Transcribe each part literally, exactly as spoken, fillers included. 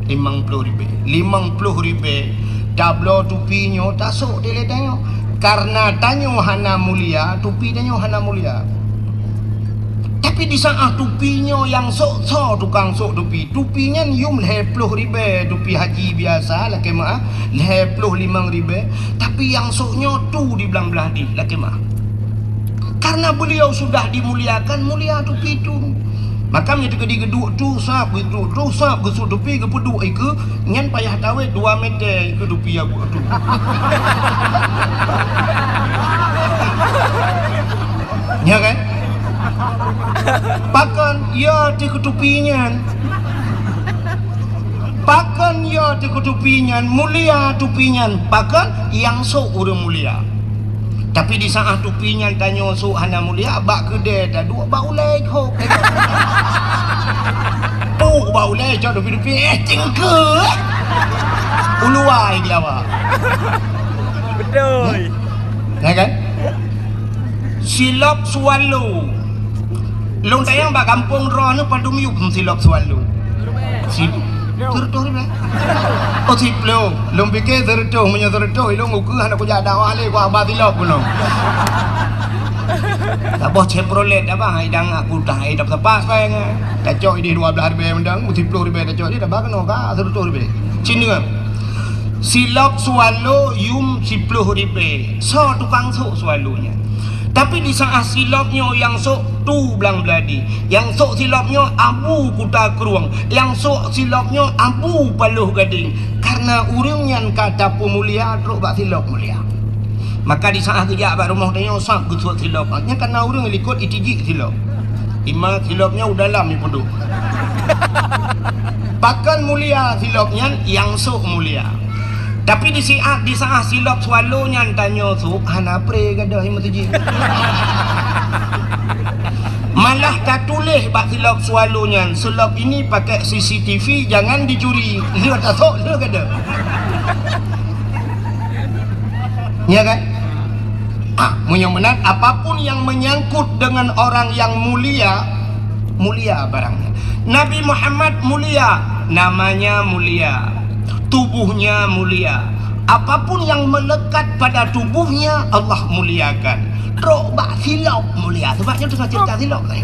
Limong ploh ribèe. Limong ploh ribèe tabloe tupi nyoe tasôk dilèe tanyoe. Kareuna tanyoe hana mulia, tupi tanyoe hana mulia. Tapi di saat tupi nyoe nyang sôk soe tukang sôk tupi, tupi nyan yum lhèe ploh ribèe tupi haji biasa lakèe meu'ah, lhèe ploh limong ribèe, tapi nyang sôk nyoe tu di blang blah dih lakèe meu'ah. Karena beliau sudah dimuliakan, mulia tupi tu. Maka meunyoe teukeudi geuduek tu sab, geuduek tu sab, geusut tupi, geupeuduek ikeue, nyan payah tawét dua meter ikeue tupi nyang buet tu. Nya kan? Pakon ya teuh keu tupi nyan? Pakon ya teuh keu tupi nyan, mulia tupi nyan? Pakon nyang sôk ureueng mulia. Tapi di saat tupi nyan tanyoe sôk hana mulia, bak keudè taduek bak ulèe hok. Puk bak ulèe cok tupi-tupi, eh, cingke, eh. Uluwa di awak. Betul. Ya kan? Silop swallow. Lôn tanyong bak gampông droeneuh padum yup silop swallow. Si, sireutoh ribèe. Oh, siploh. Lôn pike sireutoh, meunyoe sireutoh, ilôn ukeue hana kujak dakwah lé, kuaba silop keunoe. Taboh Chevrolet abang, ai dang aku tah, ai dap sapat pai ngai. Tacok idéh dua blah ribèe mendang, siploh ribèe tacok idéh, taboh keunoe ka sireutoh ribèe. Cit deungö. Silop swallow yum siploh ribèe. Soe tukang sôk swallow nyan? Tapi di saat silop nyoe nyang sôk tu blang blah dih, nyang sôk silop nyoe Abu Kuta Krueng, nyang sôk silop nyoe Abu Paloh Gadeng. Karena ureueng nyan ka tapeumulia trok bak silop mulia. Maka di saat geujak bak rumoh tanyoe sab geusut silop. Nyan karena ureueng likot itijik silop. Ima silop nyoe u dalam ipeuduek. Pakon mulia silop nyan, nyang sôk mulia. Tapi di siat, di saat silop swallow nyan tanyoe sôk, hana pré gadôh i meuseujid. Malah tatuléh bak silop swallow nyan, "Silop ini pakai C C T V, jangan dicuri." Lheueh tasôk, lheueh gadôh. Ya kan? Ah, meunyoe meunan, apapun yang menyangkut dengan orang yang mulia, mulia barangnya. Nabi Muhammad mulia, namanya mulia, tubuhnya mulia. Apapun yang melekat pada tubuhnya, Allah muliakan. Trok bak silop mulia. Sebab nyoe teungoh cerita silop tadi.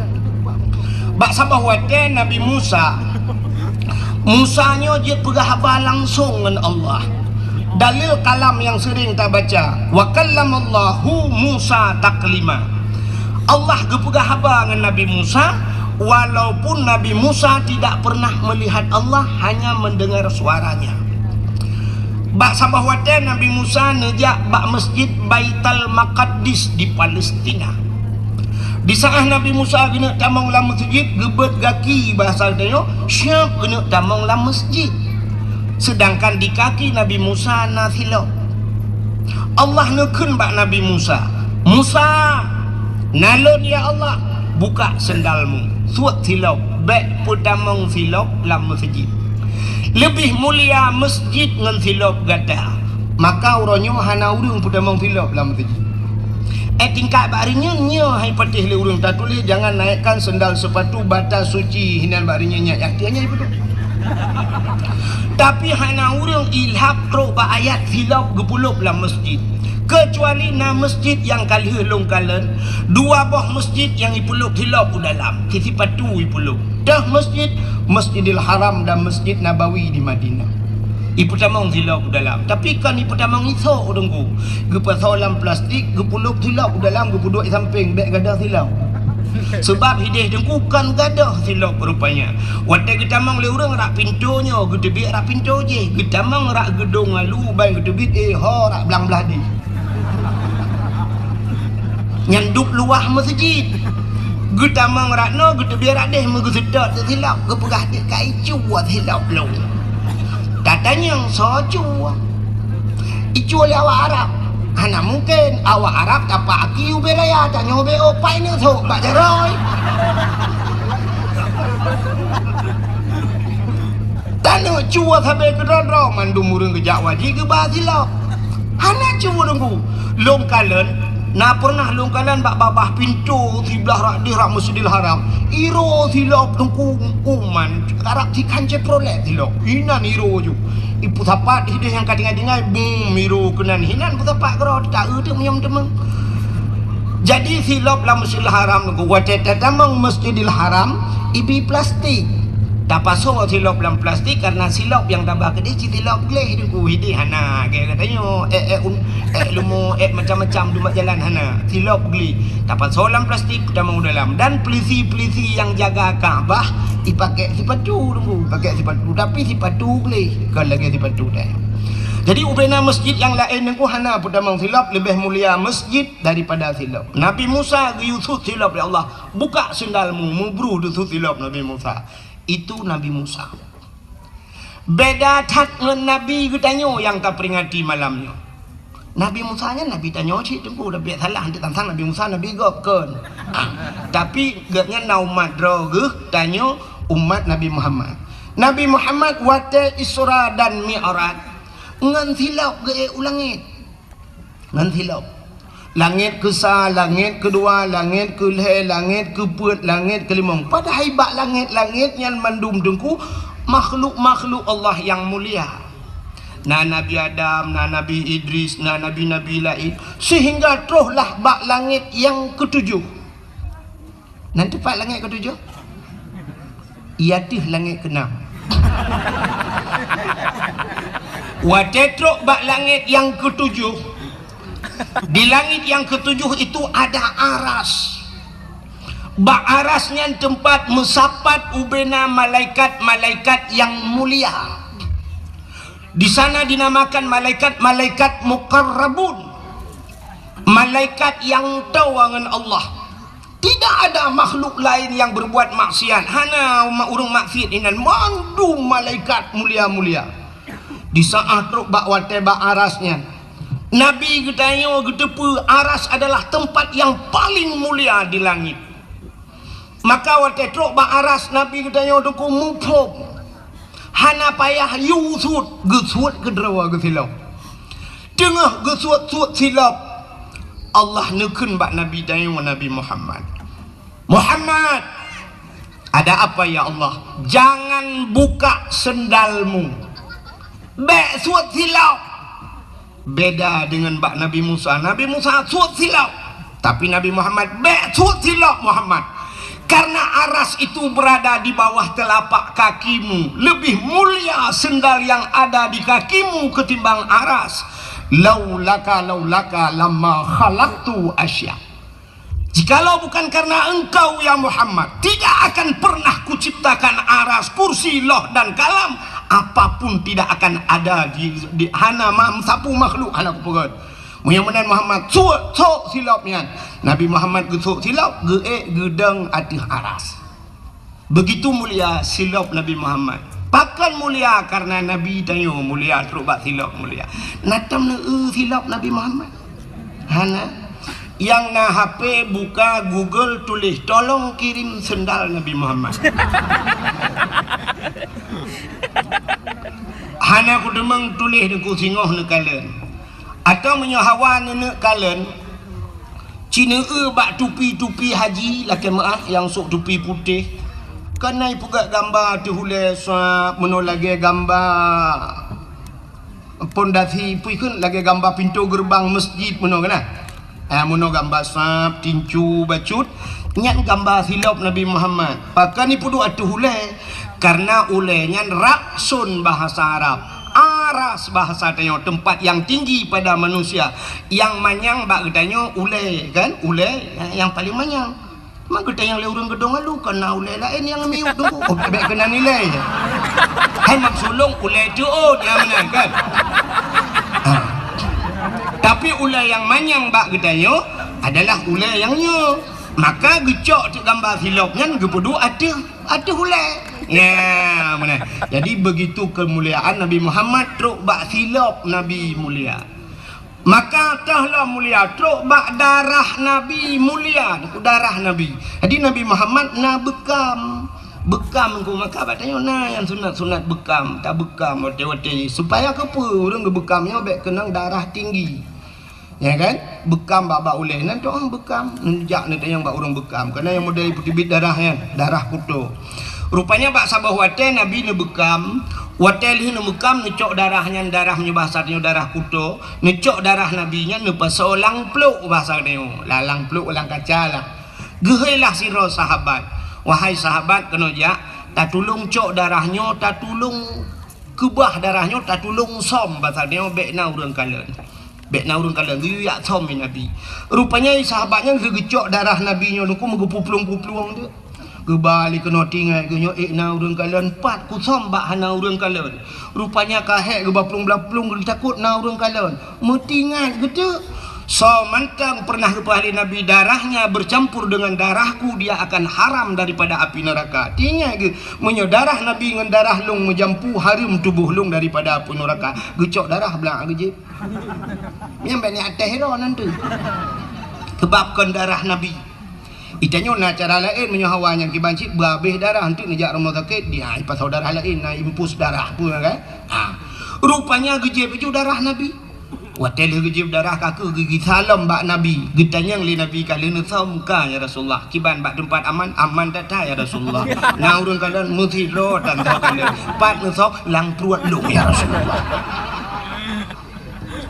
Bak saboh watèe Nabi Musa, Musa nyoe jeuet peugah haba langsong ngon Allah. Dalil kalam nyang sering tabaca, "Wa kallamallahu Musa taklima." Allah geupeugah haba ngon Nabi Musa, walaupun Nabi Musa tidak pernah melihat Allah, hanya mendengar suaranya. Bak saboh watèe Nabi Musa neujak bak Masjid Baitul Maqdis di Palestina. Di saat Nabi Musa geuneuk tamong lam meuseujid, geubeuet gaki, bahasa geutanyoe, siap geuneuk tamong lam meuseujid. Sedangkan di kaki Nabi Musa na silop. Allah neukheun bak Nabi Musa, "Musa, na lôn ya Allah, buka sendalmu, suet silop, bèk peutamong silop lam meuseujid. Leubeh mulia meuseujid ngon silop gata." Maka uroe nyoe hana ureueng peutamong silop lam meuseujid. Eh, tingkat bak hari nyoe, nyoe hai patéh lé ureueng tatuléh, "Jangan naikkan sendal sepatu batas suci," hinan bak hari nyoe nyan, nyang tiep nyan ipeudong. Tapi hana ureueng ilhab trok bak ayat silop geupulop lam meuseujid. Keucuali na meuseujid nyang ka lheueh lôn kalon, dua boh meuseujid nyang ipulop silop u dalam, sipatu ipulop. Deuh meuseujid, Masjidil Haram dan Masjid Nabawi di Madinah. Ipeutamong silop u dalam. Tapi kon ipeutamong isok, Teungku. Geupasoe lam plastik, geupulop silop u dalam, geupeuduek i sampéng, bèk gadôh silop. Seubab hidéh Teungku kon gadôh silop rupanya. Watèe geutamong lé ureueng rak pintoe nyoe, geuteubiet rak pintoe jéh. Geutamong rak geudong alu, ban geuteubiet, eh, ho rak blang blah dih. Nyan dub luwah meuseujid. Geutamong rak noe, geuteubiet rak déh, meugeuseutôt silop, geupeugah, "Dek, ka icue silop lôn." Tatanyong soe cue? Icue lé awak Arab. Hana mungken, awak Arab tapak aki ubé raya, tanyoe ubé ôk, pai neusok bak jaroe. Taneuk cue sabe keudroe-droe, mandum ureueng geujak wajéb geuba silop. Hana cue Teungku. Lôn kalon, Na pernah lôn kalon bak babah pintoe siblah rak deh rak Masjidil Haram. Iro silop teungku uman, karab sikhan Chevrolet silop. Inan iro ju. Ipeusapat hideh nyang ka tinggai-tinggai, bum, iro keunan. Hinan peusapat keudroe, taeu teuk meunyoe meuteumé. Jadi silop lam Masjidil Haram teungku, watée tatamong Masjidil Haram, ibi plastik. Tapasoe silop lam plastik karena silop nyang taba keudeh cit silop gleh teungku. Hideh hana, keu geutanyoe, ék, ék un-, ék leumo, ék macam-macam dumat jalan hana. Silop gleh. Tapasoe lam plastik, tamong u dalam. Dan pelisi-pelisi nyang jaga Ka'bah, ipakék sipatu teungku, ipakék sipatu. Tapi sipatu gleh, kon lagée sipatu tanyoe. Jadi ubena masjid nyang laén teungku hana peutamong silop, leubeh mulia masjid daripada silop. Nabi Musa geuyue sut silop lé Allah, "Buka sendalmu," mubru deusut silop Nabi Musa. Itu Nabi Musa. Beda that ngon nabi geutanyoe nyang taperingati malam nyoe. Nabi Musa nyan nabi tanyoe cit teungku, tapi salah, hana tantang Nabi Musa nabi gob kon. Ah, tapi gobnyan na umat droe geuh, tanyoe umat Nabi Muhammad. Nabi Muhammad watée Isra dan Mi'raj ngon silop geuék u langét. Ngon silop. Langét keusa, langét keudua, langét keulhée, langét keupeuet, langét keulimong. Padahai bak langét-langét nyan mandum teungku makhluk-makhluk Allah nyang mulia. Na Nabi Adam, na Nabi Idris, na nabi-nabi laén. Sehingga trohlah bak langét nyang keutujoh. Nan teumpat langét keutujoh? Iya teuh langét keunam. Watée trok bak langét nyang keutujoh, di langét nyang keutujoh itu ada aras. Bak aras nyan teumpat meusapat ubena malaikat-malaikat nyang mulia. Di sana dinamakan malaikat-malaikat muqarrabun, malaikat nyang toe ngon Allah. Tidak ada makhluk lain yang berbuat maksiat. Hana ma-, ureuëng maksiat inan, mandum malaikat mulia-mulia. Di saat trok bak watée bak aras nyan, Nabi geutanyoe geuteupeue aras adalah tempat yang paling mulia di langit. Maka watée trok bak aras Nabi geutanyoe teungku muphom. Hana payah yue sut, geusuet keudroe geusilop. Teungoh geusuet-suet silop, Allah neukheun bak Nabi tanyoe Nabi Muhammad, "Muhammad, ada apa ya Allah?" "Jangan buka sendalmu. Bék suet silop." Beda dengan bak Nabi Musa. Nabi Musa suet silop. Tapi Nabi Muhammad bék suet silop Muhammad. Karena aras itu berada di bawah telapak kakimu. Lebih mulia sendal yang ada di kakimu ketimbang aras. "Laulaka, laulaka lama khalaqtu asya." Jikalau bukan karena engkau, ya Muhammad, tidak akan pernah kuciptakan aras, kursi, loh, dan kalam. Apapun tidak akan ada di, di hana ma-, sapeue makhluk hana kupeugét. Meunyoe meunan Muhammad, suet, sok silop nyan. Nabi Muhammad geusok silop, geuék geudong ateueh aras. Begitu mulia silop Nabi Muhammad. Pakon mulia? Karena Nabi tanyoe mulia, trok bak silop mulia. Na tom neu-eu silop Nabi Muhammad? Hana. Nyang na H P, buka Google, tuléh, "Tolong kirim sendal Nabi Muhammad." Hana kuteumeung tuléh deungon singoh neukalon. Atawa meunyoe hawa neuneuk kalon, ci neu-eu bak tupi-tupi haji lakée meuáh nyang sôk tupi putéh. Kan na ipeugét gamba ateueh ulée sab meunoe lagée gamba pondasi, peue kheun, lagée gamba pintoe geureubang meuseujid meunoe kan na. Ah, meunoe gamba sab, tincu, bacut, nyan gamba silop Nabi Muhammad. Pakon ipeuduek ateueh ulée? Karena ulée nyan ra'sun bahasa Arab. Aras bahasa tanyoe, tempat yang tinggi pada manusia. Nyang manyang bak geutanyoe ulée kan, ulée nyang paling manyang. Ma geutanyoe lé ureuëng geudong alu, kon na ulée laén nyang miyueb teungku. Oh, bék keunan ilée. Hai mak sulong ulée teuôt nyang meunan kan. Ha. Tapi ulée nyang manyang bak geutanyoe adalah ulée nyang nyoe. Maka geucok teuk gamba silop nyan geupeuduek ateueh, ateueh ulée. Nya, meunan. Jadi begitu kemuliaan Nabi Muhammad trok bak silop Nabi mulia. Maka toh lom mulia trok bak darah Nabi mulia, darah Nabi. Jadi Nabi Muhammad na beukam. Beukam ku maka bak tanyoe na nyang sunat-sunat beukam, tabeukam watée-watée supaya keupeue ureuëng geubeukam nyoe bék keunong darah tinggi. Ya kan? Beukam bak-bak ulèe. Nan tu, ah, beukam. Neujak neutanyong bak ureueng beukam. Karena nyang model peuteubiet darah nyan, darah kuto. Rupanya bak saboh watèe Nabi neubeukam, watèe lheueh neubeukam, neucok darah nyan, darah meunyoe bahasa tanyoe darah kuto, neucok darah Nabi nyan neupasoe lam pluek bahasa tanyoe. Lah, lam pluek lam kaca lah. Geuhôi lah sidroe sahabat, "Wahai sahabat, keunoe jak, tatulông cok darah nyoe, tatulông keubah darah nyoe, tatulông sôm," bahasa tanyoe, "bèk na ureueng kalon." Bèk na ureueng kalon, geuyue jak sôm lé Nabi. Rupanya sahabat nyan lheueh geucok darah Nabi nyoe, Teungku, meugeupuplueng-puplueng teuk. Geuba lé keunoe, teuingat geuh nyoe, "Ék na ureueng kalon, pat kusôm bak hana ureueng kalon." Rupanya ka hék geuba plueng-plueng, geutakot na ureueng kalon. Meuteuingat geuh teuk, "Soe mantong peureunah geupeugah lé Nabi, 'Darahnya bercampur dengan darahku, dia akan haram daripada api neraka.'" Teuingat geuh, "Meunyoe darah Nabi ngon darah lôn meujampu, hareuem tuboh lôn daripada api neraka." Geucok darah, blah, geujieb. Nyan bèk neuateh droe nan tu. Sebab kon darah Nabi. Itanyoe na cara laén, meunyoe hawa nyan kiban cit, beuhabéh darah, enteuk neujak rumoh sakét, dia ipasoe darah laén, na infus darah pun kan. Ha. Rupanya geujieb laju darah Nabi. Watèe lheueh geujieb darah, ka kheueh geugisa lom bak Nabi. Geutanyong lé Nabi, "Ka lheueh neusôm ka, ya Rasulullah? Kiban bak teumpat aman?" "Aman that-that, ya Rasulullah. Na ureueng kalon meusidroe tan droe kalon. Pat neusôm?" "Lam pruet lôn, ya Rasulullah."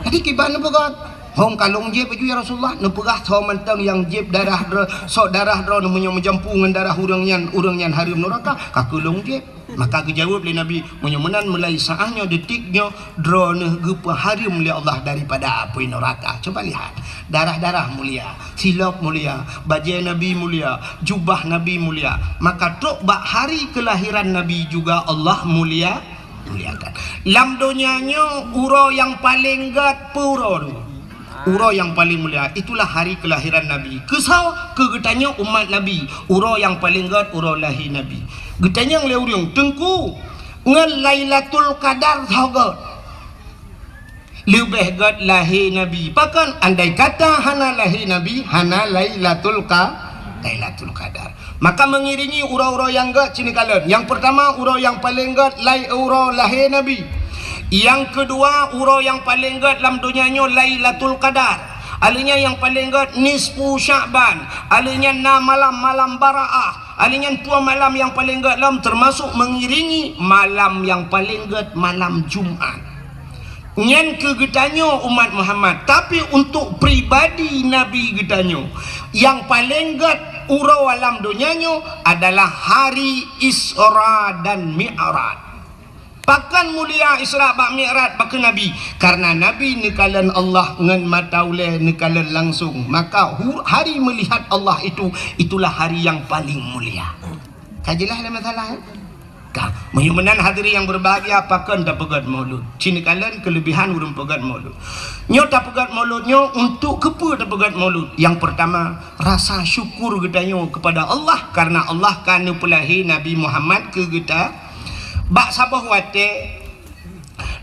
Jadi kiban neupeugah, "Hông ka lôn jieb laju, ya Rasulullah?" Neupeugah, "Soe mantong nyang jieb darah droe, sok darah droe meunyoe meujampu ngon darah ureueng nyan, ureueng nyan hareuem neuraka, ka kheueh lôn jieb." Maka geujaweueb lé Nabi, "Meunyoe meunan, mulai saát nyoe, detik nyoe, droeneuh geupeuhareuem lé Allah daripada apui neuraka." Coba lihat, darah-darah mulia, silop mulia, bajèe Nabi mulia, jubah Nabi mulia. Maka trok bak hari kelahiran Nabi juga Allah mulia. Muliakan. Lam donya nyoe uroe nyang paleng gèt peue uroe nyoe? Uroe nyang paleng mulia, itulah hari kelahiran Nabi. Keusoe? Keu geutanyoe umat Nabi, uroe nyang paleng gèt uroe lahé Nabi. Geutanyong lé ureueng, "Teungku, ngon Lailatul Qadar soe gèt?" "Leubeh gèt lahé Nabi." Pakon? Andai kata hana lahé Nabi, hana Lailatul Qa-, Lailatul Qadar. Maka mengiringi uroe-uroe nyang gèt cit neukalon. Nyang peurtama, uroe nyang paleng gèt lai-, uroe lahé Nabi. Nyang keudua, uroe nyang paleng gèt lam donya nyoe Lailatul Qadar. Alèh nyan nyang paleng gèt nisfu Sya'ban. Alèh nyan na malam-malam Baraah. Alèh nyan dua malam nyang paleng gèt lom, teumasok mengiringi malam nyang paleng gèt malam Jumat. Nyan keu geutanyoe umat Muhammad, tapi untuk pribadi Nabi geutanyoe, nyang paleng gèt uroe lam donya nyoe adalah hari Isra dan Mi'raj. Pakon mulia Isra bak Mi'raj bak Nabi? Karena Nabi neukalon Allah ngon mata ulèe, neukalon langsung. Maka hu-, hari melihat Allah itu, itulah hari yang paling mulia. Ka jeulaih lé masalah, eh? Ka. Meunyoe meunan hadirin yang berbahagia, pakon tapeugèt Maulud? Cit neukalon keulebihan ureueng peugèt Maulud. Nyoe tapeugèt Maulud nyoe untuk keupeue tapeugèt Maulud? Yang pertama, rasa syukur geutanyoe kepada Allah karena Allah ka neupeulahé Nabi Muhammad keu geuta. Bak saboh watèe,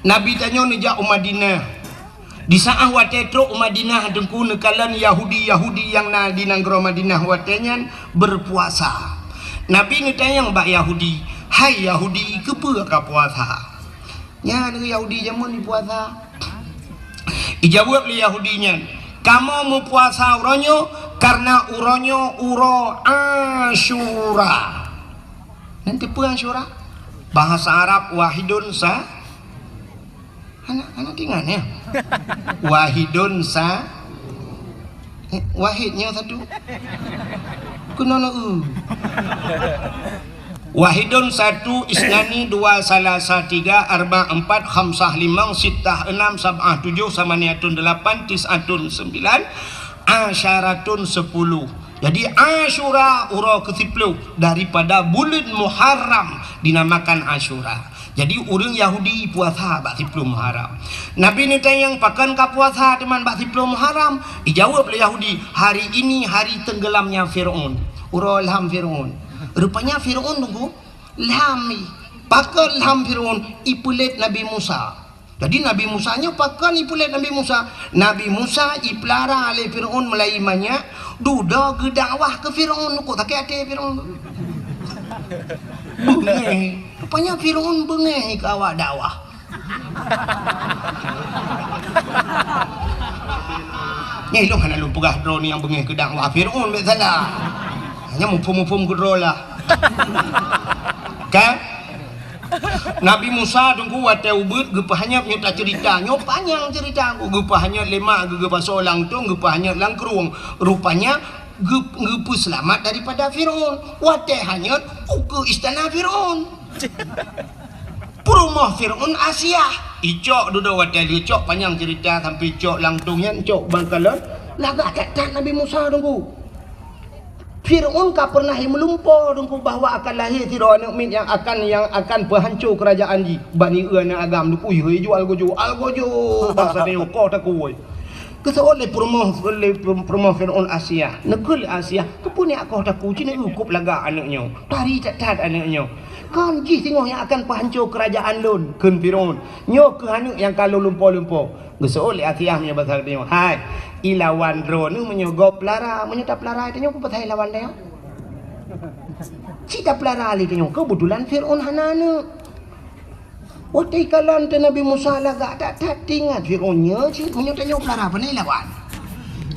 Nabi tanyoe neujak u Madinah. Di saat watèe trok u Madinah, Teungku, neukalon Yahudi-Yahudi nyang na di nanggroe Madinah watèe nyan berpuasa. Nabi neutanyong bak Yahudi, "Hai Yahudi, keupeue ka puasa?" Nyan Yahudi jameun jipuasa. Ijaweueb lé Yahudi nyan, "Kamoe meupuasa uroe nyoe karena uroe nyoe uroe Asyura." Nyan teupeue Asyura? Bahasa Arab wahidun sa-, hana, hana teuingat, ya? Wahidun sa-, eh, wahid nyoe satu. Keunoe na u. Wahidun satu, isnani dua, salasa tiga, arba empat, khamsah limong, sittah enam, sab'ah tujuh, samaniatun delapan, tis'atun sembilan, asyaratun sepuluh. Jadi Asyura uroe keusiploh daripada buleuen Muharram dinamakan Asyura. Jadi ureueng Yahudi puasa bak siploh Muharram. Nabi neutanyong, "Pakon ka puasa teuma bak siploh Muharram?" Ijaweueb lé Yahudi, "Hari ini hari tenggelamnya Firaun." Uroe lham Firaun. Rupanya Firaun, Teungku, lham i. Pakon lham Firaun? Ipeulét Nabi Musa. Jadi Nabi Musa nyoe pakon ipeulét Nabi Musa? Nabi Musa ipeulara lé Firaun meulai manyak, dudoe geudakwah keu Firaun, kok sakét até Firaun. Beungéh. Rupanya Firaun beungéh keu awak dakwah. Nyan ilôn hana lôn peugah droeneuh nyang beungéh keu dakwah Fir'aun, bèk salah. Hanya muphom-muphom keudroe lah. Kan? Nabi Musa teungku watèe ubit geupeuhanyot, nyoe taceurita. Nyoe panyang ceurita. Geupeuhanyot lé mak geuh, geupasoe lam tông, geupeuhanyot lam krueng. Rupanya geu-, geupeuseulamat daripada Fir'aun. Watèe hanyot, ukeue istana Fir'aun. Peurumoh Fir'aun Asiah. Icok dudoe watèe lheueh cok, panyang ceurita sampai cok lam tông nyan, cok bangkalon. Lagak that-that Nabi Musa teungku. Fir'aun ka pernah meulumpo teungku bahwa akan lahé sidroe aneuk miet nyang akan, nyang akan peuhanco keurajeuen jih. Bani eu aneuk agam teungku, "Ih, jual gojo, al gojo." Basa tanyoe koh takue. Geuseuôt lé peurumoh, lé peurumoh Fir'aun Asiah. Neukheun lé Asiah, "Keupeue neujak koh takue, ci neujak kop lagak aneuk nyoe. Tari that-that aneuk nyoe. Kon jih singoh nyang akan peuhanco keurajeuen lôn," kheun Fir'aun. "Nyoe kheueh aneuk nyang ka lôn lumpo-lumpo." Geuseuôt lé Asiah meunyoe basa geutanyoe, "Hai, ilawan droeneuh meunyoe gob peulara, meunyoe tapeulara tanyoe, peue pasai lawan tanyoe? Ci tapeulara lé tanyoe, keubeutôlan Fir'aun hana aneuk." Watèe ikalon teuh Nabi Musa lagak that-that, teuingat Fir'aun nyoe cit, meunyoe tanyoe peulara, pane lawan?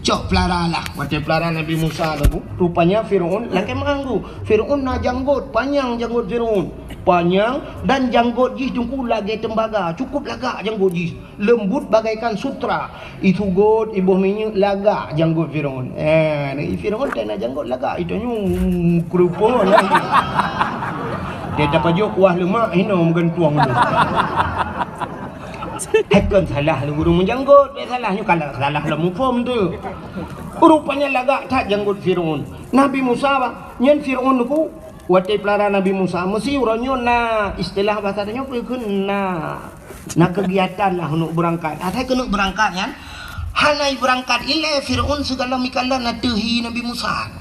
Cok peulara lah. Watèe peulara Nabi Musa lalu, rupanya Fir'aun lakèe meuanggu. Fir'aun na janggot, panyang janggot Fir'aun. Panyang dan janggot jih teungku lagèe tembaga, cukup lagak janggot jih. Leumbut bagaikan sutra. Isugot, iboh minyeuk, lagak janggot Fir'aun. Eh, Fir'aun teuh na janggot lagak, itanyoe keureupeuen lagi. Dia tapajok kuah lemak, hino meugantung tu. Hai kon salah lé ureueng meujanggot, bèk salah nyoe, kalau salah lom muphom tu. Rupanya lagak that janggot Fir'aun. Nabi Musa, bah, nyan Fir'aun tu, watèe peulara Nabi Musa, meusi uroe nyoe na istilah basa tanyoe peue kheun na. Na keugiatan lah keuneuk beurangkat. Asai keuneuk beurangkat nyan, hana beurangkat ilèe Fir'aun sigohlom ikalon ateueh hi Nabi Musa.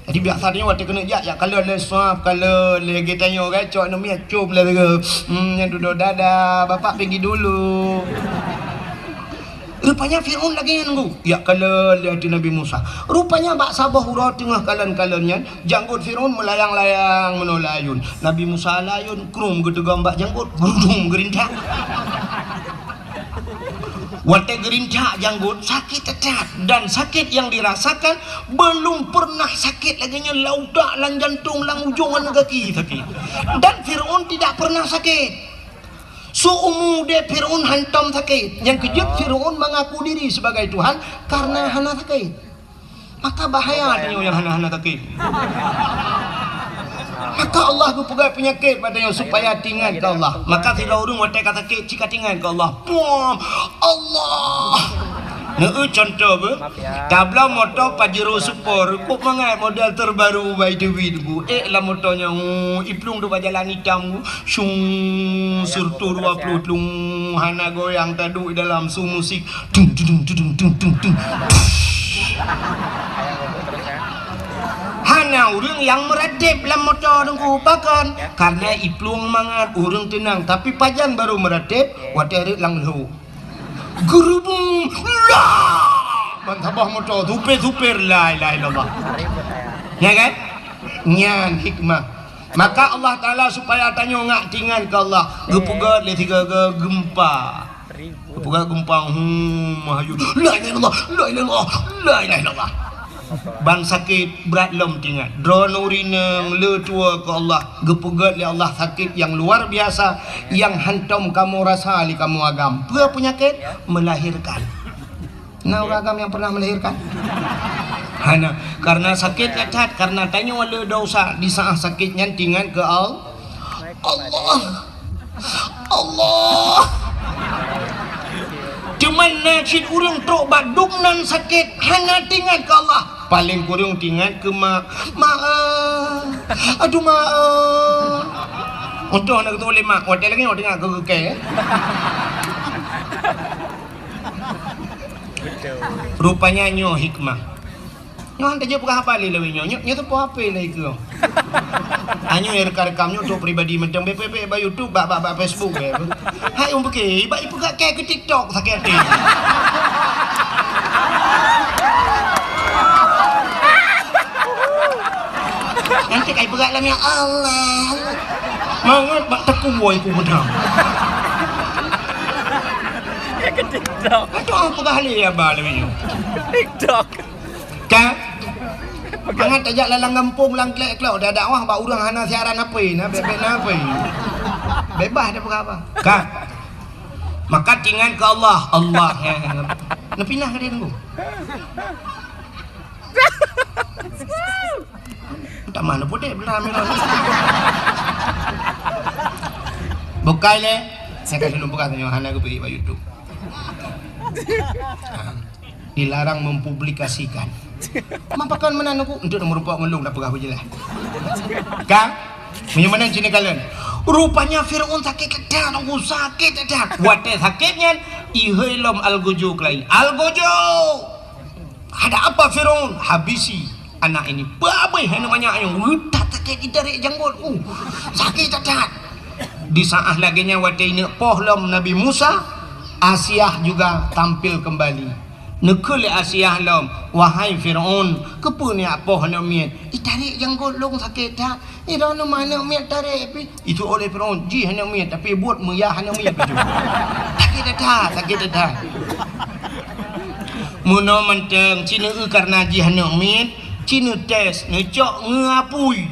Jadi biasa tanyoe watèe keuneuk jak, jak kalon lé swab, kalon lé geutanyoe kan, cok aneuk miet com lé lagèe, hmm, nyan dudoe dada, bapak pergi dulu. Rupanya Fir'aun lagèe nyan teungku, jak kalon lé ateueh Nabi Musa. Rupanya bak saboh uroe teungoh kalon-kalon nyan, janggot Fir'aun meulayang-layang meunoe layôn. Nabi Musa layôn, krum geuteugom bak janggot, geurudum geurintak. Watèe geurintak janggot, sakét that-that. Dan sakét nyang dirasakan belum pernah sakét lagèe nyan, lam utak, lam jantong, lam ujong aneuk gaki sakét. Dan Fir'aun tidak pernah sakét. Seumu udép Fir'aun hantom sakét. Nyang keujeuet Fir'aun mengaku diri sebagai Tuhan karena hana sakét. Maka bahaya tanyoe nyang hana-hana sakét. Maka Allah geupeugah peunyakét bak tanyoe supaya teuingat keu Allah. Maka sidroe ureueng watèe ka sakét, cit ka teuingat keu Allah. Puam! Allah! Neueu contoh beuh. Tabloe moto Pajero Sport, kok mangat model terbaru bak Dewi teungku. Ék lam moto nyan, iplueng duek bak jalan itam, shung, sireutoh dua ploh tlung, hana goyang, taduek dalam su musik. Tung, tung, tung. Hana ureueng nyang meuratéb lam moto teungku, pakon? Karena iplueng mangat, ureueng teunang. Tapi pajan barô meuratéb, watèe rhët lam lhô. Geurubung, la! Ban saboh moto, supir-supir, la ilaha illallah. Ya kan? Nyan hikmah. Maka Allah Taala supaya tanyoe ngat teuingat keu Allah. Geupeugèt lé sigoe-goe geumpa. Geupeugèt geumpa, hmm, meuhayôn. La ilaha illallah, la ilaha illallah, la ilaha illallah. Ban sakét brat lom teuingat. Droeneuh urineung le tuwoe keu Allah, geupeugèt lé Allah sakét nyang luar biasa, nyang hantom kamoe rasa lé kamoe agam. Peue peunyakét? Melahirkan. Na ureueng agam nyang pernah melahirkan? Hana. Karena sakét that-that, karena tanyoe le desya di saat sakét nyan teuingat keu Al-, Allah. Allah. Teuma na cit ureueng trok bak dum nan sakét, hana teuingat keu Allah. Paléng kureueng teuingat keu mak. Mak, eh. Aduh, mak, eh. Untung hana geutulak lé mak, watèe lagèe nyoe teuingat keu keu kèe. Rupanya nyoe hikmah. Nyoe han tajak peugah haba lé lawét nyoe. Nyoe, nyoe teupeu H P lé keu. Anyoe rekam-rekam nyoe untuk pribadi mantong, bèk, bèk, bèk bak YouTube, bak, bak, bak Facebook, bèk. Hai, ureueng pike, bak ipeugah kèe keu TikTok sakét até. Nanti kai peugah lam, ya Allah. Mangat bak takue ku beudang. Ke TikTok. Ka tu peugah lé haba lagèe nyoe. TikTok. Ka? Mangat tajak lam gampông, lam klek-klok, dak dakwah bak ureueng hana siaran H P, na bèk-bèk na H P. Bebas dak peugah haba. Ka? Maka tingat keu Allah, Allah, ya. Neupinah ka dia tunggu. Tamah na putéh beuna meunan. Bukai lé. Saya kasih lôn peugah tanya hana geubri bak YouTube. Ha. Dilarang mempublikasikan. Mapakan meunan aku untuk nomor empat ngelung dah peugah berjelas. Kan? Meunyoe meunan cina kalian. Rupanya Firaun sakét that, aku sakét that. Watèe sakét nyan, ihôi lom algojo keulayi. Algojo! Ada apa Firaun? Habisi anak ini. Babeh aneuk manyak nyoe. Utak sakét ditarék janggot. Uh, sakét that-that. Di saat lagèe nyan watèe ineuk poh lom Nabi Musa, Asiah juga tampil kembali. Neukheun lé Asiah lom, "Wahai Firaun, keupeue neujak poh aneuk miet? Ditarék janggot lôn sakét that." Iroh neu manok miet tarek pih. Itu oleh Firaun, jih aneuk miet, tapi buet meuyah aneuk miet pih. Sakét that-that, sakét that-that. Meunoe mantong, ci neu-eu kareuna jih aneuk miet, ci neutés, neucok ngon apui.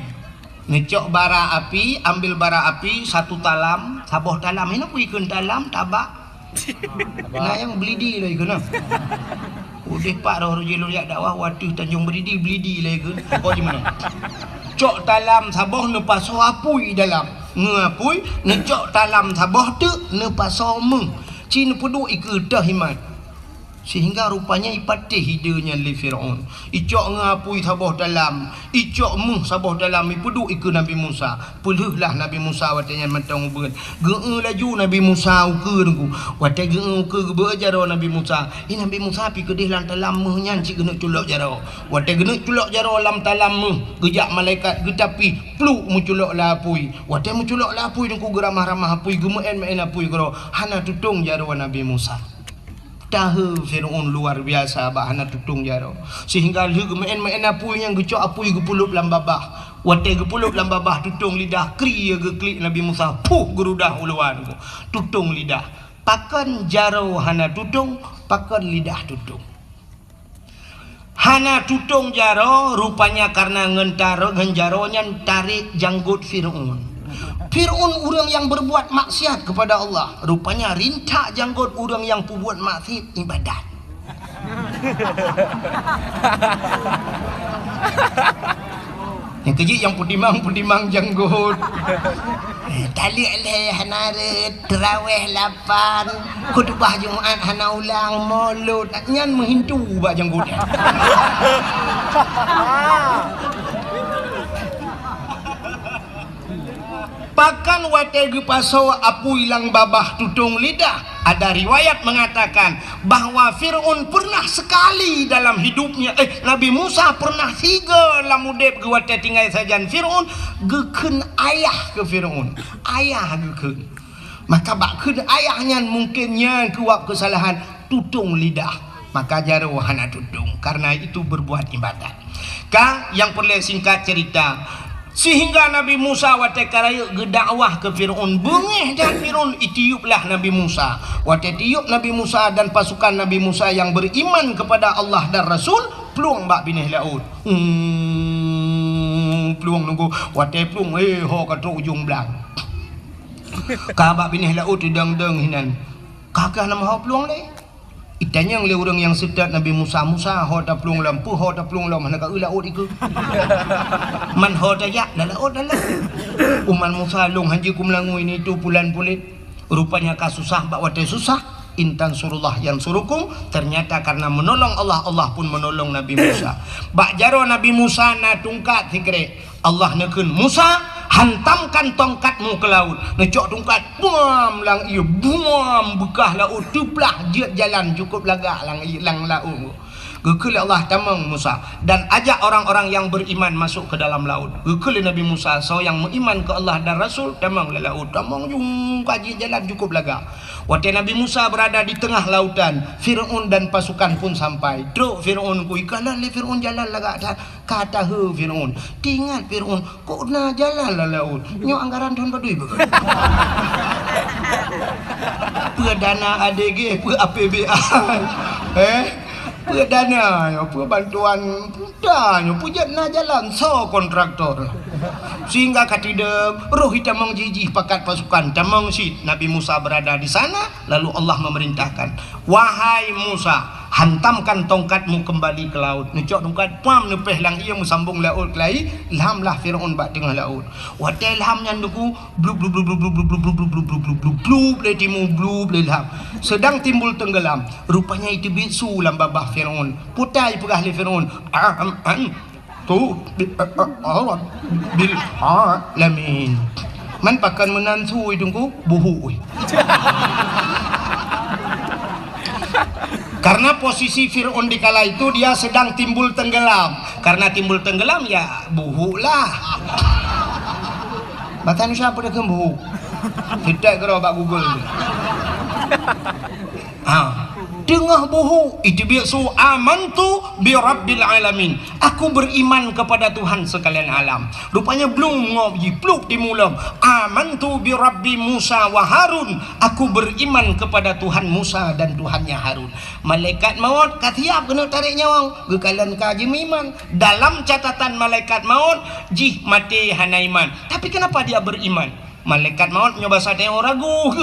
Neucok bara api, ambil bara api, satu talam, saboh talam. Hana peue ikheun talam, tabak. Na nyang Belidi lé keunoe. Udeh pat roh rujih lôn jak dakwah, watèe Tanjong Belidi, Belidi lé keunoe. Pokok jih meunoe. Cok talam saboh neupasoe apui dalam. Ngon apui, neucok talam saboh teuk neupasoe méuh. Ci neupeuduek ikeue teuh imat. Sehingga rupanya ipatéh ide nyan lé Firaun. Icok ngon apui saboh talam, icok méuh saboh talam, ipeuduek ikeue Nabi Musa. Peulheueh lah Nabi Musa watèe nyan mantong ubeut. Geu-eu laju Nabi Musa ukeue teungku. Watèe geu-eu ukeue geubeuet jaroe Nabi Musa. Ih, Nabi Musa pih keudeh lam talam méuh nyan cit geuneuk culok jaroe. Watèe geuneuk culok jaroe lam talam méuh, geujak malaikat geutapih, pluk meuculok lam apui. Watèe meuculok lam apui teungku geuramah-ramah apui, geumeu'en-meu'en apui keudroe. Hana tutong jaroe Nabi Musa. Tahe Firaun luar biasa bak hana tutong jaroe. Sehingga lheueh geumeu'en-meu'en apui nyan geucok apui geupeulop lam babah. Watèe geupeulop lam babah tutong lidah kri geuklik Nabi Musa. Puh geurudah u luwa nyoe. Tutong lidah. Pakon jaroe hana tutong, pakon lidah tutong. Hana tutong jaroe, rupanya kareuna ngon taro-, ngon jaroe nyan tarek janggot Firaun. Firaun ureueng nyang berbuat maksiat kepada Allah. Rupanya rintak janggot ureueng nyang peubuet maksiat ibadat. Nyang keujeuet nyang peutimang-peutimang janggot. Eh, taleuek lhèe hana rhët, teurawèh lapan, khutubah Jumat hana ulang, molot. Nyan meuhintu bak janggot nyan. Pakon watèe geupasoe apui lam babah tutong lidah, ada riwayat mengatakan bahwa Firaun pernah sekali dalam hidupnya, eh, Nabi Musa pernah sigoe lam udeb geuh watèe tinggai sajan Firaun, geukheun ayah keu Firaun. Ayah geukheun. Maka bak kheun ayah nyan mungken nyan keuwab keusalahan tutong lidah. Maka jaroe hana tutong, karena itu berbuat ibadat. Ka, nyang peureulèe singkat cerita, sehingga Nabi Musa watèe ka rayeuk geudakwah keu Firaun, beungèh that Firaun, itiup lah Nabi Musa. Watèe tiup Nabi Musa dan pasukan Nabi Musa yang beriman kepada Allah dan Rasul, plueng bak binéh laôt. Hmm, plueng nunggu. Watèe plueng, eh, ho ka trok ujong blang. Ka bak binéh laôt teudong-dong hinan. Ka keuh nama ho plueng lé. Itanyong lé ureueng nyang seutôt Nabi Musa, "Musa, ho taplueng lom, peue ho taplueng lom, hana ka eu laôt ikeue?" "Man ho tajak, lam laôt dalam." "Umat Musa, lôn hanjeuet kumeulangui nitôp pulan pulet." Rupanya ka susah bak watèe susah, "In tansurullah yansurukum." Ternyata karena menolong Allah, Allah pun menolong Nabi Musa. Bak jaroe Nabi Musa na tungkat sikrek. Allah neukheun, "Musa, hantamkan tongkatmu ke laut." Neucok tungkat, buam, lam ié, buam, beukah laôt teuplah jeuet jalan cukôp lagak lam ié, lam laôt. Geukheun lé Allah, "Tamong Musa, dan ajak orang-orang yang beriman masuk ke dalam laut." Geukheun lé Nabi Musa, "Soe nyang meuiman keu Allah dan Rasul, tamong lam laôt." Tamong ju ka jeuet jalan cukôp lagak. Watèe Nabi Musa berada di tengah lautan, Firaun dan pasukan pun sampai. Trok Firaun ku ikalon lé Firaun jalan lagak that. Ka tahe Firaun. Teuingat Firaun, "Kok na jalan lam laôt? Nyoe anggaran thôn padum beuh?" Peue dana A D G, peue A P B A. Eh? Peue dana nyoe, peue bantuan pemerintah nyoe, peue jeuet na jalan, soe kontraktor. Sehingga ka teudeueng, roh itamong jih-jih pakat pasukan, tamong cit Nabi Musa berada di sana, lalu Allah memerintahkan, "Wahai Musa, hantamkan tongkatmu kembali ke laut." Neucok tongkat, pam, neupéh lam ié, meusambong laôt keulai, lham lah Firaun bak teungoh laôt. Watée lham nyan, Teungku, blub, blub, blub, lé timu, blub, lé lham. Sedang timbul tenggelam. Rupanya iteubiet su lam babah Firaun. Peue ta ipeugah lé Firaun, "Am, am, tu, bi, a, a, a, bil, a, lamin." Man pakon meunan su, Teungku, buhu, weh. Karena posisi Firaun di kala itu dia sedang timbul tenggelam. Karena timbul tenggelam, ya, buhu lah. Bahasa Indonesia apa dia buhu? Kita kira bak Google. Ha. Teungoh buhu, iteubiet su, "Amantu bi rabbil alamin." Aku beriman kepada Tuhan sekalian alam. Rupanya blong ngop jipluk di mulom. "Amantu bi rabbi Musa wa Harun." Aku beriman kepada Tuhan Musa dan Tuhannya Harun. Malaikat maut ka siap keuneuk tarek nyawöng, geukalon ka jimeuiman. Dalam catatan malaikat maut, jih maté hana iman. Tapi kenapa dia beriman? Malaikat maut nyoe basa tanyoe ragu.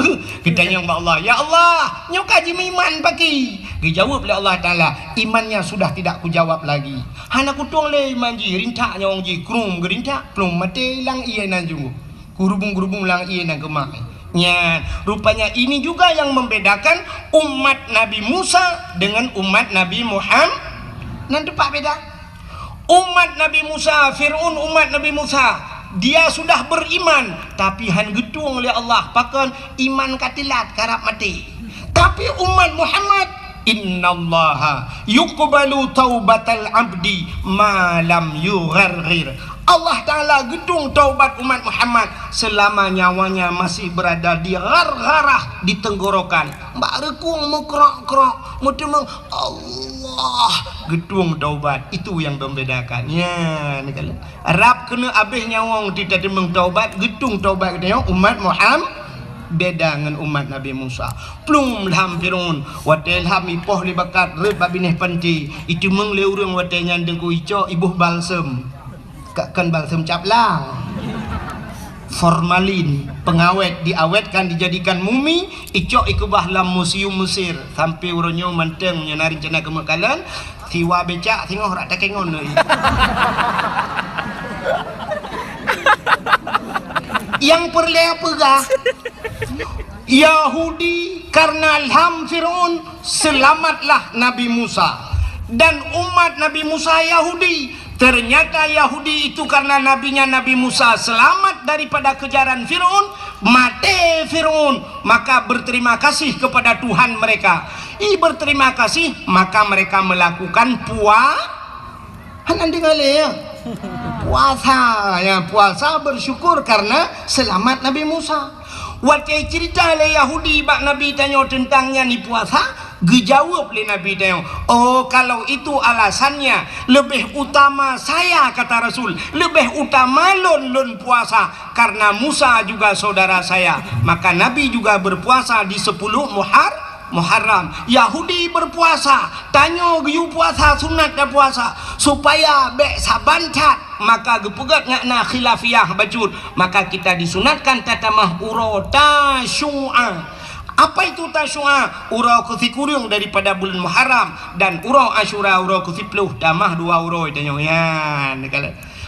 Geutanyong bak Allah, "Ya Allah, nyoe ka jimeuiman pakri?" Geujaweueb lé Allah Taala, "Imannya sudah tidak kujawab lagi." Hana kutueng lé iman jih, rintak nyawöng jih, krum geurintak, plueng maté lam ié nan junggoh. Geurubung-geurubung lam ié nan keumah. Nyan, rupanya ini juga yang membedakan umat Nabi Musa dengan umat Nabi Muham-, nan teumpat beda. Umat Nabi Musa, Firaun umat Nabi Musa, dia sudah beriman, tapi han geutueng lé Allah, pakon iman ka teulat, karab maté. Tapi umat Muhammad, "Innallaha yuqbalu taubatal abdi ma lam yugharghir." Allah Taala geutueng taubat umat Muhammad selama nyawanya masih berada di ghargharah, di tenggorokan. Bak reukung meukrok-krok, meuteumong, Allah geutueng taubat. Itu yang membedakan. Ya, ni kalau rab keuneuk abéh nyawöng teuteumong taubat, geutueng taubat geutanyoe umat Muham-, beda ngon umat Nabi Musa. Plueng lham Firaun, watée lham ipoh lé bakat rhot bak binéh panti, iteumong lé ureuëng watée nyan Teungku, icok iboh balsem. Ka kon balsem cap lang. Formalin, pengawet, diawetkan, dijadikan mumi, icok ikeubah lam museum Mesir. Sampai uroe nyoe mantong nyan na rencana keumeuk kalon, siwa becak singoh rak takengon lé. Nyang peureulée peugah, Yahudi karena lham Firaun, selamatlah Nabi Musa. Dan umat Nabi Musa Yahudi. Ternyata Yahudi itu karena nabinya Nabi Musa selamat daripada kejaran Firaun, maté Firaun, maka berterima kasih kepada Tuhan mereka. I berterima kasih, maka mereka melakukan pua-, Hana deungoe lé, ya? Puasa, ya, puasa bersyukur karena selamat Nabi Musa. Watée cerita lé Yahudi bak Nabi tanyoe teuntang nyan i puasa, geujaweueb lé Nabi tanyoe, "Oh, kalau itu alasannya, lebih utama saya," kata Rasul, "lebih utama lôn, lôn puasa, karena Musa juga saudara saya." Maka Nabi juga berpuasa di sepuluh Muhar-, Muharram. Yahudi berpuasa, tanyoe geuyue puasa sunat dan puasa, supaya bék saban that, maka geupeugét ngon na khilafiyah bacut, maka kita disunatkan tatamah uroe Tasyu'a. Apa itu Tasyu'a? Uroe keusikureueng daripada bulan Muharram, dan uroe Asyura uroe keusiploh, tamah dua uroe tanyoe nyan.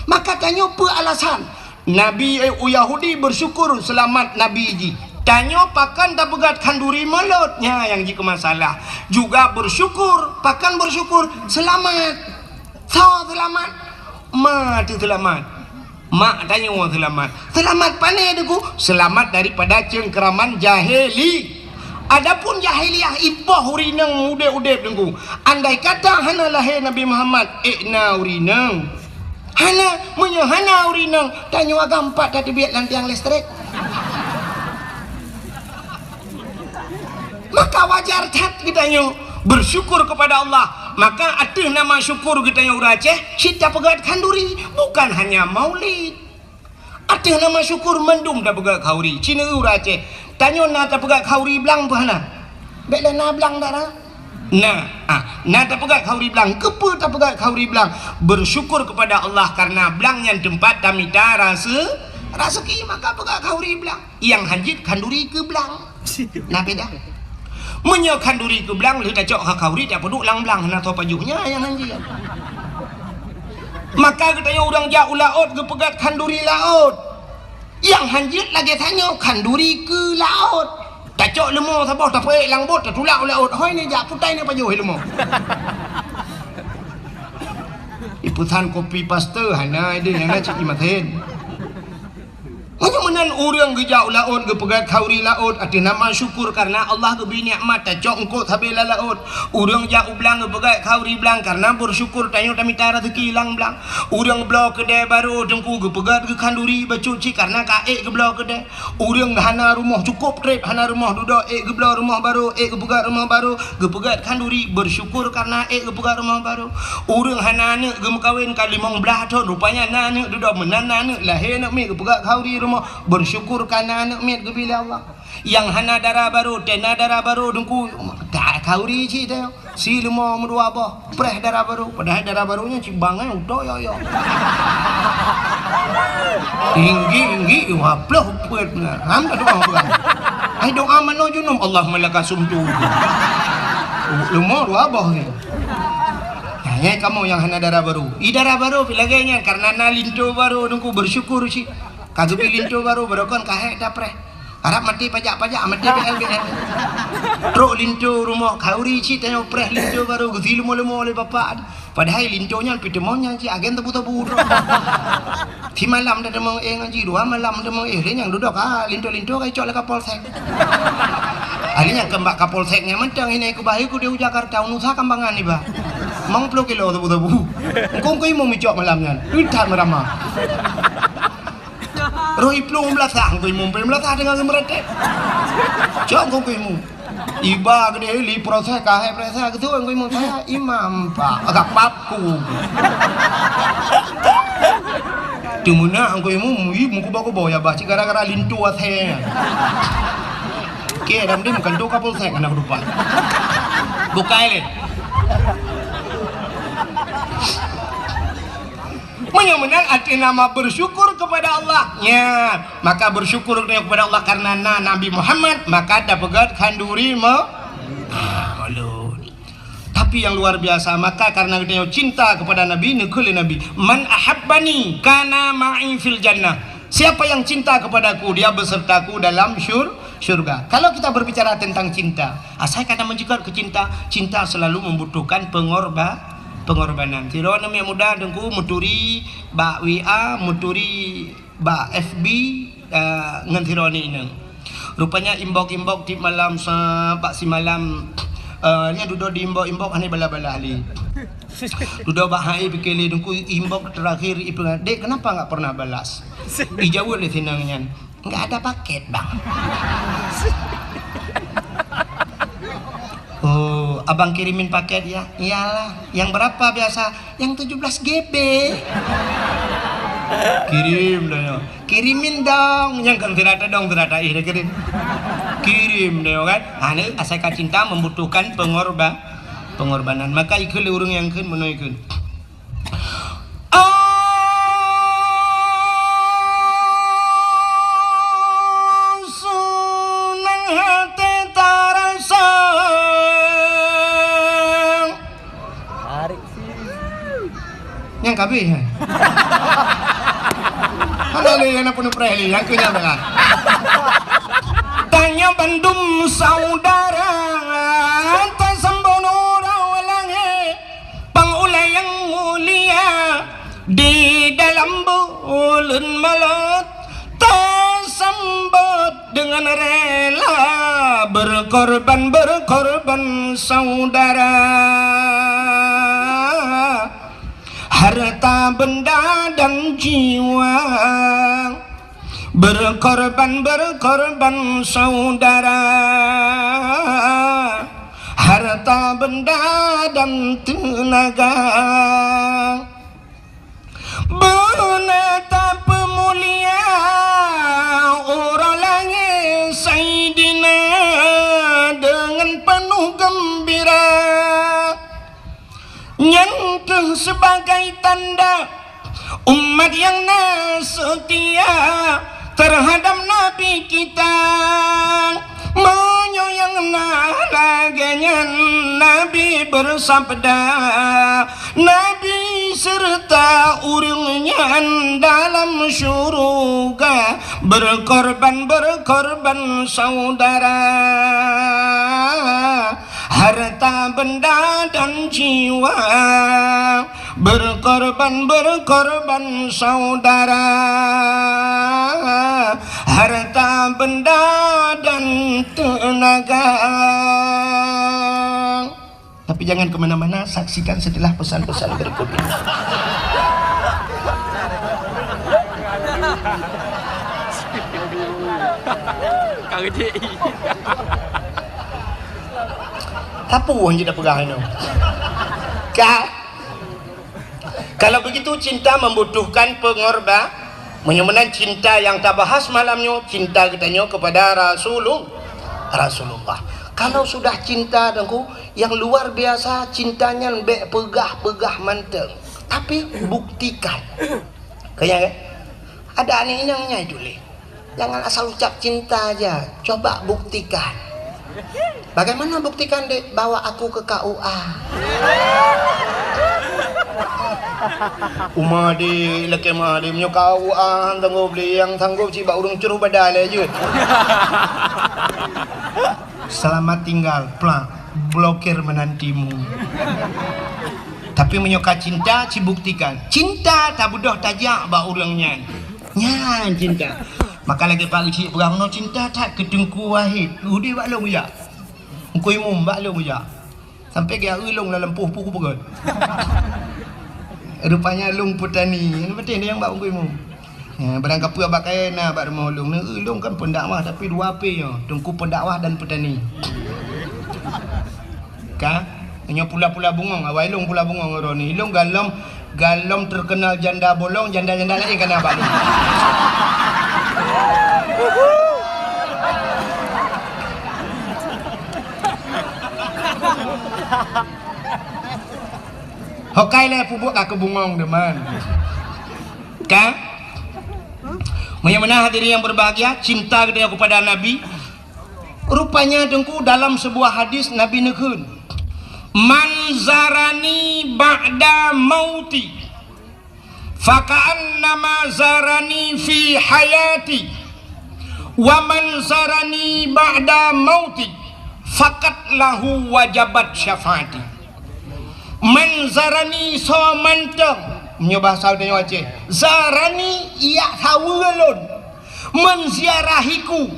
Maka tanyoe peue alasan? Nabi, eh, Yahudi bersyukur selamat Nabi jih. Tanyoe pakon tapeugét khanduri mulod, nyan nyang jikeu masalah. Juga bersyukur, pakon bersyukur? Selamat. Soe selamat? Ma teuh selamat. Mak tanyoe selamat. Selamat pane Teungku? Selamat daripada cengkeraman jahili. Adapun jahiliyah ipoh ureueng inong udeb-udeb Teungku. Andai kata hana lahé Nabi Muhammad, ék na ureueng inong. Hana, meunyoe hana ureueng inong, tanyoe agam pat tateubiet lam tiang listrik. Maka wajar that geutanyoe bersyukur kepada Allah. Maka ateueh nama syukur geutanyoe ureueng Aceh, cit tapeugét khanduri, bukan hanya maulid. Ateueh nama syukur mandum tapeugét khanduri, cit ureueng Aceh. Tanyoe na tapeugöt khauri blang peue hana? Bék lé na blang dak na? Na, ah, na tapeugöt khauri blang. Keupeue tapeugöt khauri blang? Bersyukur kepada Allah karena blang nyan teumpat tamita rase-, raseuki, maka peugöt khauri blang. Nyang hanjeuet khanduri keu blang. Na beda. Meunyoe khanduri keu blang, lheueh tacok kha khauri, tapeuduek lam blang, hana tho pajoh, nyan nyang hanjeuet. Maka geutanyoe ureuëng jak u laôt geupeugöt khanduri laôt. Nyang hanjeuet lagée tanyoe khanduri keu laôt. Tacok leumo saboh, tapeuék lam bot, tatulak u laôt. Hôi ni jak putai ni pajoh leumo. Ipeusan kopi paste hana ideh nyang na cit imaten. Meunyoe meunan ureuëng geujak u laôt geupeugöt khauri laôt ateueh nama syukur karena Allah geubri nikmat tacok eungkôt sabe lam laôt. Ureuëng jak u blang geupeugöt khauri blang karena bersyukur tanyoe tamita raseuki lam blang. Ureuëng bloe keudè barô teungku geupeugöt geuh khanduri bacut cit karena ka ék geubloe keudè. Ureuëng hana rumoh cukôp trép hana rumoh dudoe ék geubloe rumoh barô, ék geupeugöt rumoh barô, geupeugöt khanduri bersyukur karena ék geupeugöt rumoh barô. Ureuëng hana aneuëk geumeukawen ka limong blaih thon, rupanya na aneuëk dudoe meunan na aneuëk lahé aneuëk miet geupeugöt khauri rumoh, bersyukur karena aneuëk miet geubri lé Allah. Nyang hana dara barô, tena dara barô teungku, ka khauri cit teuh. Si leumo meudua boh, preh dara barô, padahai dara barô nyan cit bangai utoe yo-yo. Tinggi-tinggi, waploh peuet na. Ham dah doa bukan. Ai doa mano junub, Allahumma laka sumtu. Leumo dua boh ni. Nah, nyai kamoe nyang hana dara barô. I dara barô pi lagée nyan karena na linto barô teungku bersyukur cit. Ka geubri linto barô, barô kon ka hék tapreh. Arab maté pajak-pajak, maté B L B L. Trok linto rumoh khauri cit tanyoe preh linto barô geusi leumo-leumo lé bapak. Padahai linto nyan peuteumon nyan cit agen tebu-tebu trok. Si malam dah teumon éh ngon jih, dua malam teumon éh, lé nyang dudoe ka linto-linto ka icok lé Kapolsek. Ahli nyang keumbak Kapolsek nyan mantong ini ku bahi ku di Jakarta, unusa kambangan iba. Mang puluh kilo tebu-tebu. Engkong ku imum icok malam nyan. Udah merama. Roh iplueng beulasah, ngui mumpeng beulasah teungoh geumeureutek. Cok ngui mu. Iba geude li proses kahai proses keu ngui mu saya imam pak agak papku. Teumeunak ngui mu mui mukuba-kuba ya bah cit gara-gara linto asai. Oke, dan dia bukan tu kapolsek anak rupa. Bukai le. Meunyoe meunan ateueh nama bersyukur kepada Allah. Nya, maka bersyukur kepada Allah karena na Nabi Muhammad, maka tapeugöt khanduri me-, ah, ulôn. Tapi yang luar biasa, maka karena geutanyoe cinta kepada Nabi, neukheun lé Nabi, "Man ahabbani kana ma'i fil jannah." Siapa yang cinta kepadaku, dia besertaku dalam syur-, syurga. Kalau kita berbicara tentang cinta, asai ka na meujeuet keu cinta, cinta selalu membutuhkan pengorba-, pengorbanan. Sidroe aneuk muda teungku meuturi bak W A, meuturi bak F B, eh, ngon sidroe aneuk inong. Rupanya inbox-inbox tiep malam sa-, bak simalam, eh, nyan dudoe di inbox-inbox hana balas-balas lé. Dudoe bak hai pike lé teungku inbox terakhir ipeugah, "Dek, kenapa nggak pernah balas?" Ijaweueb lé si inong nyan, "Nggak ada paket, Bang." "Oh, abang kirimin paket ya?" "Iyalah." "Yang berapa biasa?" "Yang tujuh belas G B." Kirim dah ya. "Kirimin dong." Nyang kan sirata dong, sirata ih dah kirim. Kirim dah ya kan. Ane asai ka cinta membutuhkan pengorba-, pengorbanan. Maka ikheun lé ureuëng nyang kheun meunoe kheun. Senang hati terasa. Tarik sih. Nyang kabeh, hai. Hana lé nyang na peunuh preh lé, nyang keu nyang tengah. Tanyoe bandum saudara, tasambon urang langét. Pang ulée nyang mulia, di dalam buleuen Maulud, tasambot deungon rela, berkorban-berkorban saudara, harta benda dan jiwa. Berkorban-berkorban saudara, harta benda dan tenaga. Beuna tapeumulia uroe langét Saidina Teuh sebagai tanda umat nyang na seutia terhadap Nabi kita. Meunyoe nyang na lagée nyan, Nabi beusabda, Nabi serta ureuëng nyan dalam syuruga berkorban-berkorban saudara. Harta benda dan jiwa berkorban-berkorban saudara, harta benda dan tenaga. Tapi jangan ke mana-mana, saksikan setelah pesan-pesan berikut ini. Ka rejek. Tapu hana jipeugah nyoe. Ka? Kalau begitu, cinta membutuhkan pengorba-, meunyoe meunan cinta nyang tabahas malam nyoe, cinta geutanyoe kepada Rasulul-, Rasulullah. Kalau sudah cinta, Teungku, yang luar biasa, cinta nyan bék peugah-peugah mantong, tapi buktikan. Keu nyan, kan? Ada aneuk inong nyan itu lé. Jangan asal ucap cinta aja, coba buktikan. Bagaimana buktikan, Dek? Bawa aku ke K U A. Uma, Dek, lakée meuh, Dek, meunyoe K U A hana sanggob lé, nyang sanggob cit bak ureuëng cruh badan lé jeuet. Selamat tinggal, plak, blokir menantimu. Tapi meunyoe ka cinta, cibuktikan. Cinta tabeudôh tajak bak ureuëng nyan. Nyan cinta. Maka lagée Pak Geuchik peugah, "Meunoe cinta that keu Teungku Wahid, udeb bak lôn jak. Teungku Imum bak lôn jak." Sampai geujak eu lôn lam lampôh peue kupeugöt. Rupanya lôn peutani. Nyan beutôi nyang bak Teungku Imum. Ya, barang kapeue bak kayée na bak rumoh lôn. Neu eu lôn kan pendakwah tapi dua P nyoe, Teungku pendakwah dan petani. Ka? Nyoe pula-pula bungong, awai lôn pula bungong uroe nyoe. Lôn galom, galom terkenal janda bolong, janda-janda laén ka na bak lôn. Hokai lé pubuet ka keu bungong deman. Ka? Meunyoe meunan hadirin yang berbahagia, cinta geutanyoe kepada Nabi, rupanya Teungku dalam sebuah hadis Nabi neukheun, "Man zarani ba'da mauti, faka'annama zarani fi hayati, wa man zarani ba'da mauti, faqad lahu wajabat syafaati." Man zarani soe mantong, meunyoe bahasa tanyoe Aceh, zarani yak saweue lôn, menziarahiku,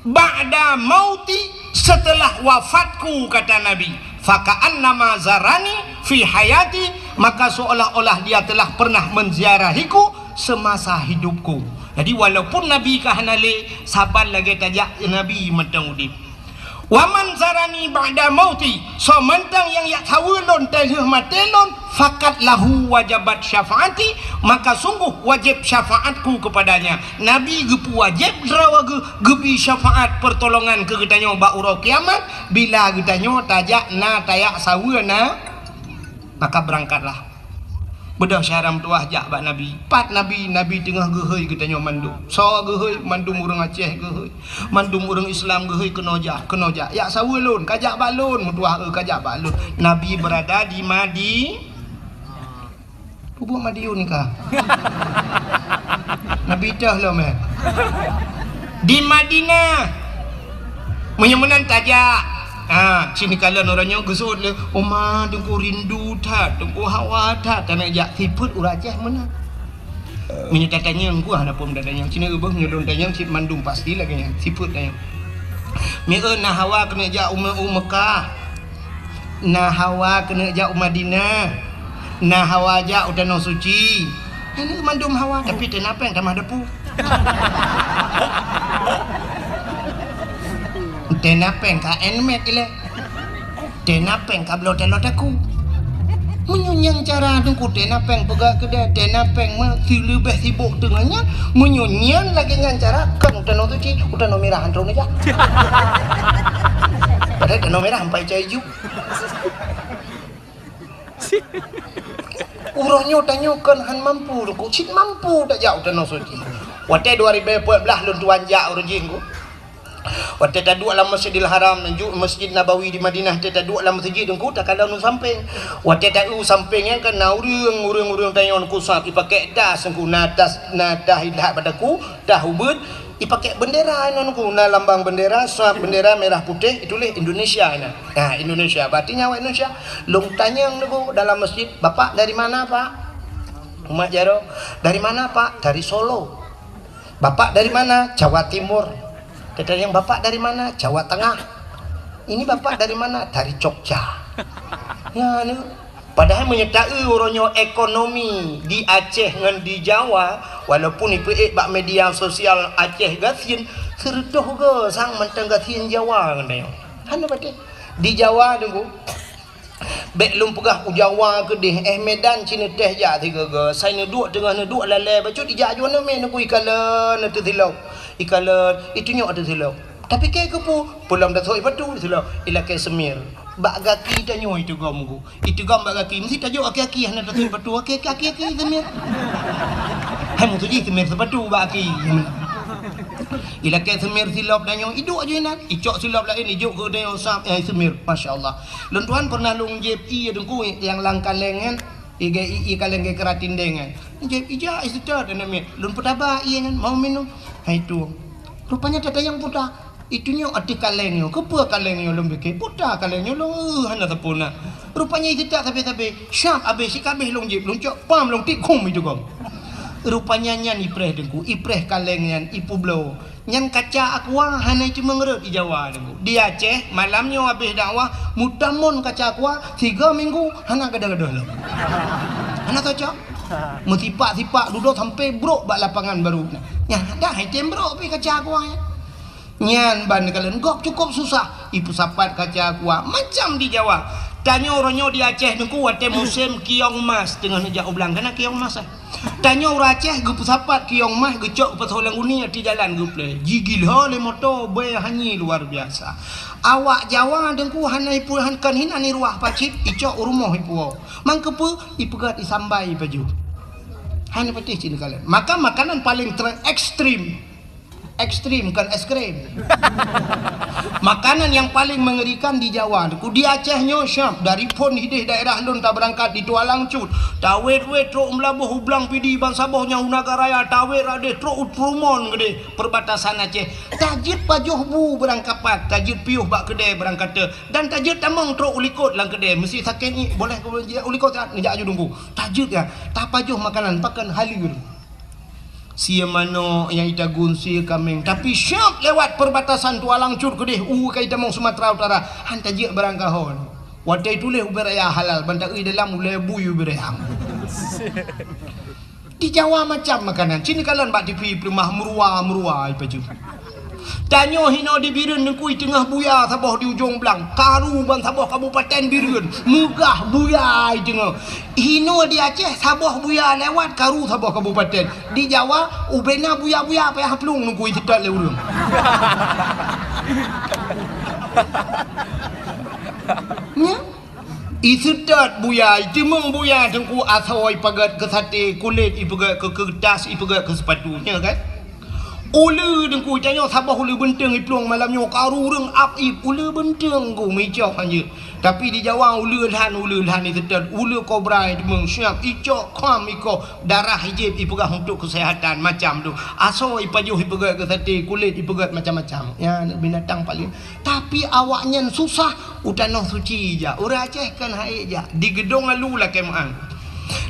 ba'da mauti, setelah wafatku, kata Nabi, faka'annama zarani fi hayati, maka seolah-olah dia telah pernah menziarahiku semasa hidupku. Jadi walaupun Nabi ka hana lé, saban lagée tajak Nabi mantong udeb. Wa man zarani ba'da mauti, soe mantong nyang yak saweue lôn teulheueh maté lôn, faqad lahu wajabat syafaati, maka sungguh wajéb syafaatku kepadanya. Nabi geupeuwajéb droe geu-, geubri syafaat pertolongan keu geutanyoe bak uroe kiamat, bila geutanyoe tajak na tayak saweue na. Maka beurangkatlah. Beudôh syedara meutuwah jak bak Nabi. Pat Nabi, Nabi teungoh geuhôi geutanyoe mandum. Soe geuhôi? Mandum ureuëng Aceh geuhôi. Mandum ureuëng Islam geuhôi keunoe jak, keunoe jak. Yak saweue lôn, ka jak bak lôn, meutuwah, eu, ka jak bak lôn. Nabi beurada di Madi-, Pubuet Madiun ka. Nabi teuh lom, eh. Di Madinah. Meunyoe meunan tajak. Ha, sini kalon uroe nyoe geusut lé, "Oma, Teungku rindu that, Teungku hawa that." Taneuk jak sifeuet ureuëng Aceh meunan. Meunyoe tatanyong, ku hana phon tatanyong. Cina ubah meunyoe lôn tanyong cit mandum pasti lagée nyan. Sifeuet tanyong. Mieu na hawa keuneuk jak u Me-, u Mekah. Na hawa keuneuk jak u Madinah, na hawa jak u Tanoh Suci. Nyan mandum hawa, tapi teunapeng tamah depu. Teunapeng ka enmet ilée. Teunapeng ka bloe taloe taku. Meunyoe nyan cara Teungku, teunapeng peugah keudeh, teunapeng meusileubeh sibok teungoh nyan, meunyoe nyan lagée nyan cara, kon u Tanoh Suci, u Tanoh Mirah hantom neujak. Padahai Tanoh Mirah ampai cai ju. Uroe nyoe tanyoe kon han mampu, Teungku. Cit mampu tajak u Tanoh Suci. Watée dua ribée empat belas lôn tuan jak uroe jih, Teungku. Watée taduek lam Masjidil Haram, ju-, Masjid Nabawi di Madinah, watée taduek lam meuseujid, Teungku, takalon u sampéng. Watée ta-, u sampéng nyan kan na ureuëng, ureuëng-ureuëng tanyoe, Teungku, sab, ipakék tas, Teungku, na tas, na tas ilhat bak daku, tas ubeuet, ipakék bendera inoe, Teungku, na lambang bendera, sab bendera merah putih, ituléh Indonesia inan. Ha, Indonesia, berarti nyan awak Indonesia. Lôn tanyong, Teungku, dalam masjid, "Bapak dari mana, Pak?" Umat jaroe, "Dari mana, Pak?" "Dari Solo." "Bapak dari mana?" "Jawa Timur." Tatanyong, "Bapak dari mana?" "Jawa Tengah." "Ini Bapak dari mana?" "Dari Jogja." Ya, ni. Padahai meunyoe taeu uroe nyoe ekonomi di Aceh ngon di Jawa, walaupun ipeuék bak media sosial Aceh gasien, sireutôh goe sang mantong gasien Jawa ngon tanyoe. Hana patéh. Di Jawa, Teungku, bék lôn peugah u Jawa keudeh, eh, Medan cit neuteh jak sigoe-goe, sai neuduek teungoh neuduek lalée bacut ijak aju aneuk miet, Teungku, ikalon ateueh silop, ikalon, itunyok ateueh silop. Tapi kée keupeue, peulom tasok sipatu silop, ilakée seumir. Bak gaki tanyoe iteugom, Teungku. Iteugom bak gaki, meusti tajok aki-aki hana tasok sipatu, aki-aki, aki-aki seumir. Hai meutuji seumir sipatu bak aki. Ilakée seumir silop tanyoe, iduek aju inan, icok silop laén, ijok keu tanyoe sab, eh, seumir. Masya Allah. Lôn tuan pernah lôn jieb ié, Teungku, nyang lam kaleng nyan, ié, ié kaleng ié keuratindeng nyan. Jieb ija, ié seutôt aneuk miet. Lôn peutaba ié nyan, mau minum. Hai tueng. Rupanya tatanyong peue ta. Itunyok ateueh kaleng nyoe. Keupeue kaleng nyoe lôn pike? Peue ta kaleng nyoe lôn, eh, hana sapeue na. Rupanya ié seutôt sabe-sabe. Sab abéh sikabéh lôn jieb, lôn cok pam lôn tiek khum iteugom. Rupanya nyan ipreh, Teungku, ipreh kaleng nyan, ipeubloe. Nyan kaca aqua hana iteumeung rhot di Jawa, Teungku. Di Aceh, malam nyoe abéh dakwah, meutamon kaca aqua, tiga minggu hana gadôh-gadôh lom. Hana cocok. Meusipak-sipak dudoe sampoe brok bak lapangan baru. Nyan dah item brok pih kaca aqua nyan. Nyan ban kalon gob cukup susah. Ipeusapat kaca aqua macam di Jawa. Tanyoe uroe nyoe di Aceh, Teungku, watée musém kiong mas teungoh neujak u blang, kana kiong mas, eh. Tanyoe ureuëng Aceh geupeusapat kiong mas, geucok geupasoe lam guni, ateueh jalan geupleh. Jigila lé moto, bée hanyé luar biasa. Awak Jawa, Teungku, hana ipu-, han-, kon hinan iruwah pacit, icok u rumoh ipuwoe. Mangkeupeue? Ipeugét isambai pajoh. Hana patéh cit neukalon. Maka makanan paling ter-, ekstrim. Ekstrim, kon es krim. Makanan nyang paling meungerikan di Jawa, Teungku. Di Aceh nyoe siab, dari phon hideh daerah lôn tabeurangkat di Tualang Cut, tawét-wét trok u Meulaboh, u Blang Pidie, ban saboh nyang u Nagan Raya, tawét rot deh trok u Trumun keudeh perbatasan Aceh. Tajeuet pajoh bu beurangkapat, tajeuet piôh bak keudè beurangkate, dan tajeuet tamong trok u likot lam keudè. Meusti sakét ngiek, boleh keu jih u likot, neujak aju Teungku. Tajeuet nyan, tapajoh makanan, pakon haleur. Sie manok nyang itagun sie kaméng, tapi siab lewat perbatasan Tualang Cut keudeh u ka itamong Sumatera Utara, han tajeuet barang kahon. Watée ituléh ubé raya halal, ban taeu dalam ulée bui ubé raya. Di Jawa macam makanan, cit neukalon bak T V peuleumah meurua-meurua ipajoh. Tanyoe hinoe di Bireuen, Teungku, teungoh buya saboh di ujong blang, karu ban saboh kabupaten Bireuen, meugah buya teungoh. Hinoe di Aceh saboh buya lewat, karu saboh kabupaten. Di Jawa ubé na buya-buya payah plueng, Teungku, iseutôt lé ureuëng. Nyan. Iseutôt buya, iteumong buya, Teungku, asoe ipeugét keu saté, kulét ipeugét keu keuretas, ipeugét keu seupatu, nyan kan? Uleue, Teungku, tanyoe saboh uleue beunteueng iplueng malam nyoe, karu ureuëng ap ip, uleue beunteueng, Teungku, meuicok hanjeuet. Tapi di Jawa uleue lhan, uleue lhan iseutôt, uleue kobra iteumong siab, icok kham ikoh, darah ijieb ipeugah untuk keuseuhatan, macam tu. Asoe ipajoh ipeugét keu saté, kulét ipeugét macam-macam. Ya, binatang paléng Tapi awaknyan susah u Tanoh Suci jak. Ureuëng Aceh kan hai jak. Di Geudong Alu lakée meu'ah.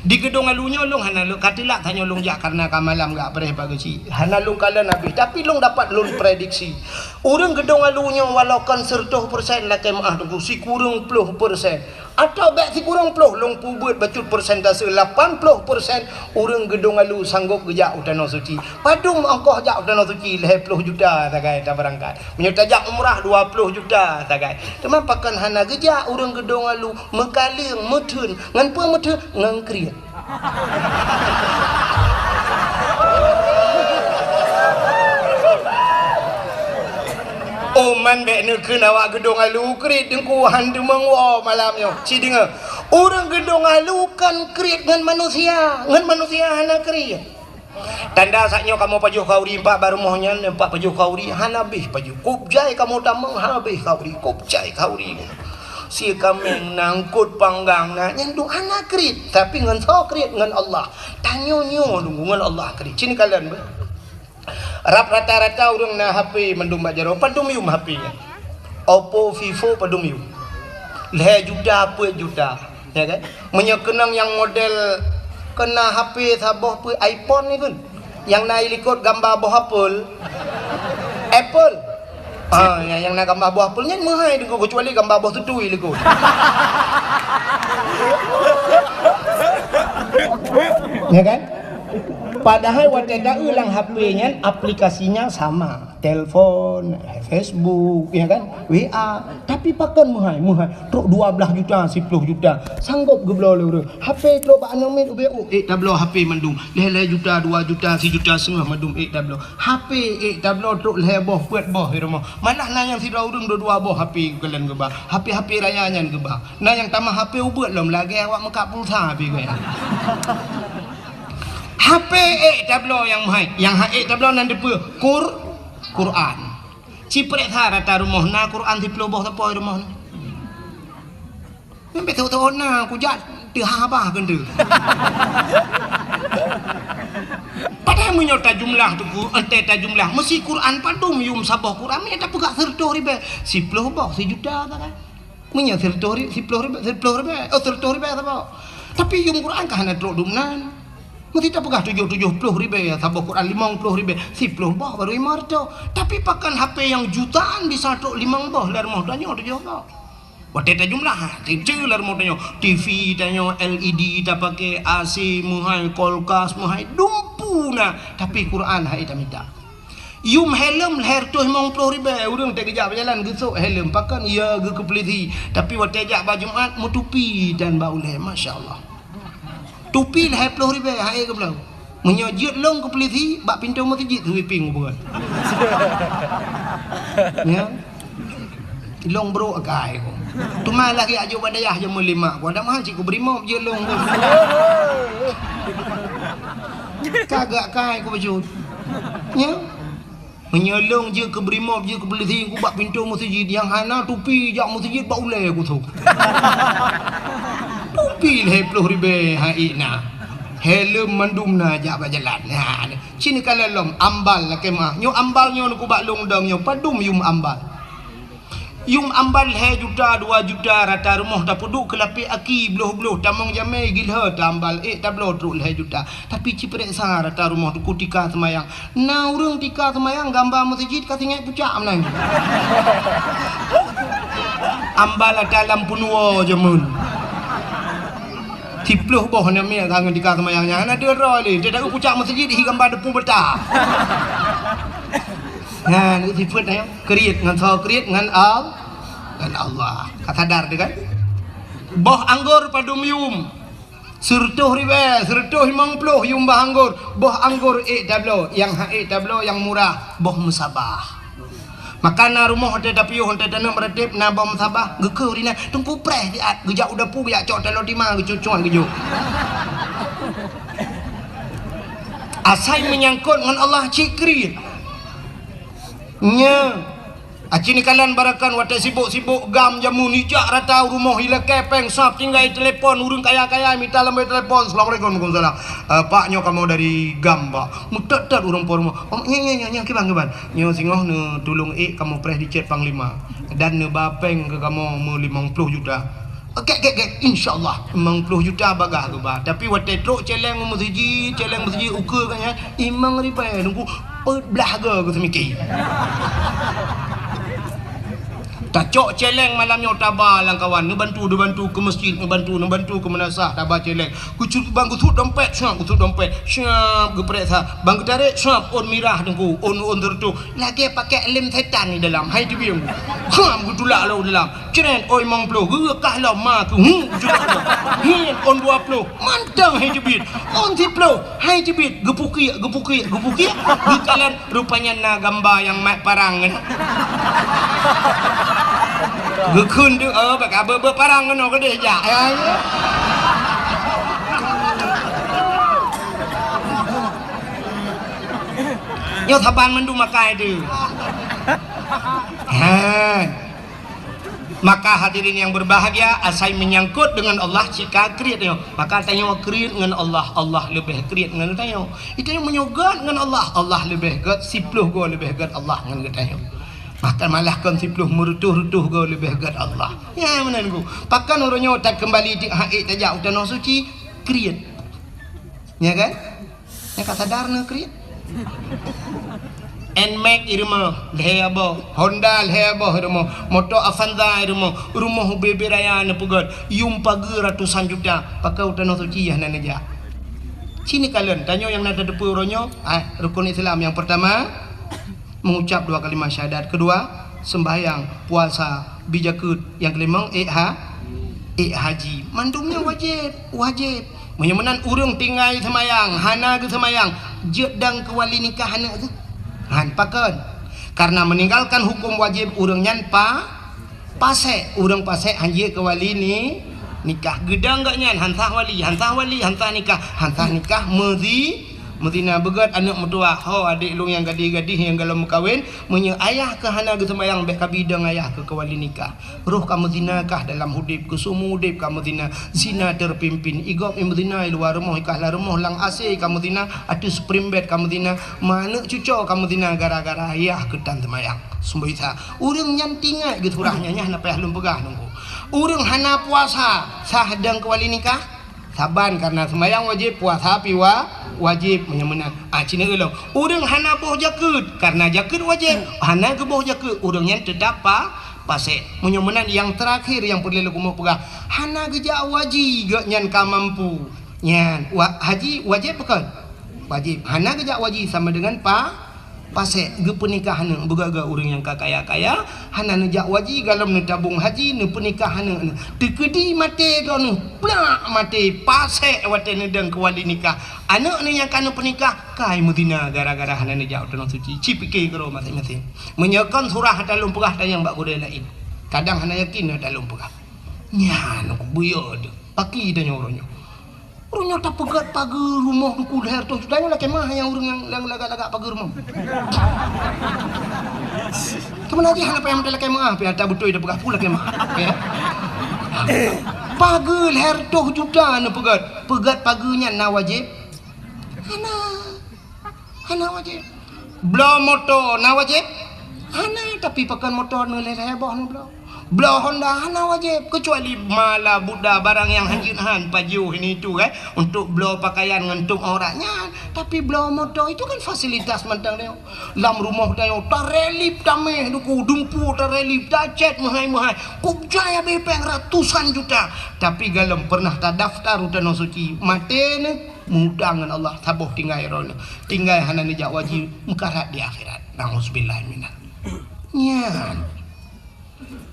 Di Geudong Alu nyoe lôn hana lôn ka teulak tanyoe lôn jak kareuna ka malam gak preh bak geuchik. Hana lôn kalon habéh, tapi lôn dapat lôn prediksi. Ureuëng Geudong Alu nyoe walau kon seureutôh persen lakée meu'ah Teungku, sikureueng ploh persen. Atawa bék sikureueng ploh, lôn peubuet bacut persentase, lapan ploh persen ureuëng Geudong Alu sanggop geujak u Tanoh Suci. Padum ongkoh jak u Tanoh Suci? Lhée ploh juta sagai tabeurangkat. Meunyoe tajak umrah dua ploh juta sagai. Teuma pakon hana geujak ureuëng Geudong Alu, meukaleueng, meutheun. Ngon peue meutheun? Ngon kriet. Oh, man bék neukheun awak geudong alu kriet Teungku, han teumeung woe malam nyoe. Ci deungoe, ureuëng geudong alu kan kriet ngon manusia, ngon manusia hana kriet. Tanda saat nyoe kamoe pajoh khauri, empat bak rumoh nyan, empat pajoh khauri, hana habéh pajoh. Kop jai kamoe tamong, hana habéh khauri, kop jai khauri. Sie kaméng na, eungkot panggang na, nyan dum hana kriet, tapi ngon soe kriet? Ngon Allah. Tanyoe nyoe dum ngon Allah kriet. Ci neukalon beuh. Rab rata-rata ureuëng na H P mandum bak jaroe, padum yum H P nyan. Oppo, Vivo padum yum. Lhée juta, peuet juta, ya kan? Meunyoe keunong nyang model keu na H P saboh peuet iPhone ni kan? Nyang na i likot gamba boh apel. Apple. Ah, nyang, nyang na gamba boh apel nyan meuhai Teungku, keucuali gamba boh tutui likot. Ya kan? Padahai watée ta-eu lam H P nyan aplikasinya sama, telepon, Facebook, ya kan? W A. Tapi pakon meuhai, meuhai trok dua blaih juta, siploh juta. Sanggob geubloe lé ureuëng. H P trok bak aneuk miet ubé, oh, ék tabloe H P mandum. Lhée-lhée juta, dua juta, sijuta seungoh mandum ék tabloe. H P ék tabloe trok lhée boh, peuet boh di rumoh. Malah na nyang sidroe ureuëng dua-dua boh H P geukalon geuba. H P-H P raya nyan geuba. Na nyang tamah H P ubeuet lom lagée awak meukat pulsa pih gaya. H P ék tabloe nyang meuhai, nyang hana ék tabloe nan dipeue? Qur-, Quran. Ci peureksa rata rumoh na Quran siploh boh sapo di rumoh nyoe. Nyan bék teuôt-teuôt na kujak teuhah bah keuneuk. Padahai meunyoe tajumlah Teungku, entée tajumlah, meusi Quran padum yum saboh Quran, meunyoe tapeugah sireutôh ribée, siploh boh, sijuta sagai. Meunyoe sireutôh ri-, siploh ribée, siploh ribée, oh, sireutôh ribée saboh. Tapi yum Quran ka hana trok dum nan. Meusi tapeugah tujoh, tujoh ploh ribée saboh Quran, limong ploh ribée, siploh boh baru limong reutôh. Tapi pakon H P nyang jutaan bisa trok limong boh lam rumoh tanyoe tujoh boh. Watée tajumlah, ha, teucue lam rumoh tanyoe, T V tanyoe, L E D tapaké, A C meuhai, kulkas meuhai, dumpeue na, tapi Quran han ék tamita. Yum helm lhée reutôh limong ploh ribée, ureuëng teugeujak beujalan geusok helm, pakon ya geukeupeuleudi, tapi watée jak bak Jumat meutupi dan bak ulée, masya Allah. Tupi lhée ploh ribée, han ék geubloe. Meunyoe jeuet lôn keu pulisi, bak pintoe meuseujid sweeping ubeuet. Nyan. Lôn brok akai ku. Teuma lagée ajok bak dayah jameun lima ku. Ada mahal cit ku bri mop jeuet lôn ku. Ka gak akai ku bacut. Nyan. Meunyoe lôn jeuet keu bri mop, jeuet keu pulisi, ku bak pintoe meuseujid, nyang hana tupi jak meuseujid bak ulée ku sôk. Tupi lhée ploh ribée han ék na. Helm mandum na jak bak jalan. Nah, ci neukalon lom, ambal lakée meuah. Nyoe ambal nyoe ku bak lôn dong nyoe, padum yum ambal. Yum ambal lhée juta, dua juta, rata rumoh tapeuduek keu lapék aki, bloh-bloh, tamong jamé, gilhée, tambal, ék tabloe trok lhée juta. Tapi ci peureksa rata rumoh Teungku tika seumayang. Na ureuëng tika seumayang gamba meuseujid ka singét pucak meunan. Ambal ata lam peunuwoe jameun. Siploh boh aneuk miet ka ngon tika seumayang nyan. Hana deuh droe lé. Teudaku pucak meuseujid hi gamba deupue beuta. Nyan, sifeuet nyan. Kriet ngon soe? Kriet ngon Al-, ngon Allah. Ka sadar teuh kan? Boh anggor padum yum? Sireutôh ribée, sireutôh limong ploh yum boh anggor. Boh anggor ék tabloe, nyang han ék tabloe nyang murah, boh meusabah. Maka na rumoh watée tapiôh, watée taneuk meuratéb, na boh meusabah, geukheun ureuëng nyan, Teungku preh siat, geujak u dapu, geujak cok taloe tima, geucucuan geujok. Asai meunyangkot ngon Allah cit kriet. Nya, aci neukalon barakan watée sibok-sibok GAM jameun ijak rata u rumoh ilakée péng sab tinggai telepon ureuëng kaya-kaya mita lambée telepon, "Assalamualaikum." "Waalaikumsalam." "Eh, Pak, nyoe kamoe dari GAM, Pak." Meutot-tot ureuëng po rumoh. "Oh, nyan, nyan, nyan, nyan, kiban, kiban." "Nyoe singoh neutulông ék kamoe preh di cét Panglima dan neuba péng keu kamoe meulimong ploh juta." "Oke, oke, oke, insya Allah." Limong ploh juta bagah geuba. Tapi watée trok céléng meuseujid, céléng meuseujid ukeue ka nyan, limong ribée Teungku, peuet blaih goe geuseumiké. Tacok céléng malam nyoe taba lam kawan, neubantu, neubantu keu meuseujid, neubantu, neubantu keu meunasah, taba céléng. Geucut bang geusuet dompet, siap geusuet dompet, siap geupeuriksa. Bang geutarek, siap ôn mirah Teungku, ôn, ôn sireutôh. Lagée pakék lem setan di dalam, hai teubieng. Siap geutulak lom dalam. Cret, ôn limong ploh, geureukah lom ma keuh, hu, jeuet lom. Ngieng ôn dua ploh, mantong hai teubiet. Ôn siploh, hai teubiet, geupukiek, geupukiek, geupukiek. Geukalon, rupanya na gamba nyang mat parang nyan. Geukheun deuh, oh, bak abeuet-abeuet parang keunoe keudeh jak. Ya, ya. Nyoe saban mandum makai tu. Ha. Maka hadirin yang berbahagia, asai menyangkut dengan Allah, cika kriet nyoe. Maka tanyoe kriet ngon Allah, Allah leubeh kriet ngon tanyoe. Tanyoe meunyoe gét ngon Allah, Allah leubeh gét, siploh goe leubeh gét Allah ngon geutanyoe. Bahkan malah kon siploh, meureutôh-reutôh goe leubeh gét Allah. Ya, meunan ku. Pakon uroe nyoe takeumbali teuk hak ék tajak u tanoh suci, kriet. Ya kan? Nyang ka sadar na kriet. Nmax i rumoh, lhèe boh. Honda lhèe boh i rumoh. Moto Avanza i rumoh. Rumoh ubé-ubé raya neupeugöt. Yum pageue ratusan juta. Pakon u tanoh suci hana neujak. Ci neukalon, tanyoe nyang na tateupeue uroe nyoe, ah, rukun Islam nyang peurtama, mengucap dua kalimat syahadat. Kedua, sembahyang, puasa, bi jakeuet. Nyang keulimong, ék ha-, ék haji. Mandum nyan wajéb, wajéb. Meunyoe meunan ureuëng tinggai seumayang, hana geuseumayang, jeuet dong keu wali nikah aneuk geuh? Han, pakon? Karena meninggalkan hukum wajib ureuëng nyan pa-, pasék. Ureuëng pasék han jeuet keu wali ni-, nikah. Geudong gobnyan han sah wali, han sah wali, han sah nikah, han sah nikah meuzi-, meuzina. Beugét aneuk meutuwah, "Ho, adék lôn nyang gadih-gadih nyang gohlom meukawen, meunyoe ayah keuh hana geuseumayang, bék kabi dong ayah keuh keu wali nikah." Roh ka meuzina kah dalam udép, keu seumeu udép ka meuzina, zina terpimpin. I gob i meuzina i luwa rumoh, i kahla rumoh, lam AC ka meuzina, ateueh spring bed ka meuzina, ma aneuk cuco ka meuzina gara-gara ayah keuh tan seumayang. Seumboi sa, ureuëng nyan tingat geusurah nyan, nyan na payah lôn peugah nunggu. Ureuëng hana puasa, sah dong keu wali nikah? Saban, karena seumayang wajéb, puasa pi wa-, wajéb, meunyoe meunan. Ah, ci neukalon. Ureuëng hana boh jakeuet, karena jakeuet wajéb, hana geuboh jakeuet, ureuëng nyan teutap pa-, pasék. Meunyoe meunan, nyang teurakhir nyang peureulée lôn keumeung peugah, hana geujak u haji, gobnyan ka mampu. Nyan, wa-, haji wajéb pakon? Wajéb. Hana geujak u haji sama dengan pa-, pasék. Geupeunikah aneuk, beugét-gét ureuëng nyang ka kaya-kaya, hana neujak u haji, gohlom neutabong haji, neupeunikah aneuk. Teukeudi maté droeneuh, plak maté, pasék watée neudong keu wali nikah. Aneuk neuh nyang ka neupeunikah, kai meuzina gara-gara hana neujak u tanoh suci. Ci pike keudroe maséng-maséng. Meunyoe kon surah ata lôn peugah, tanyong bak gurée laén. Kadang hana yakin ata lôn peugah. Nyan, buyô deuh. Paki tanyoe uroe nyoe. Ureuëng nyoe tapeugét pageue rumoh Teungku lhèe reutôh juta nyoe lakée meuah nyang ureuëng nyang, nyang lagak-lagak pageue rumoh. Teuma lagée hana payah meuteulakée meuah, pih ata beutôi tapeugah peue lakée meuah. Ya. Pageue lhèe reutôh juta neupeugét. Peugét pageue nyan na wajéb? Hana. Hana wajéb. Bloe moto na wajéb? Hana, tapi pakon moto neuh lhèe-lhèe boh neubloe. Bloe Honda hana wajéb, kecuali mala buda barang nyang hanjeuet han pajoh ini itu, eh, untuk bloe pakaian ngon tueng aurat nyan. Tapi bloe moto itu kan fasilitas mantong nyoe. Lam rumoh tanyoe tarelip taméh duku, dumpu tarelip, tacét meuhai-meuhai. Kok jai habéh péng ratusan juta. Tapi gohlom pernah tadaftar u tanoh suci. Maté neuh. Meuutang ngon Allah, saboh tinggai droeneuh. Tinggai hana neujak u haji, meukarat di akhirat. Nauzubillah minal. Nyan.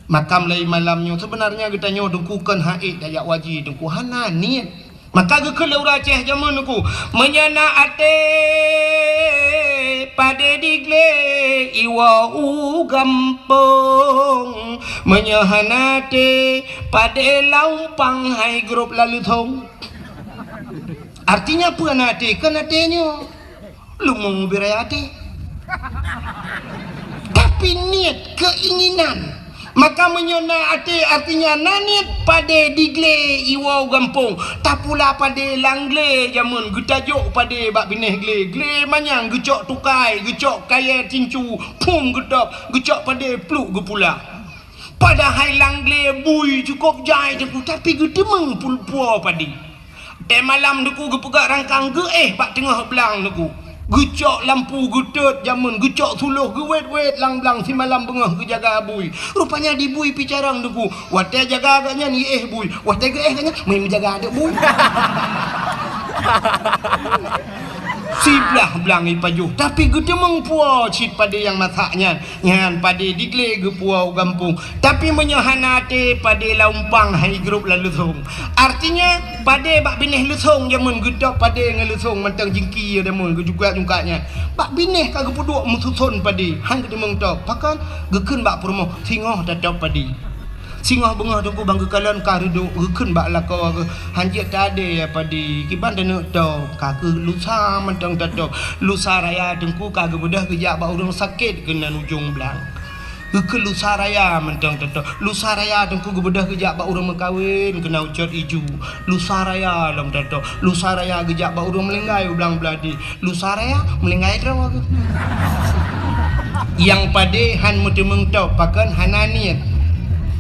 Maka mulai malam nyoe, sebenarnya geutanyoe Teungku kon hana ék tajak u haji, Teungku hana niet. Maka geukheun lé ureuëng Aceh jameun Teungku, meunyoe na até padé diglé iwoe u gampông, meunyoe hana até padé laumpang hai grob laleusông. Artinya peue na até? Kon até nyoe. Leumo beu raya até. Tapi niet, keinginan. Maka meunyoe na até, artinya na niet padé diglé iwoe u gampông. Tapula padé lam glé jameun, geutajok padé bak binéh glé. Glé manyang geucok tukai, geucok kayée tincu, phum geutôb, geucok padé pluek geupula. Padahai lam glé bui cukôp jai Teungku, tapi geuteumé pulpo padé. Watée malam Teungku geupeugah rangkang geuéh bak teungoh blang Teungku. Geucok lampu geutot jameun, geucok suloh geuwét-wét lam blang simalam beungoh geujaga bui. Rupanya di bui pih carông Teungku. Watée jaga gobnyan iéh bui, watée geuéh gobnyan meujaga aneuk bui. Siblah blang ipajoh, tapi geuteumeung puwoe cit padé nyang masak nyan. Nyan padé diglé geupuwoe u gampông. Tapi meunyoe hana até, padé lam umpang hai grôp lam leusông. Artinya, padé bak binéh leusông jameun geutôb padé ngon leusông mantong jingki jameun geujungkat-jungkat nyan. Bak binéh ka geupeuduek meususon padé, han geuteumeung tôb. Pakon? Geukheun bak peurumoh, singoh tatôb padé. Singoh beungoh teungku ban geukalon ka reudôk, geukheun bak lakoe geuh, "Han jeuet tadé ya padé, kiban taneuk tôb, ka keuh lusa mantong tatôb." Lusa raya teungku ka geubeudôh geujak bak ureuëng sakét keunan ujong blang. Geukheun lusa raya mantong tatôb. Lusa raya teungku geubeudôh geujak bak ureuëng meukawen keunan ucot iju. Lusa raya lom tatôb. Lusa raya geujak bak ureuëng meulinggai u blang beuladi. Lusa raya meulinggai droe. Nyang padé han meuteumeung tôb, pakon hana niet.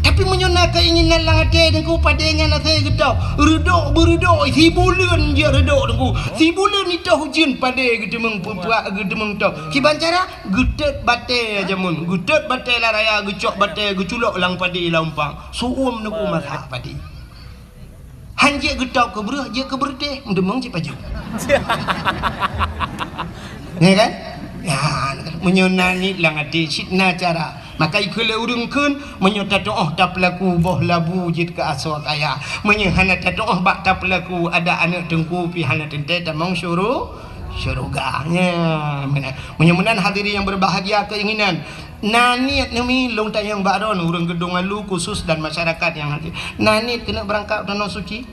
Tapi meunyoe na keuinginan lam até teungku, padé nyan asai geutôb. Reudôk beureudôk, sibuleuen jeuet reudôk teungku. Sibuleuen itoh ujeuen padé geuteumeung peupuak geuteumeung tôb. Kiban cara? Geutot batée jameun. Geutot batée lam raya, geucok batée, geuculok lam padé lam umpang. Su'uem teungku masak padé. Han jeuet geutôb keu breueh, jeuet keu beureutéh, meudeumeung cit pajoh. Ya kan? Ya, meunyoe na niet lam até, cit na cara. Maka ikheun lé ureuëng kheun, meunyoe tatu'oh tapeulaku boh labu jeuet keu asoe kaya. Meunyoe hana tatu'oh bak tapeulaku, adak aneuëk teungku pih hana teuntée tamong syuru-, syeuruga. Ya, meunan. Meunyoe meunan hadirin yang berbahagia keinginan, Na niet neumi lôn tanyong bak droeneuh ureuëng Geudong Alu khusus dan masyarakat nyang hadir. Na niet keuneuk beurangkat u Tanoh Suci?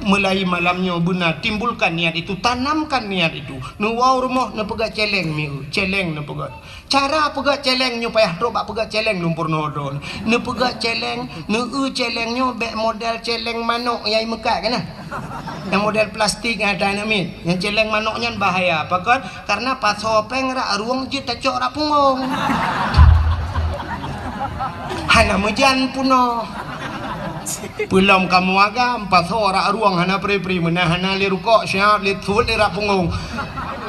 Mulai malam nyoe beuna timbulkan niat itu, tanamkan niat itu. Neuwoe u rumoh neupeugét céléng mieu, céléng neupeugét. Cara peugét céléng nyoe payah trok bak peugét céléng lôn peurunoe droeneuh. Neupeugét céléng, neueu céléng nyoe bék model céléng manok nyang imeukat kana. Nyang model plastik nyang ata aneuk miet. Nyang céléng manok nyan bahaya. Pakon? Karena pasoe péng rak rueng jeuet tacok rak punggong. Hana meujan peunoh. Peulom kamoe agam, pasoe rak rueng hana pri-pri, meunan hana lé rukok, siat lé thot lé rak punggong.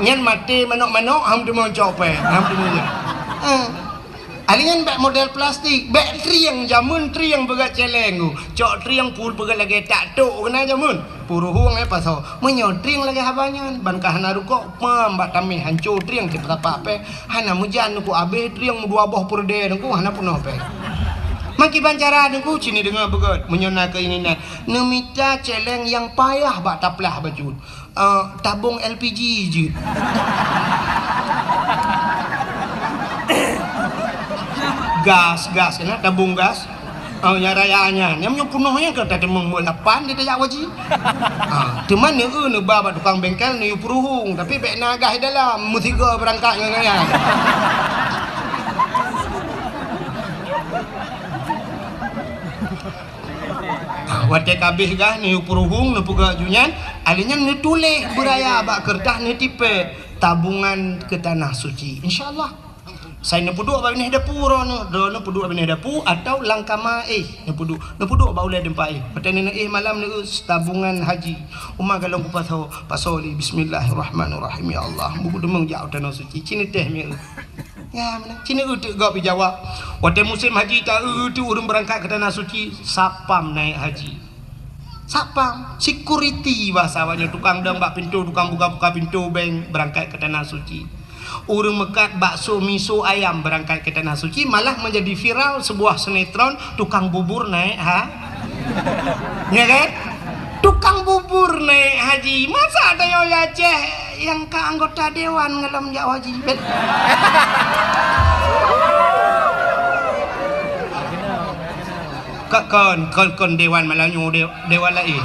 Nyan maté manok-manok, han teumeucok péng, han teumeujan. Eh. Ahli nyan bék model plastik, bék trieng, jameun trieng peugét céléng tu. Cok trieng pul peugét lagée tak tok keunan jameun. Puruhueng eh pasoe. Meunyoe trieng lagée haba nyan, ban ka hana rukok, pam bak tameh hanco trieng cit sapak péng. Hana meujan teungku abéh trieng meudua boh peureudée teungku hana peunoh péng. Meukiban cara teungku cini deungoe beugét, meunyoe na keuinginan. Neumita céléng nyang payah bak taplah bacut. Ah, tabong L P G jeuet. Gas, gas, kena tabong gas. Ah, nyang raya nyan. Nyang meunyoe peunoh nyan ka tateumong lapan di tajak waji. Ah, teuma neu-eu neuba bak tukang bengkel neuyue peuruhueng, tapi bék na gas di dalam, meusigoe beurangkat ngon nyan. Ah, watée ka abéh gah neuyue peuruhueng neupeugah ju nyan, alé nyan neutuléh beuraya bak keureutah neutipée tabungan keu Tanah Suci. Insya Allah. Sai neupeuduek bak binéh dapu droeneuh, droeneuh peuduek bak binéh dapu atau lam kama éh neupeuduek, neupeuduek bak ulée teumpat éh. Watée neuéh malam neueu tabungan haji. Uma galong kupasoe, pasoe lé bismillahirrahmanirrahim. Ya Allah, buku deungoe jak u Tanah Suci. Cit neutéh mieu. Ya, meunan. Cit neueu teuk gob jijawab. Watée musém haji taeu teuk ureuëng beurangkat keu Tanah Suci, satpam naék haji. Satpam, security bahasa awaknyan, tukang dong bak pintoe, tukang buka-buka pintoe bank beurangkat keu Tanah Suci. Ureuëng meukat bakso, miso, ayam beurangkat keu Tanah Suci, malah menjadi viral sebuah sinetron tukang bubur naék ha-, ya kan? Tukang bubur naék haji. Masa tanyoe di Aceh nyang ka anggota dewan ngalom jak haji. Ka kon, kon, kon dewan malam nyoe de-, dewan laén.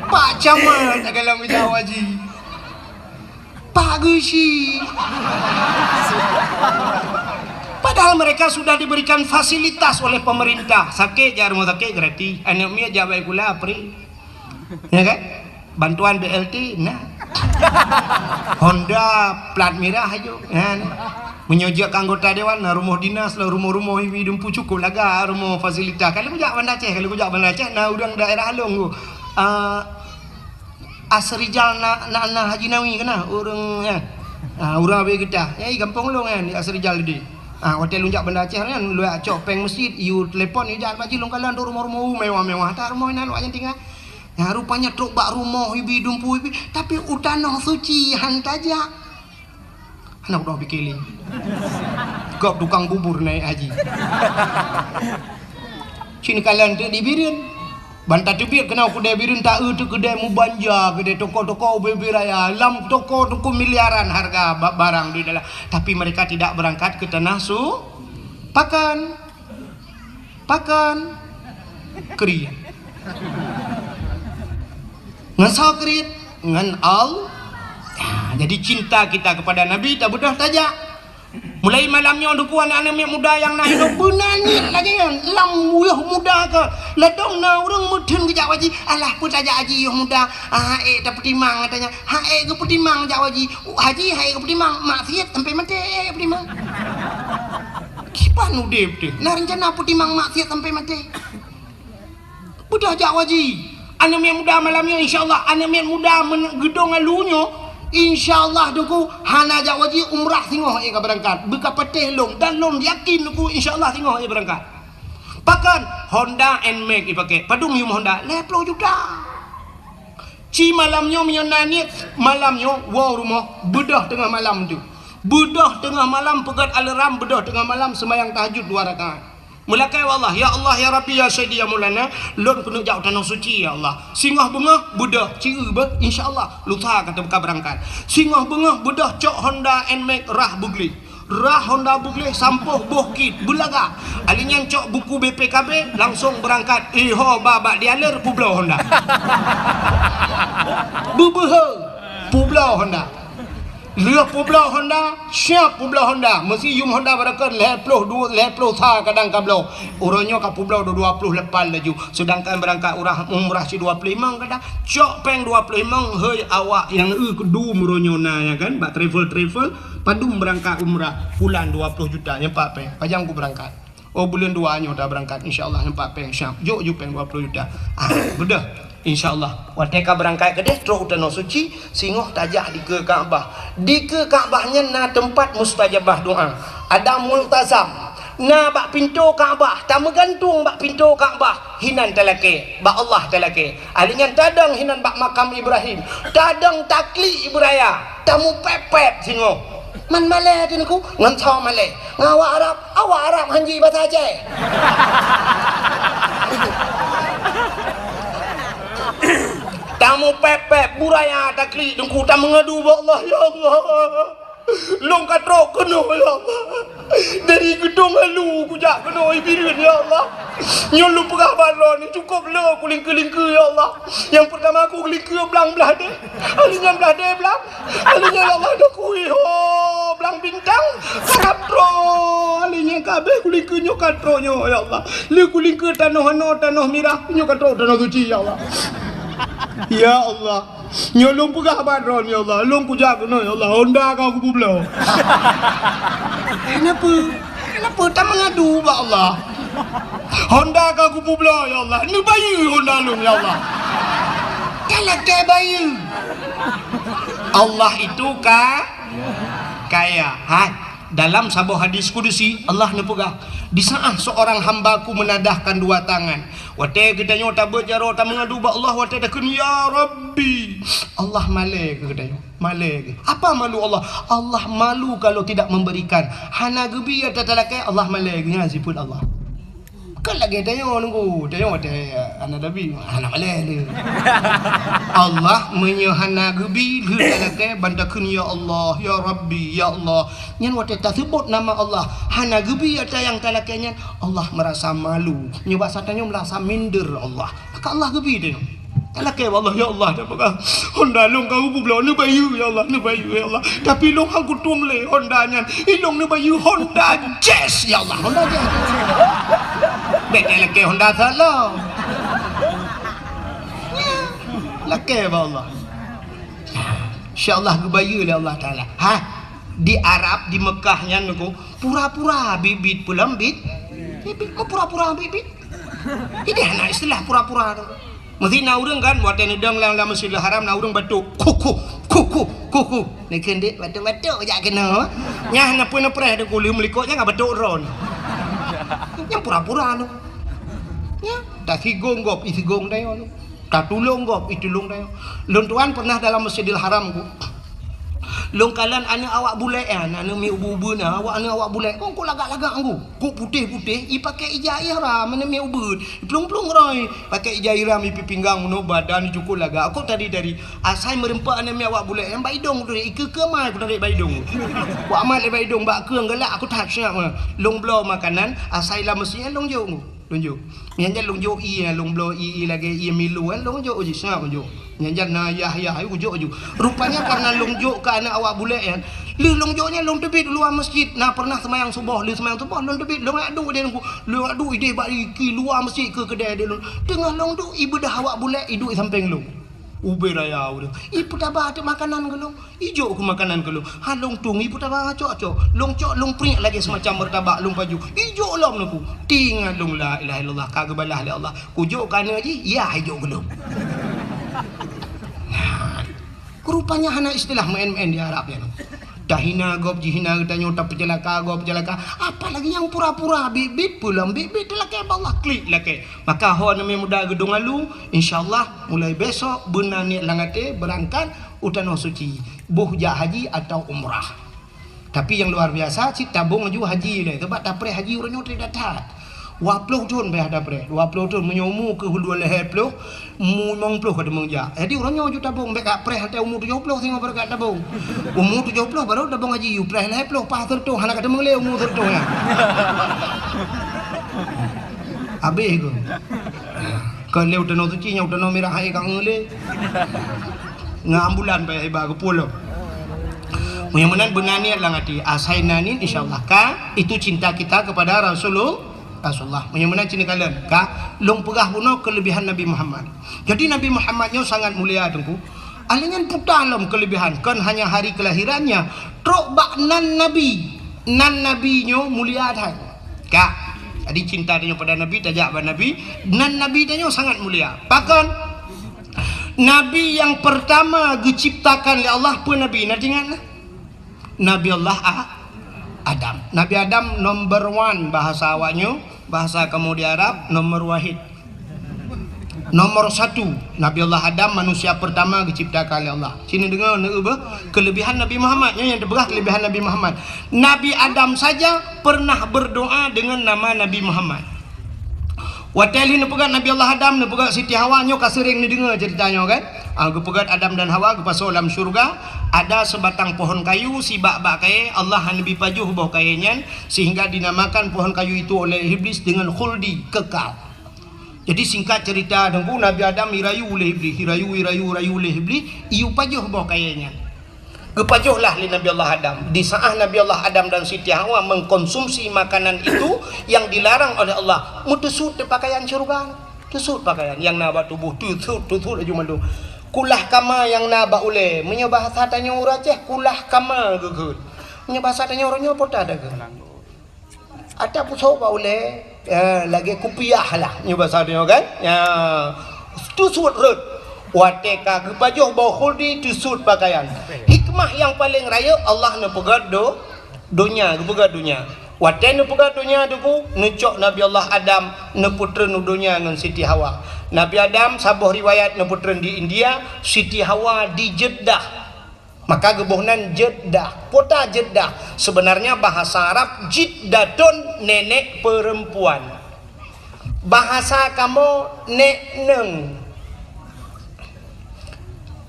Pak Camat ngalom jak haji. Pak Geuchik. Padahal mereka sudah diberikan fasilitas oleh pemerintah. Sakét jak rumoh sakét gratis. Aneuëk miet jak baikula free. Ya kan? Bantuan B L T na. Honda plat mirah aju. Ya, na. Meunyoe jeuet keu anggota dewan na rumoh dinas lah, rumoh-rumoh hibi dumpu cukup laga rumoh fasilitas. Kalau kujak Banda Aceh, kalau kujak Banda Aceh na ureuëng daerah Along tu. Ah, Asrijal na, na, na Haji Nawi keunan, ureuëng, ya. Ah, ureuëng abéh geutah. Ya, di gampông lôn, ya, di Asrijal tadi. Ah, watée lôn jak Banda Aceh nyan, lôn cok péng meuseujid, yue telepon, yue jak bak jih lôn kalon tu rumoh-rumoh mewah-mewah. That rumoh inan awaknyan tinggai. Nyang rupanya trok bak rumoh ibi dumpu ibi, tapi u tanoh suci han tajak. Hana udah bikili. Gob tukang bubur naik haji. Cin kalan tu di Bireuen. Ban tateubiet keunoe keudè Bireuen, taeu teuh keudè mubanja, keudè toko-toko ubé-ubé raya. Lam toko teuku miliaran harga ba-, barang di dalam. Tapi mereka tidak berangkat ke tanah su-, pakan. Pakan. Kriet. Ngon soe kriet? Ngon Allah. Ya, jadi cinta kita kepada Nabi tabeudôh tajak. Mulai malam nyoe, Teungku, aneuk-aneuk miet muda nyang na hidup, beuna niet lagèe nyan. Lam yoh muda ka, ladôm na ureueng meutheun geujak haji, "Alah, peue tajak haji yoh muda? Ah, ék tapeutimang," katanya. "Ha, ék geupeutimang jak haji." "Haji, ha, ék geupeutimang, maksiat sampai maté, ék geupeutimang." Kiban udép teuh, na reuncana peutimang maksiat sampai maté. Beudôh jak haji. Aneuk miet muda malam nyoe, insya Allah, aneuk miet muda men-, geudong alu nyoe, insya Allah, Teungku, hana jak haji, umrah singoh ék ka beurangkat. Beuka patéh lôn, dan lôn yakin, Teungku, insya Allah, singoh ék beurangkat. Pakon Honda Nmax ipakè. Padum yum Honda? Lhèe plôh juta. Ci malam nyoe meunyoe na niet, malam nyoe woe rumoh, beudôh teungoh malam tu. Beudôh teungoh malam, peugöt alarm, beudôh teungoh malam seumayang tahajud dua rakaat. Meulakèe bak Allah, "Ya Allah, ya Rabbi, ya Sayyidi, ya Maulana, lôn keuneuk jak u Tanoh Suci, ya Allah." Singoh beungoh, beudôh, ci eu beuh, insya Allah, lusa ka teuka beurangkat. Singoh beungoh, beudôh cok Honda Nmax rhah beugleh. Rhah Honda beugleh, sampôh boh kit, beulagak. Ali nyan cok buku B P K B, langsong beurangkat. Iho ba bak dealer, peubloe Honda. Beubeuhe, peubloe Honda. Lheueh peubloe Honda, siap peubloe Honda. Meusi yum Honda barokon lhèe plôh dua, lhèe plôh sa kadang ka bloe. Uroe nyoe ka peubloe dua, dua plôh lapan laju. Seudangkan beurangkat urah, umrah cit dua plôh limong kadang. Cok péng dua plôh limong, hei awak nyang eu keudum uroe nyoe na, ya kan, bak travel-travel, padum beurangkat umrah, pulan dua plôh juta, nyan pat péng. Pajan ku beurangkat? Oh, buleuen dua nyoe tabeurangkat, insya Allah, nyan pat péng, siap. Jok ju péng dua plôh juta. Ah, beudôh. Insya Allah. Watèe ka beurangkat keudeh, trôk u Tanoh Suci, singoh tajak dikeue Ka'bah. Dikeue Ka'bah nyan na teumpat mustajabah doa. Ada multazam. Na bak pintoe Ka'bah, tameugantung bak pintoe Ka'bah, hinan talakèe, bak Allah talakèe. Ali nyan tadong hinan bak makam Ibrahim, tadong taklik ibu raya, tamupèp-pèp singoh. Man malèe teuh Teungku, ngon soe malèe? Ngon awak Arab, awak Arab han ji basa Aceh. Tamupèp-pèp, bu raya taklik Teungku, tameungadu bak Allah, "Ya Allah, lôn ka trôk keunoe, ya Allah. Dari Geudong Alu kujak keunoe Bireuen, ya Allah. Nyoe lôn peugah bak droeneuh, cukôp le kulingkeu-lingkeu, ya Allah. Nyang peurtama kulingkeu blang blah deh, ali nyan blah deh blang, ali nyan, ya Allah, dah kui ho blang bintang, ka trôk, ali nyan ka abéh kulingkeu nyoe ka trôk nyoe, ya Allah. Le kulingkeu tanoh anoe, tanoh mirah, nyoe ka trôk Tanoh Suci, ya Allah. Ya Allah." Nyoe lôn peugah bak droeneuh, ya Allah. Lôn kujak keunoe, ya Allah. Honda ka kupeubloe. Kenapa? Kenapa? Tameungadu bak Allah. Honda ka kupeubloe, ya Allah. Neubayeue Honda lôn, ya Allah. Talakèe bayeue. Allah itu ka-, kaya. Ha? Dalam saboh hadis kudusi, Allah neupeugah, "Di saat seorang hamba-Ku menadahkan dua tangan." Watèe geutanyoe tabeuet jaroe tameungadu bak Allah, watèe takheun, "Ya Rabbi," Allah malèe keu geutanyoe, malèe keu. Apa malu Allah? Allah malu kalau tidak memberikan. Hana geubi ata talakèe, Allah malèe keu, nyan sifeuet Allah. Kan lagèe tanyoe Teungku, tanyoe watèe hana tabi, hana malèe lé. Allah meunyoe hana geubi, lheueh talakèe ban takheun, "Ya Allah, ya Rabbi, ya Allah." Nyan watèe taseubut nama Allah, hana geubi ata nyang talakèe nyan, Allah meurasa malu. Nyoe basa tanyoe meurasa minder Allah. Maka Allah geubi tanyoe. Talakèe bak Allah, "Ya Allah, dah peugah Honda lôn ka kupeubloe, neubayeue, ya Allah, neubayeue, ya Allah. Tapi lôn han kutueng lé Honda nyan. Ilôn neubayeue Honda Jazz, ya Allah, Honda Jazz." Bèk talakèe Honda Solo. Lakèe bak Allah. Insya Allah geubayeue lé Allah Taala. Ha, di Arab, di Mekah nyan Teungku, pura-pura bit-bit pulang bit. Bit-bit, oh, pura-pura bit-bit. Jadi hana istilah pura-pura tu. Meusti na ureueng kan, watèe neudong lam, lam Masjidil Haram, na ureueng batok, "Kuku, kuku, kuku." Neukheun dek batok-batok jak keunoe. Nyan na peue neupreh Teungku, lheueh meulikot nyan ka batok droe. Nyan pura-pura tu. Nyan, tasigong gob, isigong dayo tu. Tatulông gob, itulông tanyoe. Lôn tuan pernah dalam Masjidil Haram ku. Lôn kalon aneuk awak bulèk nyan, aneuk miet ubeut-ubeut nyan, awak aneuk awak bulèk. Kon kok lagak-lagak ku. Kok putéh-putéh, ipakè ija ihram, aneuk miet ubeut. Iplueng-plueng roi, pakè ija ihram, ipi pinggang, meunoe badan, icukôp lagak. Kok tari-tari. Asai meureumpok aneuk miet awak bulèk nyan, bak idông tu, ikeue-keue mai ku tarék bak idông. Ku amat lé bak idông, bak keue galak, aku that siap. Lôn bloe makanan, asai lam masjid nyan lôn jok ku. Lôn jok. Nyan jan lôn jok ié, lôn bloe ié, ié lagèe ié Milo nyan, lôn jok jih, seungab lôn jok. Nyan jan na yah-yah, ayu jok ju. Rupanya karena lôn jok keu aneuk awak bulèk nyan. Lheueh lôn jok nyan lôn teubiet luwa masjid. Na pernah seumayang suboh, lheueh seumayang suboh lôn teubiet, lôn jak duek di lôn. Lôn jak duek idéh bak ié luwa masjid keu keudè di lôn. Teungoh lôn duek, ibeudoh awak bulèk, iduek sampéng lôn. Ubé raya ureueng. Ipeutaba ateueh makanan keu lôn. Ijok keu makanan keu lôn. Ha lôn tueng, ipeutaba cok-cok. Lôn cok, lôn priek lagèe seumacam meurtabak lôn pajoh. Ijok lom neuk ku. Tingat lôn, la ilaha illallah, ka geubalah lé Allah. Kujok keu aneuk jih, yah ijok keu lôn. Nah, rupanya hana istilah meu'en-meu'en di Arab nyan. Tahina gob, jihina geutanyoe, tapeuceulaka gob, peuceulaka. Apalagi nyang pura-pura, biet-biet, peue lom biet-biet, teulakèe bak Allah, klik lakèe. Maka ho aneuk muda geudong alu, insya Allah mulai besok beuna niet lam até beurangkat u Tanoh Suci, boh jak haji atau umrah. Tapi nyang luar biasa, cit tabong laju haji lé, sabab tapreh haji uroe nyoe trép that-that. Dua ploh thon payah tapreh, dua ploh thon, meunyoe umu keuh dua lhèe ploh, umu limong ploh ka teumeung jak. Jadi uroe nyoe ju tabong, bèk ka preh watèe umu tujoh ploh singoh baru ka tabong. Umu tujoh ploh baru tabong haji, yue preh lhèe ploh, paih seureutoh, hana ka teumeung lé umu seureutoh nyan. Habéh keuh. Kon lé u Tanoh Suci, nyoe u Tanoh Mirah hai ka ngeulé. Ngon ambulan payah iba keu pulo. Meunyoe meunan beuna niet lam até, asai na niet, insya Allah ka, itu cinta kita kepada Rasulullah, Rasulullah. Meunyoe meunan cit neukalon ka, lôn peugah bunoe kelebihan Nabi Muhammad. Jadi Nabi Muhammad nyoe sangat mulia teungku. Ahli nyan puta lom kelebihan, kon hanya hari kelahirannya, trok bak nan Nabi. Nan Nabi nyoe mulia that. Ka. Jadi cinta tanyoe pada Nabi, tajak bak Nabi. Nan Nabi tanyoe sangat mulia. Pakon? Nabi nyang pertama geuciptakan lé Allah peue Nabi? Na teuingat na? Nabi Allah A-, Adam. Nabi Adam number one bahasa awaknyoe, bahasa kamoe di Arab, nomor wahid. Nomor satu, Nabi Allah Adam manusia pertama geuciptakan lé Allah. Sini deungoe, neueu beuh, kelebihan Nabi Muhammad. Nyoe nyang teupeugah kelebihan Nabi Muhammad. Nabi Adam saja pernah berdoa dengan nama Nabi Muhammad. Watèe lheueh neupeugöt Nabi Allah Adam, neupeugöt Siti Hawa, nyoe ka seuréng neudeungoe ceurita nyoe kan? Ah, geupeugöt Adam dan Hawa geupasoe lam syeuruga, ada sebatang pohon kayu, sibak bak kayèe, Allah hana neubi pajoh boh kayèe nyan, sehingga dinamakan pohon kayu itu oleh Iblis dengan khuldi, kekal. Jadi singkat cerita, Teungku, Nabi Adam irayu lé Iblis, irayu, irayu, irayu lé Iblis, iyue pajoh boh kayèe nyan. Geupajoh lah lé Nabi Allah Adam. Di saat Nabi Allah Adam dan Siti Hawa mengkonsumsi makanan itu yang dilarang oleh Allah, meuteusut teuh pakaian syeuruga. Teusut pakaian nyang na bak tuboh, teusut, teusut laju mandum. Kulah kama nyang na bak ulèe. Meunyoe bahasa tanyoe ureueng Aceh, kulah kama geukheun. Meunyoe bahasa tanyoe uroe nyoe peue ta geukheun? Ata pusoe bak ulèe, ya, lagèe kupiah lah, nyoe basa nyoe kan. Ya, teusut rhot. Watèe ka geupajoh boh khuldi, teusut pakaian. Hikmah nyang paleng rayeuk, Allah neupeugöt do-, donya, geupeugöt donya. Watèe neupeugöt donya, Teungku, neucok Nabi Allah Adam neupeutreun u donya ngon Siti Hawa. Nabi Adam, saboh riwayat, neupeutreun di India, Siti Hawa di Jeddah. Maka geuboh nan Jeddah. Peue ta Jeddah? Sebenarnya bahasa Arab Jiddatun, nenek perempuan. Bahasa kamoe, nek neueng.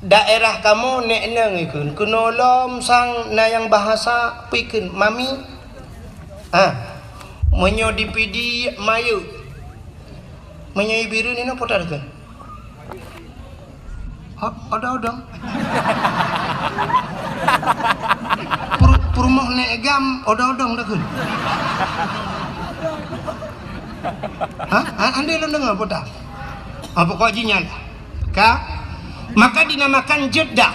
Daerah kamoe, nek neueng ikheun. Keunoe lom sang na nyang bahasa peue ikheun, mami. Ah. Meunyoe di Pidie, mayeuek. Meunyoe i Bireuen inoe peue ta ikheun? Ho-, odong-odong. Pur-, peurumoh nek gam, odong-odong takheun. Ha? Ha, andai lôn deungoe peue ta? Ha, pokok jih nyan lah. Ka? Maka dinamakan Jeddah.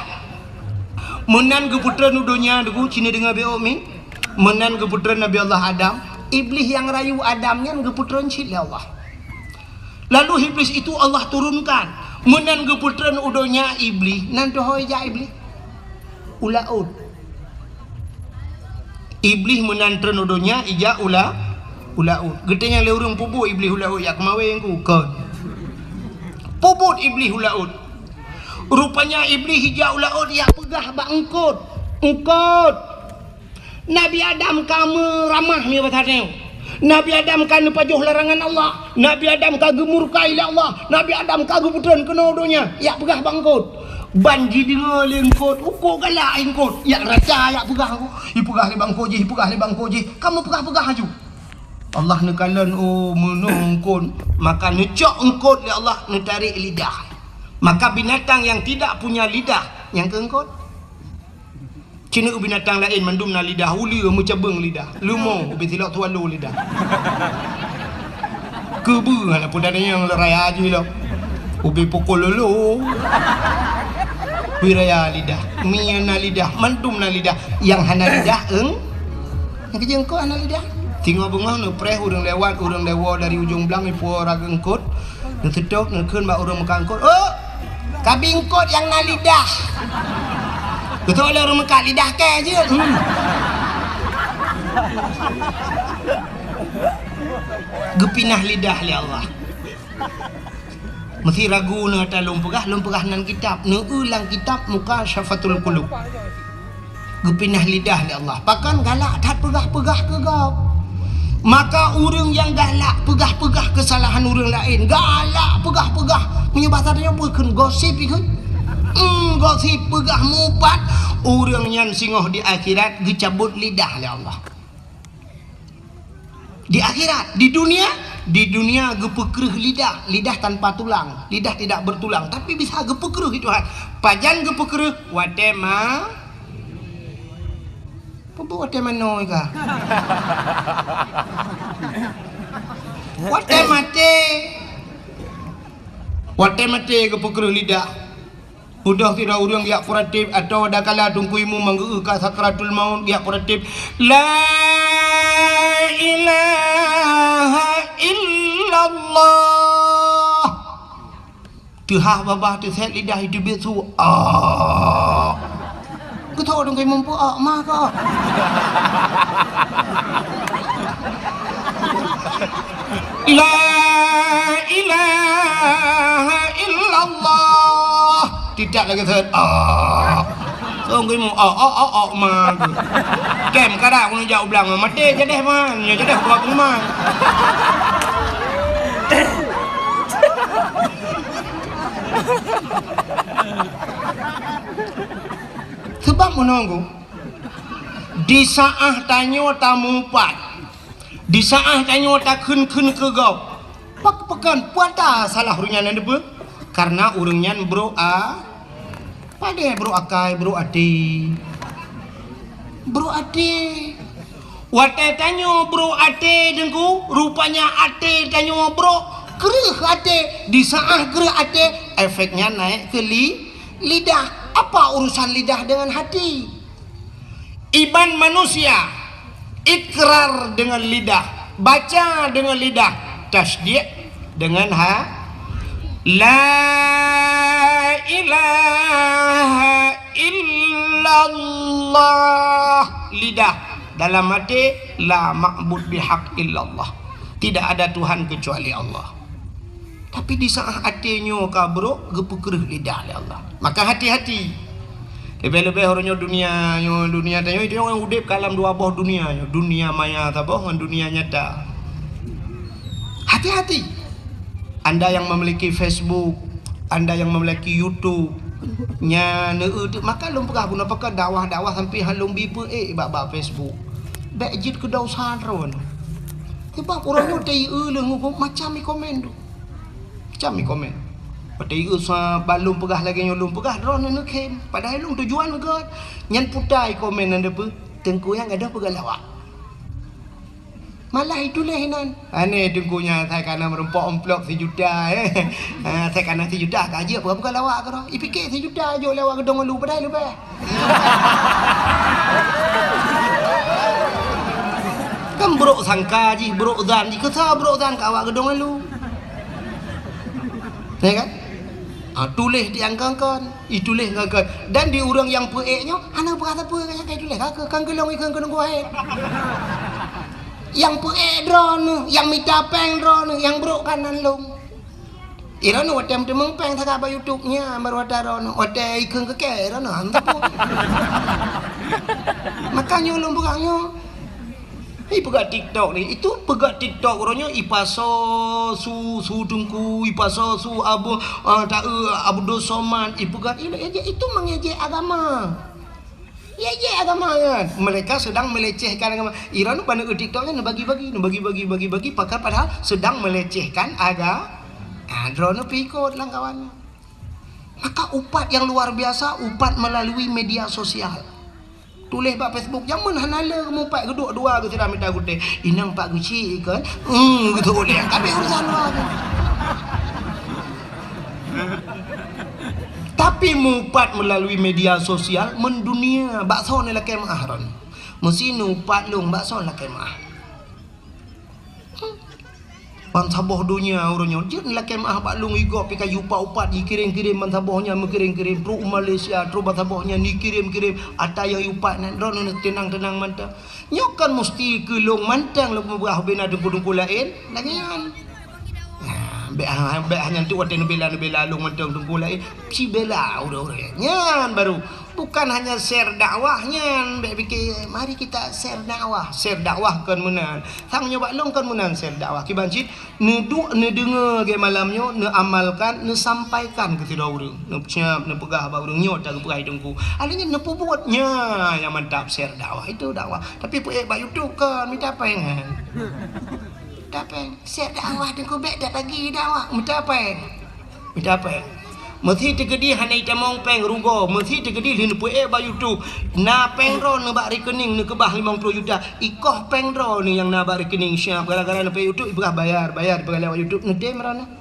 Meunan geupeutreun u donya, Teungku, ci neudeungoe beuh mi. Meunan geupeutreun Nabi Allah Adam. Iblis nyang rayu Adam nyan geupeutreun cit lé Allah. Lalu Iblis itu Allah turunkan. Meunan geupeutreun u donya Iblis, nan teuhôi jak Iblis? U laôt. Iblis meunan treun u donya, ijak u la-, u laôt. Geutanyong lé ureueng, peue buet Iblis u laôt, jak keumawén ku? Kon. Peubuet Iblih u laôt. Rupanya Iblih ijak u laôt, ijak peugah bak eungkôt. Eungkôt. Nabi Adam ka meuramah nyoe basa nyoe. Nabi Adam ka neupajoh larangan Allah. Nabi Adam ka geumurka ilée Allah. Nabi Adam ka geupeutrön keunoe donya. Ijak peugah bak eungkôt. Ban jideungoe lé eungkôt, uko galak eungkôt. Ijak raca, ijak peugah. Ipeugah lé bak eungkôt jih, ipeugah lé bak eungkôt jih. Ka meupeugah-peugah laju. Allah neukalon, oh, meunoe eungkôt, maka neucok eungkôt lé Allah, neutarek lidah. Maka binatang yang tidak punya lidah, nyang keu eungkôt. Ci na binatang laén mandum na lidah, uleue meucabeueng lidah, leumo ubé silok swallow lidah. Keubeue hana peue tanyong raya jih lom. Ubé pukul lolo. Wiraya lidah, mie na lidah, mandum na lidah. Nyang hana lidah, eung-, Nyang keujeueng eungkôt hana lidah. Singoh beungoh neupreh ureuëng lewat, ureuëng lewat dari ujong blang ipuwoe raga eungkôt. Neuseutôt, neukheun bak ureuëng meukat eungkôt, "Oh, kabi eungkôt nyang na lidah." Beutôi lé ureuëng meukat, "Lidah kèe jeuet." Hmm. Geupinah lidah lé Allah. Meusi ragu na ata lôn peugah, lôn peugah nan kitab, neueu lam kitab Mukasyafatul Qulub. Geupinah lidah lé Allah. Pakon galak that peugah-peugah keu gob. Maka ureuëng nyang galak peugah-peugah keusalahan ureuëng laén, galak peugah-peugah, meunyoe basa tanyoe peue kheun gosip ikheun. Hmm, gosip peugah mupat, ureuëng nyan singoh di akhirat geucabot lidah lé Allah. Di akhirat, di dunia, di dunia geupeukreuh lidah, lidah tanpa tulang, lidah tidak bertulang, tapi bisa geupeukreuh itu Tuhan. Pajan geupeukreuh? Watée ma-, peue watée manoe ka? Watée maté. Watée maté geupeukreuh lidah. Udah sidroe ureuëng geujak peuratéb, atawa dakala Teungku Imum manggeu ka sakratul maut geujak peuratéb, "La ilaha illallah." Teuhah babah teusét lidah iteubiet su. Ah. Geutho Teungku Imum peue, ah, ma ka. La ilaha illallah. Tidak lagi set. Ah. Song geumu, oh, oh, oh, oh, ma. Kem kada keuneuk jak u blang, maté jadeh man, nyoe jadeh buat rumah. Sebab menunggu di saat tanyoe tamupat, di saat tanyoe takheun-kheun keu gob, pak-, pakon puata salah ureuëng nyan neupeue? Karena ureuëng nyan brok a-, padé brok akai, brok até. Brok até. Watée tanyoe brok até Teungku, rupanya até tanyoe brok, kreueh até. Di saat kreueh até, efeknya naik ke li-, lidah. Apa urusan lidah dengan hati? Iman manusia, ikrar dengan lidah, baca dengan lidah, tasdiq dengan ha-, la ilaha illallah, lidah, dalam hati, la ma'bud bihaq illallah, tidak ada Tuhan kecuali Allah. Tapi di saat até nyoe ka brok, geupeukreueh lidah lé Allah. Maka hati-hati. Leubeh-leubeh uroe nyoe dunia nyoe, dunia tanyoe, itu nyoe udeb ka lam dua boh dunia nyoe, dunia maya saboh ngon dunia nyata. Hati-hati. Anda yang memiliki Facebook, anda yang memiliki YouTube, nyan, eh, maka lôn peugah bunoe pakat dakwah-dakwah sampai han lôn bi peuék bak, bak Facebook. Bék jeuet keu dosa droe. Sebab uroe nyoe teuieu lôn macam i komen tu. Macam i komen. Watée ieu sa ban lôn peugah lagée nyoe lôn peugah, droeneuh neukhém. Padahai lôn tujuan gét. Nyan puta i komen nyan deupeue, Teungku nyan gadôh peugah lawak. Malah ituléh inan. Aneh Teungku nyan, sai kana meurumpok amplop sijuta, eh. Ah, sai kana sijuta ka jeuet peugah-peugah lawak keudroe. Ipike sijuta jok lé awak Geudong Ulu, padahai leubeh. Kan brok sangka jih, brok zan jih, keu soe brok zan keu awak Geudong Ulu. Ya kan? Ah, tuléh di angkangkan, ituléh angkangkan. Dan di ureuëng nyang peuék nyoe, hana peurasa peue nyang ka ituléh, ka keu, kan keu lôn ikheun keu nunggu hai. Nyang peuék droeneuh, nyang mita péng droeneuh, nyang brok kan nan lôn. Irono watèe meuteumong pèng sagai bak YouTube nyan, baru watèe droeneuh, watèe ikheun keu kèe, irono han teupeu. Makanya ulôn peugah nyoe. Ipeugah TikTok ni, itu peugah TikTok uroe nyoe ipasoe su, su Teungku, ipasoe su Abu, ah, ta-, eh, Abdul Somad, ipeugah ini, itu mengejek agama. Ejek agama nyan. Mereka sedang melecehkan agama. Irono bak TikTok nyan neubagi-bagi, neubagi-bagi, bagi-bagi, pakon padahal sedang melecehkan aga-, ah, droeneuh pih ikot lam kawan. Maka upat yang luar biasa, upat melalui media sosial. Tuléh bak Facebook, jameun hana le mupat geuduek dua geuh sira mita gutèe. Inong pat geuchik kan? Hmm, gitu boleh. Tapi urusan luar tu. Tapi mupat melalui media sosial mendunia, bak soe neulakèe meu'ah ron. Meusi neuupat lôn bak soe lakèe meu'ah. Bansaboh donya uroe nyoe jeuet lakèe meu'ah bak lôn, igob pih ka jiupat-upat, jikirém-kirém bansaboh nyan, meukirém-kirém, trok u Malaysia, trok bansaboh nyan jikirém-kirém, ata nyang jiupat nyan, droeneuh teunang-teunang mantong. Nyoe kon musti keu lôn mantong lôn peugah ubé na teungku-teungku laén, lagèe nyan. Nah, bèk ha-, bèk hana tu watèe neubela-neubela lôn mantong teungku laén, sibela ureueng-ureueng. Nyan baru Bukan hanya share dakwah nyan, bèk pike, mari kita share dakwah. Share dakwah kon meunan. Sang nyoe bak lôn kon meunan share dakwah. Kiban cit, neuduek, neudeungoe lagèe malam nyoe, neuamalkan, neusampaikan keu sidroe ureueng. Neusiap, neupeugah bak ureueng nyoe ta geupeugah teungku. Akhirnya neupeubuet nyan nyang mantap share dakwah. Itu dakwah. Tapi peuék bak YouTube kon mita pèng kan. Mita pèng. Share dakwah teungku bèk dak bagi dakwah. Mita pèng. Mita pèng. Meusi teukeudi hana itamong pèng rugoe, meusi teukeudi lheueh neupeuék bak YouTube. Na pèng droeneuh bak rekening neukeubah limong ploh juta. Ikoh pèng droeneuh nyang na bak rekening siap gara-gara neupeuék YouTube ipeugah bayar, bayar ipeugah lewat YouTube neutem droeneuh.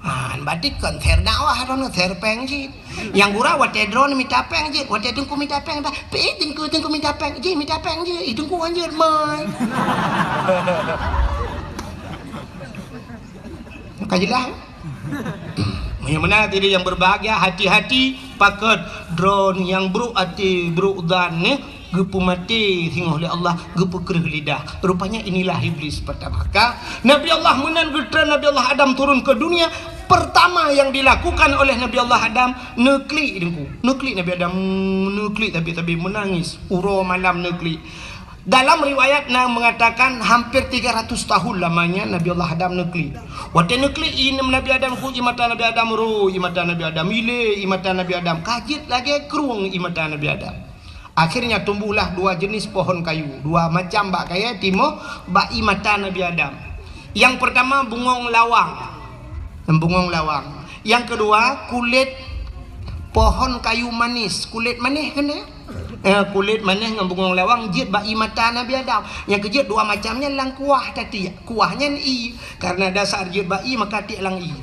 Ah, berarti kon share dakwah droeneuh, share pèng cit. Nyang gura watèe droeneuh mita pèng jeuet, watèe teungku mita pèng, bah, peuék teungku, teungku mita pèng, jih mita pèng jeuet, ih teungku hanjeuet mai. Ka jeulaih? Meunyoe meunan hadirin yang berbahagia, hati-hati pakon droeneuh nyang brok até, brok zan nyoe geupeumaté singoh lé Allah, geupeukreueh lidah. Rupanya inilah iblis pertama. Ka Nabi Allah meunan geutreun Nabi Allah Adam turun ke dunia, pertama yang dilakukan oleh Nabi Allah Adam, neuklik teungku. Neuklik Nabi Adam, neuklik sabe-sabe meunangis. Uroe malam neuklik. Dalam riwayat na mengatakan hampir tiga ratus tahun lamanya Nabi Allah Adam neuklik. Watèe neuklik ié Nabi Adam ku ié mata Nabi Adam ro, ié mata Nabi Adam ilé, ié mata Nabi Adam ka jeuet lagèe krueng ié mata Nabi Adam. Akhirnya tumbuhlah dua jenis pohon kayu, dua macam bak kayèe timoh bak ié mata Nabi Adam. Yang pertama bungong lawang. Bungong lawang. Yang kedua kulét pohon kayu manis, kulét manis kan ya? Eh, kulét manis ngon bungong lawang jeuet bak ié mata Nabi Adam. Nyang keujeuet dua macam nyan lam kuah tatiek. Kuah nyan ié, karena dasar jeuet bak ié maka tiek lam ié.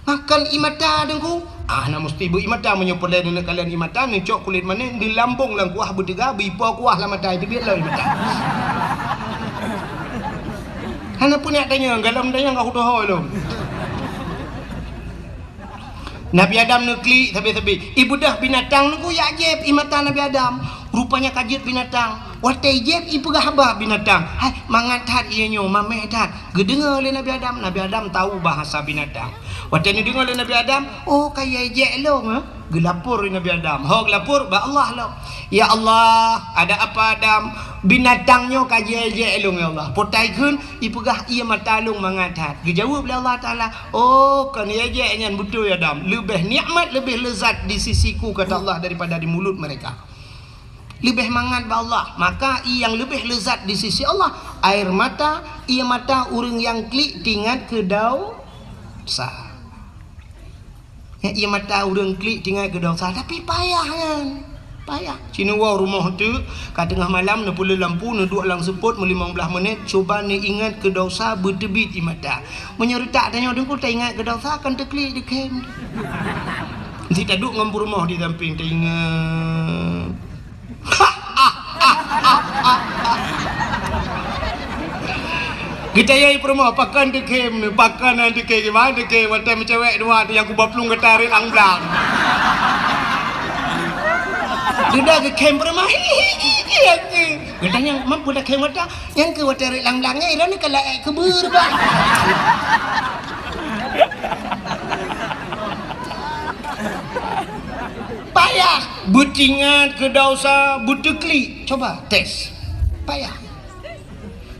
Makan ié mata teungku. Ah, na musti beu ié mata meunyoe peureulèe neuneuk kalon ié mata, neucok kulét manis, neulambong lam kuah beuteuga, beuipo kuah lam mata, teubiet lom ié mata. Hana peue neuk tanyong, galom tanyong ka kutohôi lom. Nabi Adam neuklik sabe-sabe. Ibeudôh binatang nunggu jak jieb ié mata Nabi Adam. Rupanya ka jeuet binatang. Watèe jieb ipeugah haba binatang. Hai, mangat that ié nyoe, mamèh that. Geudeungoe lé Nabi Adam. Nabi Adam tahu bahasa binatang. Watèe neudeungoe lé Nabi Adam, oh, ka ijek lôn, eh? Geulapor lé Nabi Adam. Ho geulapor bak Allah lom. Ya Allah, ada apa Adam? Binatang nyoe ka jijek lôn, ya Allah. Potai kheun, ipeugah ié mata lôn mangat that. Geujaweueb lé Allah Taala, "Oh, kon ijek nyan beutôi Adam. Leubeh nikmat, leubeh lezat di sisiku," kata Allah, "daripada di mulut mereka." Leubeh mangat bak Allah. Maka ié nyang leubeh lezat di sisi Allah, air mata, ié mata ureueng nyang klik tingat keu dosa. Ya, ié mata ureueng klik tingat keu dosa, tapi payah nyan. Payah. Sinewoe rumoh teuk, ka teungoh malam neupeuleueh lampu, neuduek lam seupôt meulimong blaih menit, cuba neuingat keu dosa beuteubiet ié mata. Meunyoe reutak tanyoe teungku taingat keu dosa, kan teuklik dikhem. Sit taduek ngon peurumoh di sampéng taingat. Geutanyong peurumoh, pakon teukhem, pakon han teukhem, kiban teukhem, watèe meucewek dua tu nyang kuba plueng gata rot lam blang. Dudoe geukhem peurumoh, hi, hi, hi, hi, hi. Geutanyong, "Man peue takhem gata?" "Nyang keu watèe rot lam blang nyan, iroe nyoe ka laék keubeureubah." Payah. Beutingat keu dosa, beuteuklik. Coba tes. Payah.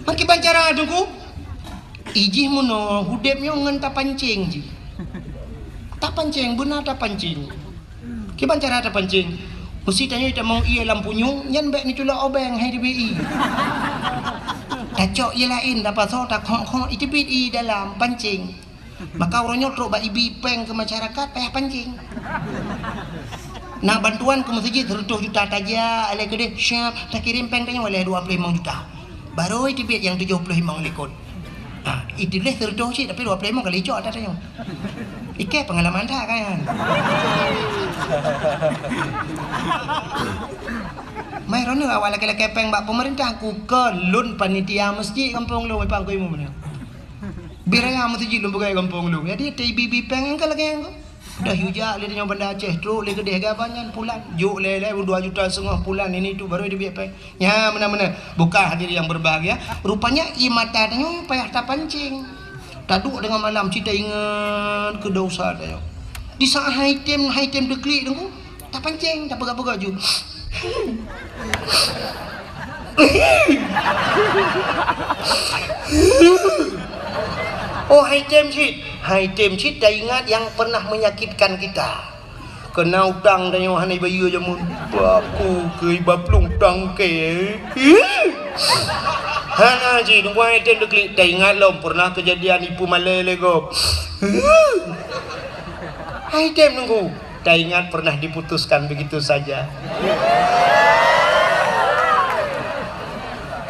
Meukiban cara Teungku? Ijih meunoe udeb nyoe ngon tapancing jih. Tapancing, beuna tapancing. Kiban cara tapancing? Meusi tanyoe tamong ié lam punyueng, nyan bék neuculok obeng hai teubiet ié. Tacok ié laén, tapasoe, takhok-khok, iteubiet ié dalam pancing. Maka uroe nyoe trok bak ibi péng keu masyarakat payah pancing. Na bantuan keu meuseujid seureutôh juta, tajak lé keudeh, siap, takirém péng tanyoe lé dua ploh limong juta. Barô iteubiet nyang tujoh ploh limong likot. Ha, iteubiet seureutôh cit, tapi dua ploh limong ka licok ata tanyoe. Ikei peungalaman that kan. Mai droeneuh awak lakée-lakée péng bak peumeurintah, ku keu lôn panitia meuseujid gampông lôn, Ipang Kuimu nyoe. Bih raya meuseujid lôn peugah gampông lôn. Jadi, teuibi-ibi péng nyang ka lagée nyan. Dah yue jak lé nyoe Banda Aceh, trok lé keudeh gaban nyan pulan. Jok lé, lé dua juta setengah pulan, ini tu baru dia biak péng. Nya, meunan-meunan. Bukan hadirin yang berbahagia. Rupanya, ié mata tanyoe payah tapancing. Taduek deungon malam, cit taingat keu dosa tanyoe. Di saat hai tem, hai tem deuklik Teungku, tapancing, tapeugah-peugah ju. Oh, hai tem cit. Hai tem cit taingat yang pernah menyakitkan kita. Keu na utang tanyoe hana ibayeue jameun. Baku keu iba plueng tangke. Hana cit, Teungku, hai tem deuklik, taingat lom pernah kejadian ipeue malée lé gob. Hai tem Teungku, taingat pernah diputuskan begitu saja.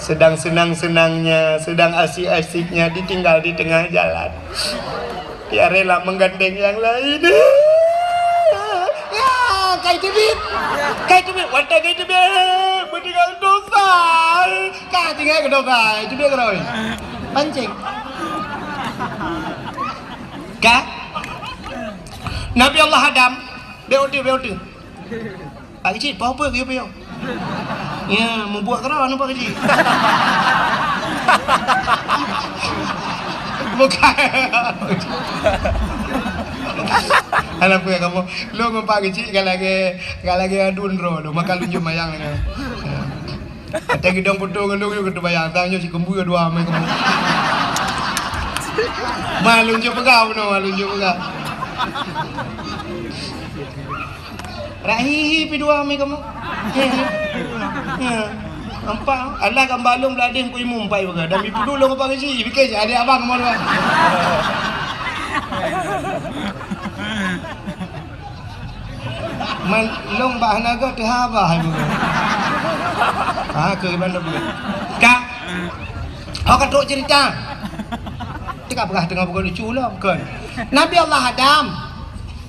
Sedang senang-senangnya, sedang asik-asiknya, ditinggal di tengah jalan. Dia rela menggandeng yang lain. Ya, kai teubiet. Kai teubiet. Watée kai teubiet, beutinggai dosa. Ka tinggai keu dosa, teubiet keudroe. Pancing. Ka? Nabi Allah Adam, bék uteuk, bék uteuk. Pak Keuchik, poh peue geuyue piôh? Ya, mubuet keudroe aneuk Pak Keuchik. Bukan. Hana peue kamoe. Lôn ngon Pak Keuchik ka lagée, ka lagée aduen droe lôn, maka lôn jeuet mayang lagée. Watée geudong putôh ngon lôn, lôn keuteuk bayang, tang nyoe sikeumbeue dua amai kamoe. Ma lôn jeuet peugah bunoe, ma lôn jeuet peugah. Rak hihi pi dua mi kamoe. Ya. Nampak? Alah gamba lôn bladeh ku imum pai baga. Dan mi peuduek lôn apa keuci? Pikir cit adik abang kamoe dua. Man lôn bah naga teuhaba hai baga. Ha, ke bandar baga. Ka. Ho ka trok cerita. Teuka peugah teungoh buka lucu lom, kon. Nabi Allah Adam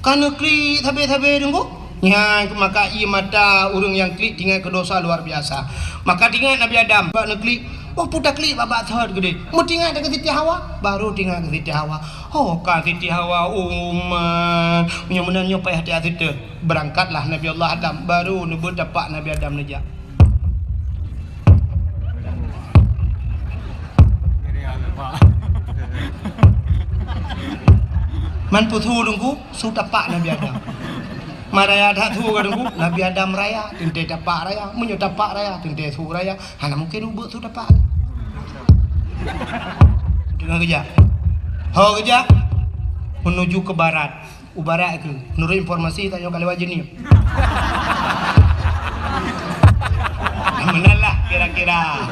ka neuklik sabe-sabe Teungku. Nyan maka ié mata ureuëng nyang klik tingat keu dosa luar biasa. Maka tingat Nabi Adam bak neuklik, oh puta klik bak-bak thot geude. Meutingat keu Siti Hawa, baru tingat keu Siti Hawa. Oh ka Siti Hawa umat, meunyoe meunan nyoe payah hati-hati teuh. Berangkatlah Nabi Allah Adam, baru neubeut tapak Nabi Adam neujak. Man peue su Teungku, su tapak Nabi Adam. Man raya that su ka Teungku, Nabi Adam raya, teuntée tapak raya. Meunyoe tapak raya, teuntée su raya. Hana mungken ubeut su tapak. Deungoe geujak. Ho geujak, menuju ke barat. U barat keuh, menurut informasi tanyoe ka lewat Jeunieb. Meunan lah kira-kira.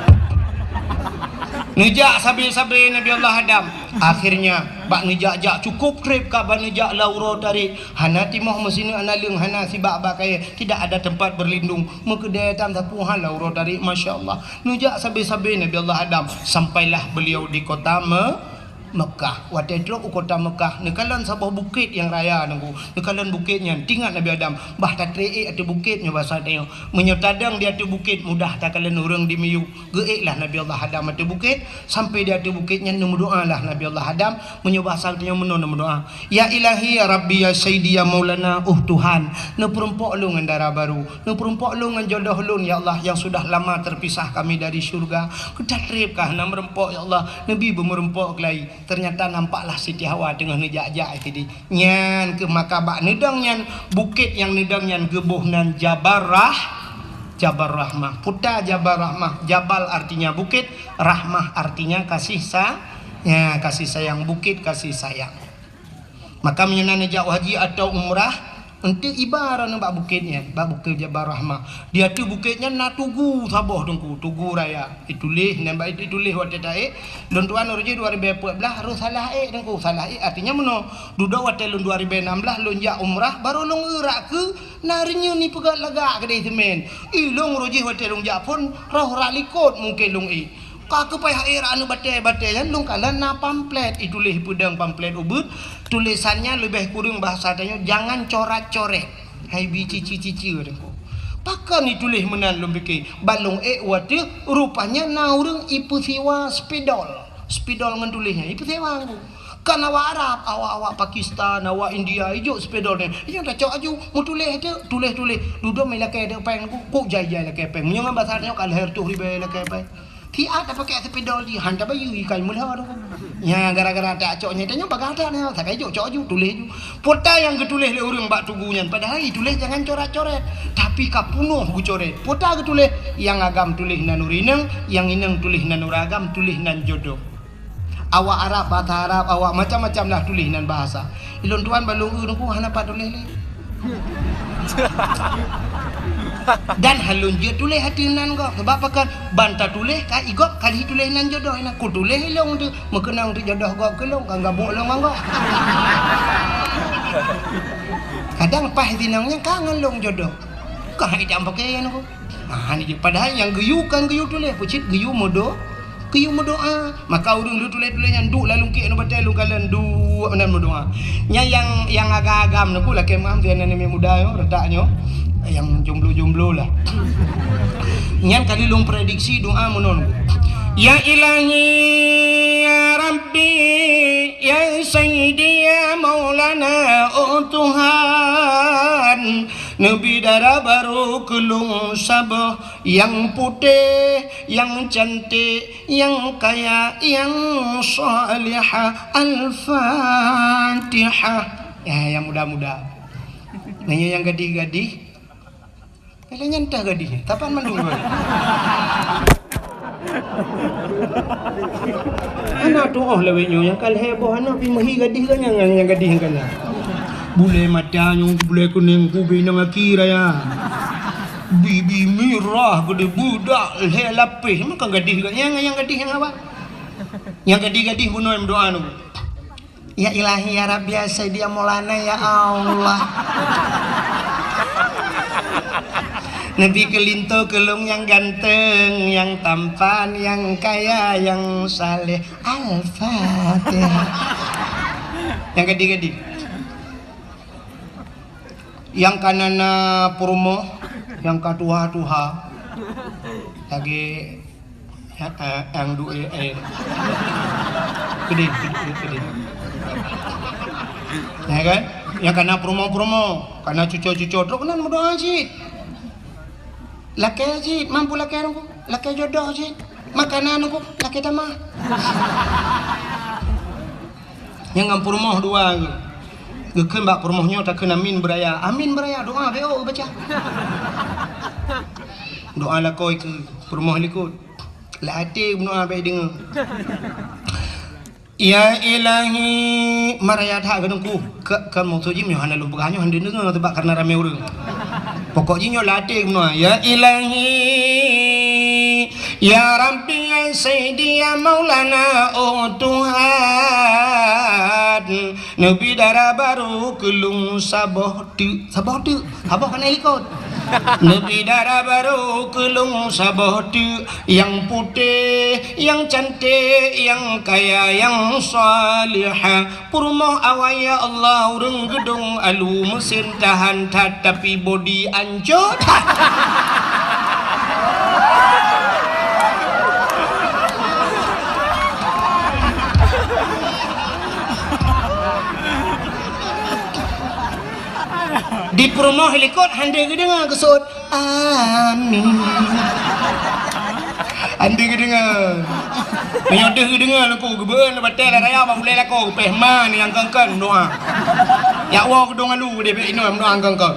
Neujak sabe-sabe Nabi Allah Adam. Akhirnya, bak neujak-jak cukup treb ka bak neujak lam uroe tarék. Hana timoh meusineuk naleueng, hana sibak bak kayée, tidak ada tempat berlindung. Meukeudée tam sapeue hal lam uroe tarék, masya Allah. Neujak sabe-sabe Nabi Allah Adam. Sampailah beliau di kota Me-, Mekah. Watée trok u kota Mekah, neukalon saboh bukét nyang raya Teungku. Neukalon bukét nyan, tingat Nabi Adam, bah tatré ék ateueh bukét nyoe basa tanyoe. Meunyoe tadong di ateueh bukét, mudah takalon ureuëng di miyueb. Geuék lah Nabi Allah Adam ateueh bukét, sampai di ateueh bukét nyan neumeudoá lah Nabi Allah Adam. Meunyoe basa tanyoe meunoe neumeudoá, "Ya Ilahi, ya Rabbi, ya Sayyidi, ya Maulana, oh Tuhan, neupeurumpok lôn ngon dara barô, neupeurumpok lôn ngon jodoh lôn, ya Allah, yang sudah lama terpisah kami dari syurga. Keu tatreb ka hana meurumpok, ya Allah, neubi beumeurumpok keulayi." Ternyata nampaklah Siti Hawa teungoh neujak-jak sideh. Nyan keuh maka bak neudong nyan, bukét nyang neudong nyan geuboh nan Jabal Rah-, Jabal Rahmah. Peue ta Jabal Rahmah, Jabal artinya bukét, Rahmah artinya kasih sa-, ya, kasih sayang, bukét kasih sayang. Maka meunyoe na neujak haji atau umrah, eunteuk iba droeneuh bak bukét nyan, bak bukét Jabal Rahmah. Di ateueh bukét nyan na tugu saboh teungku, tugu raya. Ituléh, nyan bak ituléh watée taék, lôn tuan uroe jih dua ribée peuet blaih, roh salah ék teungku, salah ék artinya meunoe. Dudoe watée lôn dua ribée nam blaih lôn jak umrah, barô lôn eurak keu na reunyeun ipeugét lagak keudeh seumén. Ilôn uroe jih watée lôn jak phon, roh rak likot mungken lôn ék. Ka keupai hai rak aneuk batée-batée nyan lôn kalon na pamflet, ituléh peudong pamflet ubit, tulésan nyan leubeh kureueng bahasa tanyoe, jangan corat-coret. Hai bi cici-cici teungku. Pakon ituléh meunan lôn pike, ban lôn ék watée rupanya na ureuëng ipeusiwa spidol. Spidol ngon tuléh nyan ipeusiwa teungku. Kan awak Arab, awak-awak Pakistan, awak India, ijok spidol nyan. Ijok tacok aju, meutuléh teuk, tuléh-tuléh. Dudoe mé lakée teuk péng, kuk jai-jai lakée péng. Meunyoe ngon basa nyoe ka lhée reutôh ribée lakée péng. Siat tapakée spidol jih, han tabayeue ikai meulhô tu. Nya gara-gara tacok nyan, tanyoe bagah that nyoe, sakai jok cok aju, tuléh aju. Peue ta nyang geutuléh lé ureuëng bak tugu nyan, padahai ituléh jangan coret-coret, tapi ka punoh geucoret. Peue ta geutuléh, nyang agam tuléh nan ureuëng inong, nyang inong tuléh nan ureuëng agam, tuléh nan jodoh. Awak Arab, bahasa Arab, awak macam-macam lah tuléh nan bahasa. Ilôn tuan ban lôn eu teungku hana pat tuléh lé. Dan han lôn jeuet tuléh ateueh nan gob. Sabab pakon? Ban tatuléh ka i gob ka lheueh tuléh nan jodoh inan. Kutuléh ilôn teuk meukeunong teuk jodoh gob keu lôn, ka gabuk lôn ngon gob. Kadang paih sinong nyan ka ngon lôn jodoh. Ka hai dam pakaian aku. Ah, ni je. Padahai nyang geuyue kan geuyue tuléh, peucit geuyue meudo-, geuyue meudoa. Maka ureuëng lheueh tuléh-tuléh nyan duek lam lungkiek ngon batée lôn kalon duek meunan meudoa. Nyan nyang, nyang agam-agam nyoe ku lakée meuam sinan aneuk muda nyoe, reutak nyoe. Nyang jomblo-jomblo lah. Nyan kali lôn prediksi doa meunan. Ya Ilahi, ya Rabbi, ya Sayyidi, ya Maulana, oh Tuhan, neubi dara barô keu lôn saboh nyang putéh, nyang cantik, nyang kaya, nyang salihah. Al-Fatihah. Ya, nyang muda-muda. Nanya nyang gadih-gadih. Kalian nyan tah gadih, tapan mandum gadih. Hana tuoh lawét nyoe nyang ka lhée boh aneuk pi meuhi gadih geuh nyang, nyang gadih geuh nyan. Bulée mata nyoe, bulée kunéng, kubi nang aki raya. Bibi mirah geude beudak lhée lapéh, maka gadih geuh nyang, nyang gadih nyang awak. Nyang gadih-gadih bunoe meudoa nyoe. Ya Ilahi, ya Rabbi, ya Sayyidi, ya Maulana, ya Allah. Neubi keu linto keu lôn nyang ganteng, nyang tampan, nyang kaya, nyang saleh. Al-Fatihah. Nyang gadih-gadih. Nyang ka na-na peurumoh, nyang ka tuha-tuha. Lagée Ya, eh, nyang duek, eh. Keudeh, keudeh, keudeh. Ya kan? Nyang ka na peurumoh-peurumoh, ka na cuco-cuco, trok keunan meudoa cit. Lakée cit, mampu lakée nungku, lakée jodoh cit. Makanan nungku, lakée tamah. Nyang ngon peurumoh dua geuh. Geukheun bak peurumoh nyoe takheun amin beuraya. Amin beuraya, doa B O baca. Doa lakoe keu peurumoh likot. Lam até meudoa bék deungoe. Ya Ilahi, maraya that keu teungku. Ka, ka maksud jih meunyoe hana lôn peugah nyoe hana deungoe, sebab karena ramé ureuëng. Pokok jih nyoe lam até meudoa, ya Ilahi, ya Rabbi, ya Sayyidi, ya Maulana, oh Tuhan, neubi dara barô keu lôn saboh teuk, saboh teuk, saboh keunan likot. Neubi dara barô keu lôn saboh teuk, nyang putéh, nyang cantik, nyang kaya, nyang salihah. Peurumoh awai ya Allah, ureuëng geudong alu, meusén tahan that, tapi bodi ancô that. Di peurumoh likot hana geudeungoe geuseuôt, "Amin." Hana geudeungoe. Meunyoe deuh geudeungoe Teungku, geubeueun batée lam raya bak ulée lakoe, geupéh ma nyang kön-kön meudoá. Jak woe keudong alu deh bék inoe meudoá kön-kön.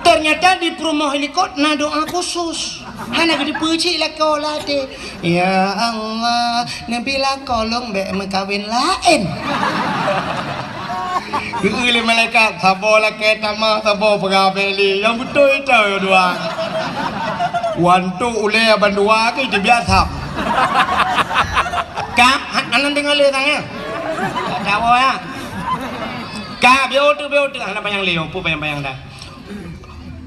Ternyata di peurumoh likot na doá khusus. Hana geuteupeue cit lakoe lam até. "Ya Allah, neubi lakoe lôn bék meukawen laén." Geueu lé malaikat, saboh lakée tamah, saboh peugah bék lé. Nyang beutôi ito dua. Wantok ulée bandua keu jibiasa. Ka, hana deungoe lé sang ya. Ka, biôh tu, biôh tu, hana panyang lé, peue panyang-panyang dah.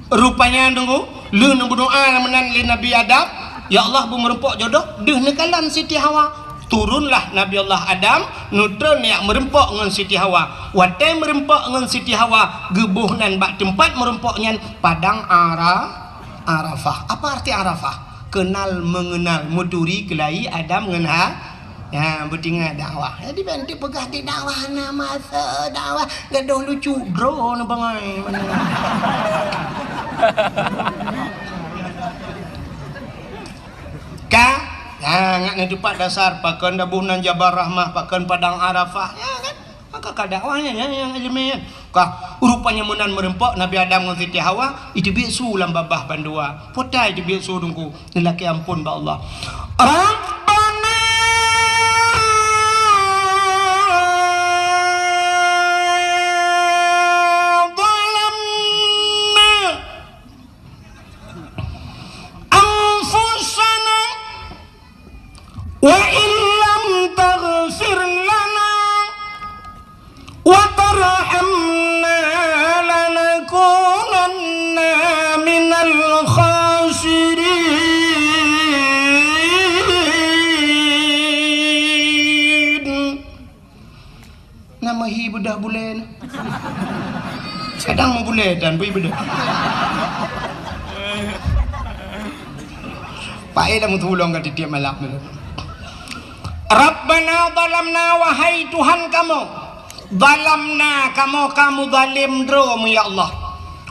Rupanya Teungku, lheueh neubeudoá meunan lé Nabi Adam, "Ya Allah, beu meureumpok jodoh," deuh neukalon Siti Hawa. Turunlah Nabi Allah Adam, neutron neujak meureumpok ngon Siti Hawa. Watée meureumpok ngon Siti Hawa, geuboh nan bak teumpat meureumpok nyan Padang Ara-, Arafah. Apa arti Arafah? Kenal mengenal, meuturi keulayi Adam ngon Ha-, Ya, beutingat dakwah. Jadi, ban dipeugah di dakwah, na masa dakwah, gadoh lucu, droe na bangai. Ka? Ya, ngat na teupat dasar, pakon daboh nan Jabal Rahmah, pakon Padang Arafah. Ya, kan? Maka ka dakwah nyan, nyan, nyang ileumèe nyan. Ka, rupanya meunan meureumpok Nabi Adam ngon Siti Hawa, iteubiet su lam babah bandua. Peue ta iteubiet su Teungku, neulakèe amphon bak Allah. Rabbana zalamna anfusana wa illam taghfir lana wa tarhamna lanakunanna minal khasirin. Na meuhi beudoh bulèe na. Kadang meubulèe dan bui beudoh. Paéh lam tulông ka tiep-tiep malam tu. Rabbana zalamna, wahai Tuhan kamoe, zalamna, kamoe ka meuzalém droe, ya Allah.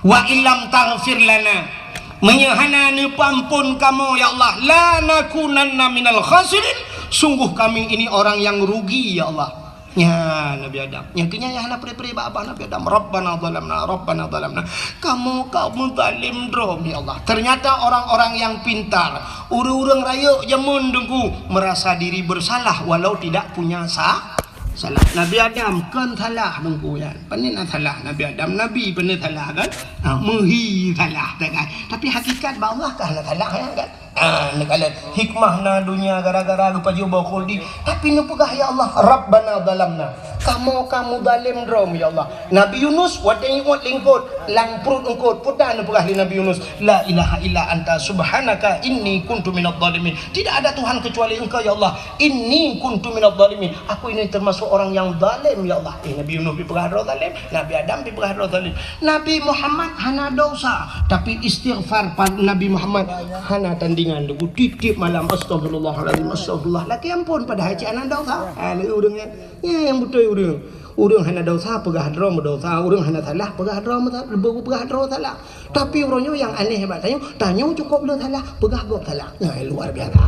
Wa illam taghfir lana, meunyoe hana neupeuamphon kamoe, ya Allah, lanakunanna minal khasirin, sungguh kami ini orang yang rugi, ya Allah. Nyan Nabi Adam. Nyang keu nyan nyang hana pré-pré bak babah Nabi Adam. Rabbana zalamna, Rabbana zalamna. Kamoe ka meuzalém droe, ya Allah. Ternyata orang-orang yang pintar, ureueng-ureueng rayeuk jameun Teungku, merasa diri bersalah walau tidak punya sa-, salah. Nabi Adam kon salah Teungku nyan. Pane na salah Nabi Adam, Nabi pane salah kan? Ha, meuhi salah kan? Tapi hakikat bak Allah ka hana salah nyan kan? Ah, neukalon hikmah na donya gara-gara geupajoh boh khuldi. Tapi neupeugah, "Ya Allah, Rabbana zalamna." Kamoe ka meuzalém droe, ya Allah. Nabi Yunus watèe iuet lé eungkôt, lam pruet eungkôt, peue ta neupeugah lé Nabi Yunus, "La ilaha illa anta subhanaka inni kuntu minadh dhalimin." Tidak ada Tuhan kecuali Engkau, ya Allah. "Inni kuntu minadh dhalimin." Aku ini termasuk orang yang zalim, ya Allah. Eh, Nabi Yunus dipeugah droe zalim, Nabi Adam dipeugah droe zalim. Nabi Muhammad hana dosa, tapi istighfar pa-, Nabi Muhammad hana tandingan. Teungku tiep-tiep malam, "Astagfirullahalazim, astagfirullah." Lakèe amphon padahai cit hana dosa. Ha, lé ureueng nyan. Nyan nyang beutôi ureueng. Ureueng hana dosa peugah droe meudosa, ureueng hana salah peugah droe meusa-, peugah droe salah. Tapi uroe nyoe nyang aneh bak tanyoe, tanyoe cukôp le salah, peugah gob salah. Nyan luar biasa.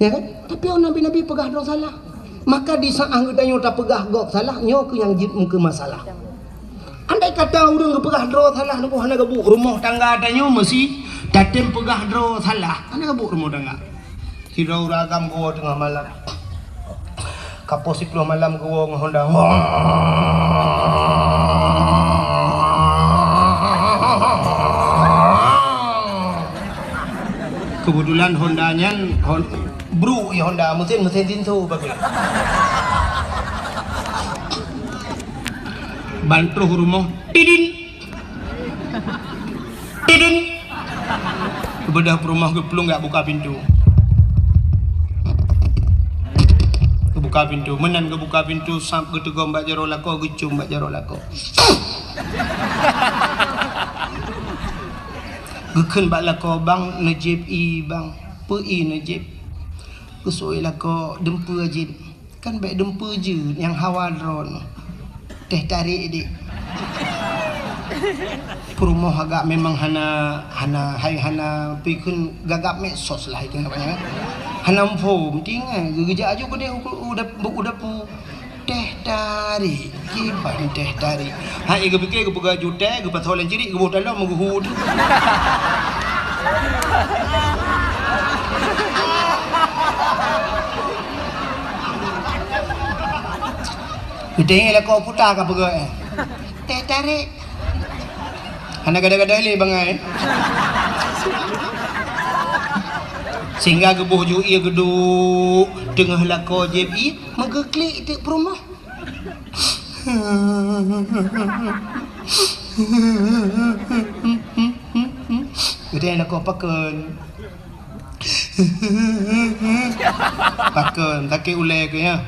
Ya kan? Tapi nabi-nabi peugah droe salah. Maka di saat geutanyoe tapeugah gob salah, nyoe keuh nyang jeuet meukeue masalah. Andai kata ureueng geupeugah droe salah, Teungku, hana geubuet, rumoh tangga tanyoe meusi tatem peugah droe salah, hana geubuet rumoh tangga. Sidroe ureueng agam geuwoe teungoh malam. Ka poh siplôh malam geuwoe ngon honda. Keubeutulan honda nyan hon-, bruk, ya, honda, meusén, meusén tinso bagai. Ban troh rumoh, tidin. Tidin. Geubeudôh peurumoh geuplueng jak buka pintoe. Geubuka pintoe. Meunan geubuka pintoe, sab geuteugom bak jaroe lakoe, geucôm bak jaroe lakoe. Geukheun bak lakoe, "Bang, neujieb ie, Bang." "Peue ie neujieb?" "Geuseuôt lakoe, dumpeue jieb." "Kan bèk dumpeue jeuet, nyang hawa droeneuh. Teuh tarek dik." Peurumoh agak memang hana, hana, hai hana pikun gagap medsos lah itu namanya. Hana info, penting eh, geujak aju keudeh u, u, u dapu. Teh tarik, kiban teh tarik. Hai geupike geupeugah jutée, geupasoe lam cirik, geuboh dalam meuguhu tu. Geutanyong lakoe puta ka peugah eh. Teh tarik. Hana gada-gada lé bangai. Sehingga geuboh ju ie geuduek teungoh lakoe jieb ie meugeuklik teuk peurumoh. Geutanyong lakoe pakon. Pakon, sakét ulée keuh nyan.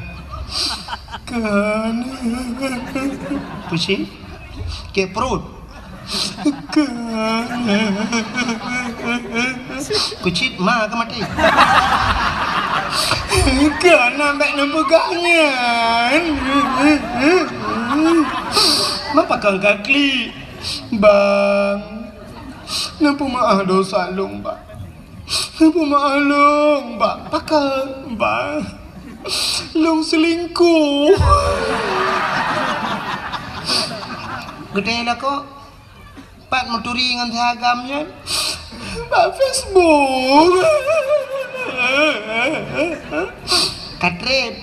Kon. Pusing. Sakét pruet. Kon. Peucit ma ka maté. Kon, bék neupeugah nyan. Ma pakon ka klik. Bang. Neupeumeu'ah dosa lôn, Bang. Neupeumeu'ah lôn, Bang. Pakon, Bang. Lôn selingkuh. Geutanyong lakoe, pat meuturi ngon si agam nyan? Bak Facebook. Ka treb.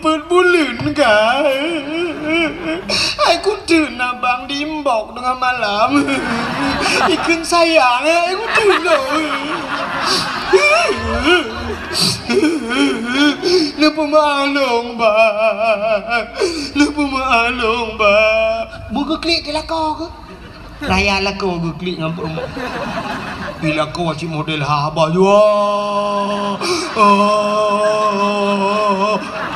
Peuet buleuen ka. Hai kuteun abang di inbox teungoh malam. Ikheun sayang, hai kuteun lôn. Neupeumeu'ah lôn, Bang. Neupeumeu'ah lôn, Bang. Beu geuklik di lakoe keuh. Raya lakoe geuklik ngon peurumoh. Di lakoe cit model haba jua. Oh.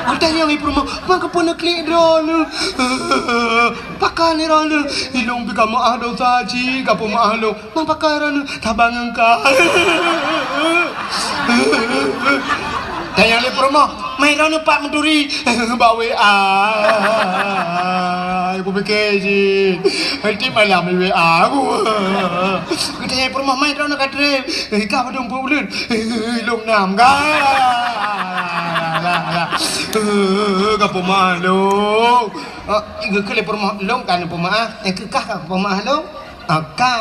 Geutanyong lé peurumoh, "Ma kapeue neuklik droeneuh?" "Pakon droeneuh?" "Ilôn pih ka meu'ah dosa cit, ka peumeu'ah lôn." "Ma pakon droeneuh?" "Saban ngon kah." Tanyong lé peurumoh, "Ma droeneuh pat meuturi?" "Bak W A." Kupike cit. Tiep malam di W A aku. Geutanyong peurumoh, "Ma droeneuh ka treb?" "Ka padum peuet buleuen." "Lôn nam ka." Ka peumeu'ah lôn. Geukheun lé peurumoh, "Lôn ka neupeumeu'ah." "Kah ka peumeu'ah lôn?" "Ka."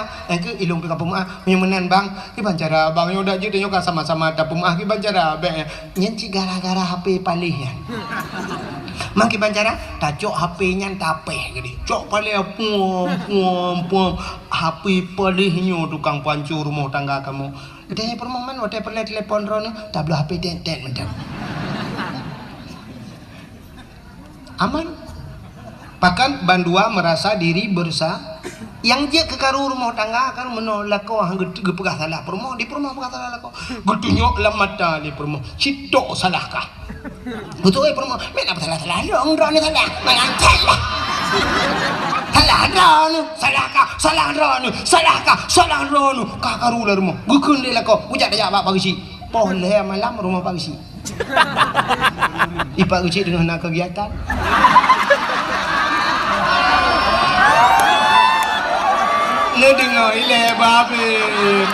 "Ilôn pih ka peumeu'ah." "Meunyoe meunan bang, kiban cara bang, nyoe dak jeuet nyoe ka sama-sama tapeumeu'ah, kiban cara bèk nyan?" "Nyan cit gara-gara H P paléh nyan." "Ma kiban cara?" "Tacok H P nyan tapéh keudéh. Cok paléh puom, puom, puom. H P paléh nyoe tukang panco rumoh tangga kamoe." Geutanyong peurumoh, "Man watèe peureulèe telepon droeneuh?" "Tabloe H P tét-tét mantong." Aman. Pakon bandua meurasa diri beursa. Nyang jeuet keu karu rumoh tangga kan meunoe lakoe han geu-, geupeugah salah peurumoh, di peurumoh peugah salah lakoe. Geutunyok lam mata lé peurumoh, "Cit tok salah kah?" Beutôi peurumoh, "Meunan salah-salah lôn, droeneuh salah. Mangat salah. Salah droeneuh, salah kah, salah droeneuh, salah kah, salah droeneuh." Ka karu lam rumoh. Geukheun lé lakoe, "Kujak tajak bak Pak Geuchik." Poh lhèe malam rumoh Pak Geuchik. Di Pak Geuchik teungoh na kegiatan. Neudeungoe ilèe babeh.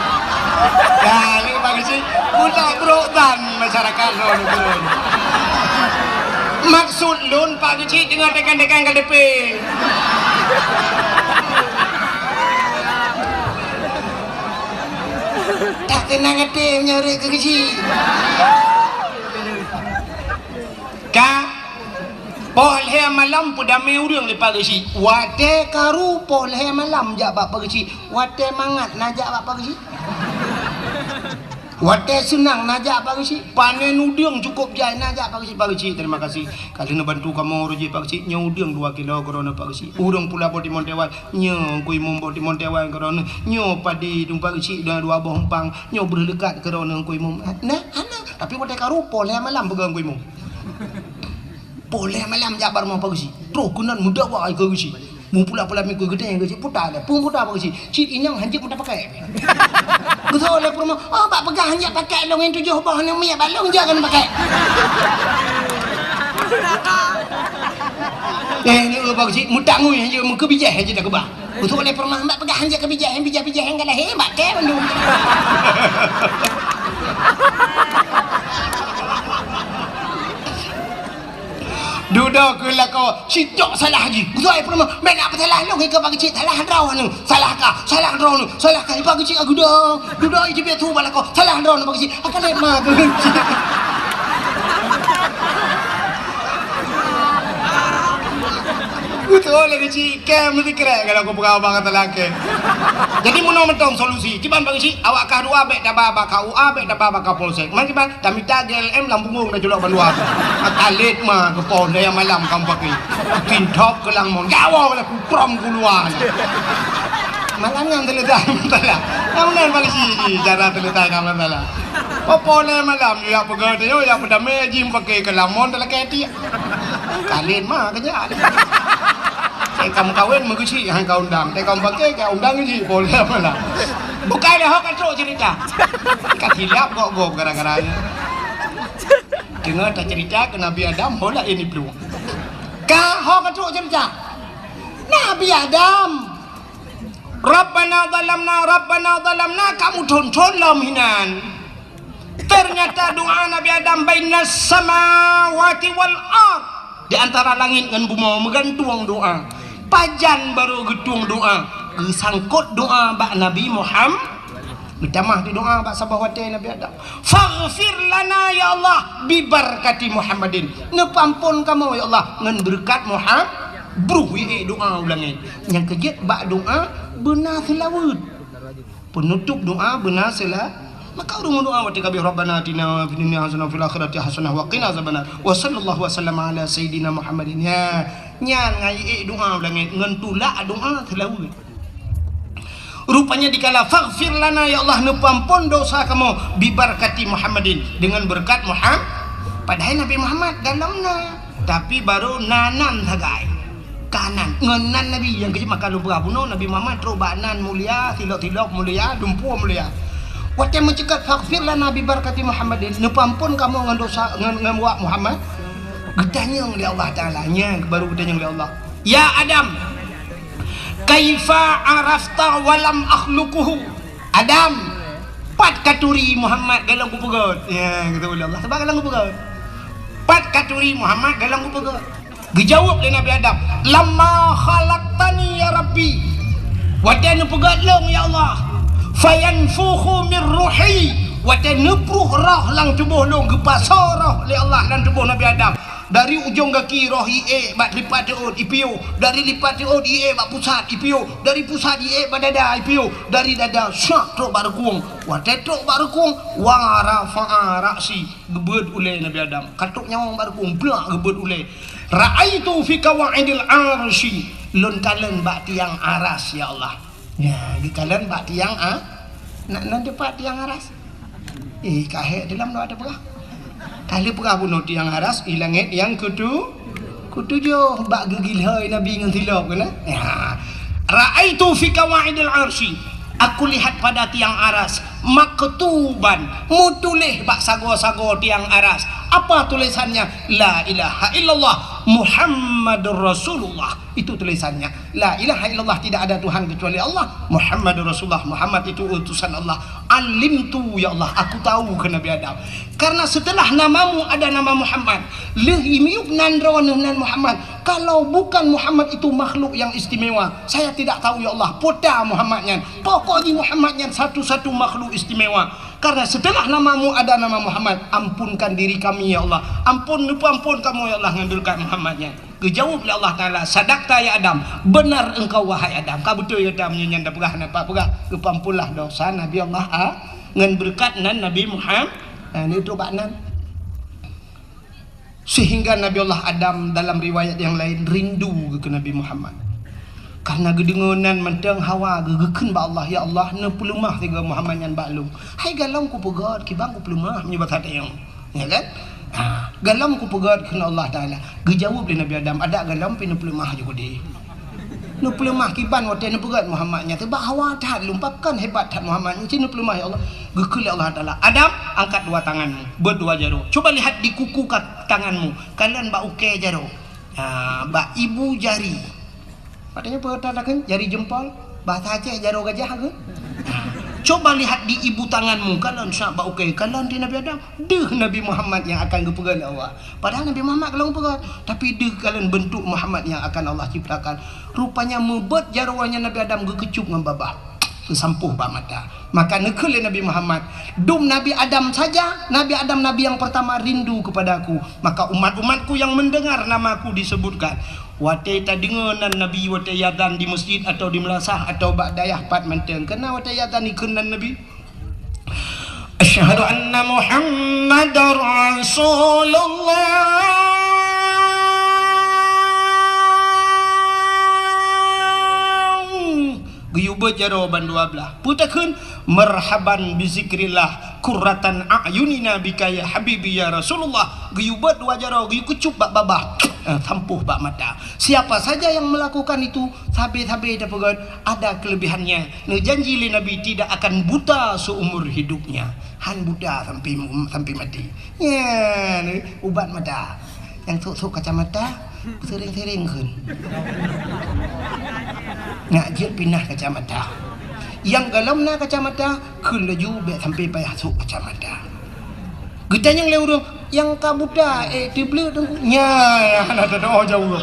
Dah, ni Pak Geuchik, buta brok tan masyarakat lôn. Maksud lôn Pak Geuchik teungoh tekan-tekan K T P. Tak tenang até meunyoe rhot keu Geuchik. Ka poh lhèe malam peudamé ureueng lé Pak Geuchik. Watèe karu poh lhèe malam jak bak Pak Geuchik. Watèe mangat na jak bak Pak Geuchik. Watèe seunang na jak Pak Geuchik. Panen udeueng cukôp jai na jak Pak Geuchik. Pak Geuchik, terima kasih. Ka lheueh neubantu kamoe rot jih Pak Geuchik, nyoe udeueng dua kilo keudroe neuh Pak Geuchik. Ureueng pula boh timon teuwai, nyoe Teungku Imum boh timon teuwai keudroe neuh. Nyoe padi dum Pak Geuchik dua, dua boh umpang, nyoe breuh leukat keudroe neuh Teungku Imum. Nah, hana. Tapi watèe karu poh lhèe malam peugah Teungku Imum. Poh lhèe malam jak bak rumoh Pak Geuchik. Troh keunan meudakwa keu Geuchik. Meupula-pula mikui geutanyong Geuchik, "Peue ta lé, peue ta Pak Geuchik?" "Cit inong hanjeuet meuta pakèk." Geutanyong lé peurumoh, "Oh, bak peugah hanjeuet pakèk lôn nyang tujoh boh aneuk miet bak lôn jak keuneuk pakèk." Eh, ni, eh, Pak Keuchik, meutangui hana, meukeubijéh hana dak keubah. Beutôi lé peurumahan bak peugah hana keubijéh, hana bijéh-bijéh hana galak, eh, bak kèe bandum. Dudoe keu lakoe, sitok salah jih. Beutôi lé peurumahan, bèk na peusalah lôn, keu Pak Keuchik, salah droeneuh, salah kah, salah droeneuh, salah kah, Pak Keuchik, aku dah. Dudoe jih biasa bak lakoe, salah droeneuh Pak Keuchik. Akan lé ma Pak Keuchik. Beutôi lé Keuchik, kèe meusikrek kalau kupeugah bak kata lakèe. Jadi meunoe mantong solusi. Kiban Pak Keuchik, awak kah dua bèk taba bak K U A, bèk taba bak Kapolsek. Man kiban, tamita G L M lam punggong taculok bandua. Akan lé ma keu po daya malam kamoe pakai. Tintop keu lam mon. Gawa lah kukrom keuluwa. Malam nyan teuletai masalah. Nyang meunan Pak Keuchik jih cara teuletai ka masalah. Poh-poh lhèe malam, yue jak peugah teuh, yue jak peudamé jih, meupaké keulamon talakèe tiek. Kalén ma keujak. Teuka meukawen meukeusik han ka undang. Teuka meupaké ka undang jih, poh lhèe malam. Bukai lé ho ka trok cerita. Ka silap gob-gob gara-gara nyan. Deungoe tacerita keu Nabi Adam, ho laén iplueng. Ka ho ka trok cerita. Nabi Adam. Rabbana zalamna, Rabbana zalamna, ka meuthon-thon lom hinan. Ternyata doa Nabi Adam bainas samawati wal ard, di antara langit ngon bumoe meugantung doa. Pajan barô geutueng doa, geusangkot doa bak Nabi Muham-, geutamah di doa bak saboh watèe Nabi Adam. Faghfir lana ya Allah bibarakati Muhammadin. Neupeuamphon kamoe ya Allah ngon beureukat Muham-, bruh ié doa u langét. Nyang keujeuet bak doa beuna seulaweuet. Peunutôp doa beuna seula-, maka ureueng meudoa watèe ka abéh, Rabbana atina fid dunya hasanah wa fil akhirati hasanah wa qina azabannar. Wa sallallahu wa sallama ala sayyidina Muhammadin. Ya, nyan ngon ié doa u langét, ngon tulak doa seulaweuet. Rupanya dikala faghfir lana, ya Allah, neupeuamphon dosa kamoe, bibarakati Muhammadin, dengan berkat Muham-, padahai Nabi Muhammad galom na, tapi barô na nan sagai. Ka nan, ngon nan Nabi, nyang keujeuet maka lôn peugah bunoe, Nabi Muhammad trok bak nan mulia, silop-silop mulia, dumpeue mulia. Watèe meuceukat faghfir lana bibarakati Muhammadin, neupeuamphon kamoe ngon dosa, ngon, ngon wak Muhammad. Geutanyong lé Allah Taala, nyan barô geutanyong lé Allah. Ya Adam, kaifa arafta wa lam akhluquhu? Adam, pat katuri Muhammad galom kupeugöt? Ya, geutanyong lé Allah, sabab galom kupeugöt. Pat katuri Muhammad galom kupeugöt? Geujaweueb lé Nabi Adam, lamma khalaqtani ya Rabbi. Watèe neupeugöt lôn ya Allah. Fayanfukhu min ruhi. Watèe neupruh roh lam tuboh lôn, geupasoe roh lé Allah lam tuboh Nabi Adam. Dari ujong gaki roh iék bak lipat teuôt ipiôh, dari lipat teuôt iék bak pusat ipiôh, dari pusat iék bak dada ipiôh, dari dada syak trok bak reukung. Watèe trok bak reukung, wa rafa'a ra'si, geubeuet ulèe Nabi Adam. Ka trok nyawöng bak reukung, blak geubeuet ulèe. Ra'aitu fi qawaidil arsy, lôn kalon bak tiang aras ya Allah. Ya, geukalon bak tiang a-, na, na teupat tiang aras. Eh, ka hék teulam doa teupeugah. Ka lheueh peugah bunoe tiang aras, i langét nyang keutu-, keutujoh bak geugilhôi Nabi ngon silop keunan. Ya. Ra'aitu fi qawaidil arsy. Aku lihat pada tiang aras, maktuban, meutuléh bak sagoe-sagoe tiang aras. Apa tulisannya? La ilaha illallah Muhammadur Rasulullah. Itu tulisannya. La ilaha illallah, tidak ada Tuhan kecuali Allah. Muhammadur Rasulullah, Muhammad itu utusan Allah. Alimtu, ya Allah, aku tahu, kheun Nabi Adam. Karena setelah namamu ada nama Muhammad, lheueh miyueb nan droeneuh nan Muhammad. Kalau bukan Muhammad itu makhluk yang istimewa, saya tidak tahu, ya Allah, peue ta Muhammad nyan. Pokok jih Muhammad nyan satu-satu makhluk istimewa. Karena setelah namamu ada nama Muhammad, ampunkan diri kami, ya Allah. Ampun, neupeuampon kamoe, ya Allah, ngon beureukat Muhammad nyan. Geujaweueb lé Allah Taala, "Sadaqta ya Adam, beunar engkau wahai Adam." Ka beutôi gata meunyoe nyan tapeugah, na pat peugah, geupeuampunlah dosa Nabi Allah a-, ngon beureukat nan Nabi Muham-, na, neutrok bak nan. Sehingga Nabi Allah Adam dalam riwayat yang lain rindu keu Nabi Muhammad. Karena geudeungoe nan mantong hawa geu-, geukheun bak Allah, "Ya Allah, neupeuleumah sigoe Muhammad nyan bak lôn." Hai galom kupeugöt, kiban kupeuleumoh meunyoe basa tanyoe. Ya kan? Ha, galom kupeugöt kheun Allah Taala. Geujaweueb lé Nabi Adam, "Adak galom pih neupeuleumah ju keudéh." Neupeuleumah kiban watèe neupeugöt Muhammad nyan, sabab hawa that lôn, pakon hebat that Muhammad nyan, ci neupeuleumah, ya Allah. Geukheun lé Allah Taala, "Adam, angkat dua tanganmu, beuet dua jaroe. Coba lihat di kuku ka-, tanganmu, kalon bak ukèe jaroe." Ah, bak ibu jari. Padahai peue kata takheun? Jari jempol. Bahasa Aceh jaroe gajah ke? Ah. Coba lihat di ibu tanganmu, kalon syak bak ukée, kalon di Nabi Adam. Deuh Nabi Muhammad nyang akan geupeugét lé Allah. Padahai Nabi Muhammad ka lheueh geupeugét, tapi deuh kalon beuntuk Muhammad nyang akan Allah ciptakan. Rupanya meubeuet jaroe nyan Nabi Adam geukeucup ngon babah. Geusampôh bak mata. Maka neukheun lé Nabi Muhammad, "Dum Nabi Adam saja, Nabi Adam nabi yang pertama rindu kepada aku. Maka umat-umatku yang mendengar nama aku disebutkan." Watée tadeungoe nan Nabi watée azan di masjid atau di meulasah atau bak dayah pat mantong. Keunan watée azan ikheun nan Nabi, "Asyhadu anna Muhammadar Rasulullah." Geuyue beuet jaroe bandua blaih. Peue takheun? "Marhaban bi zikrillah, qurratan a'yunina bika ya habibi ya Rasulullah." Geuyue beuet dua jaroe, geuyue keucup bak babah. Eh, sampôh bak mata. Siapa saja yang melakukan itu, sabe-sabe tapeugét, ada kelebihannya. Neujanji lé Nabi tidak akan buta seumur hidupnya. Han buta sampai, sampai mati. Nyan, ubat mata. Nyang sôk-sôk kacamata, sering-sering kheun. Nak jeuet pinah kacamata. Nyang golom na kacamata, kheun laju bék sampai payah sôk kacamata. Geutanyong lé ureuëng, "Nyang ka buta, eh, teubleuet Teungku?" Nyan, hana teudoa jaweueb.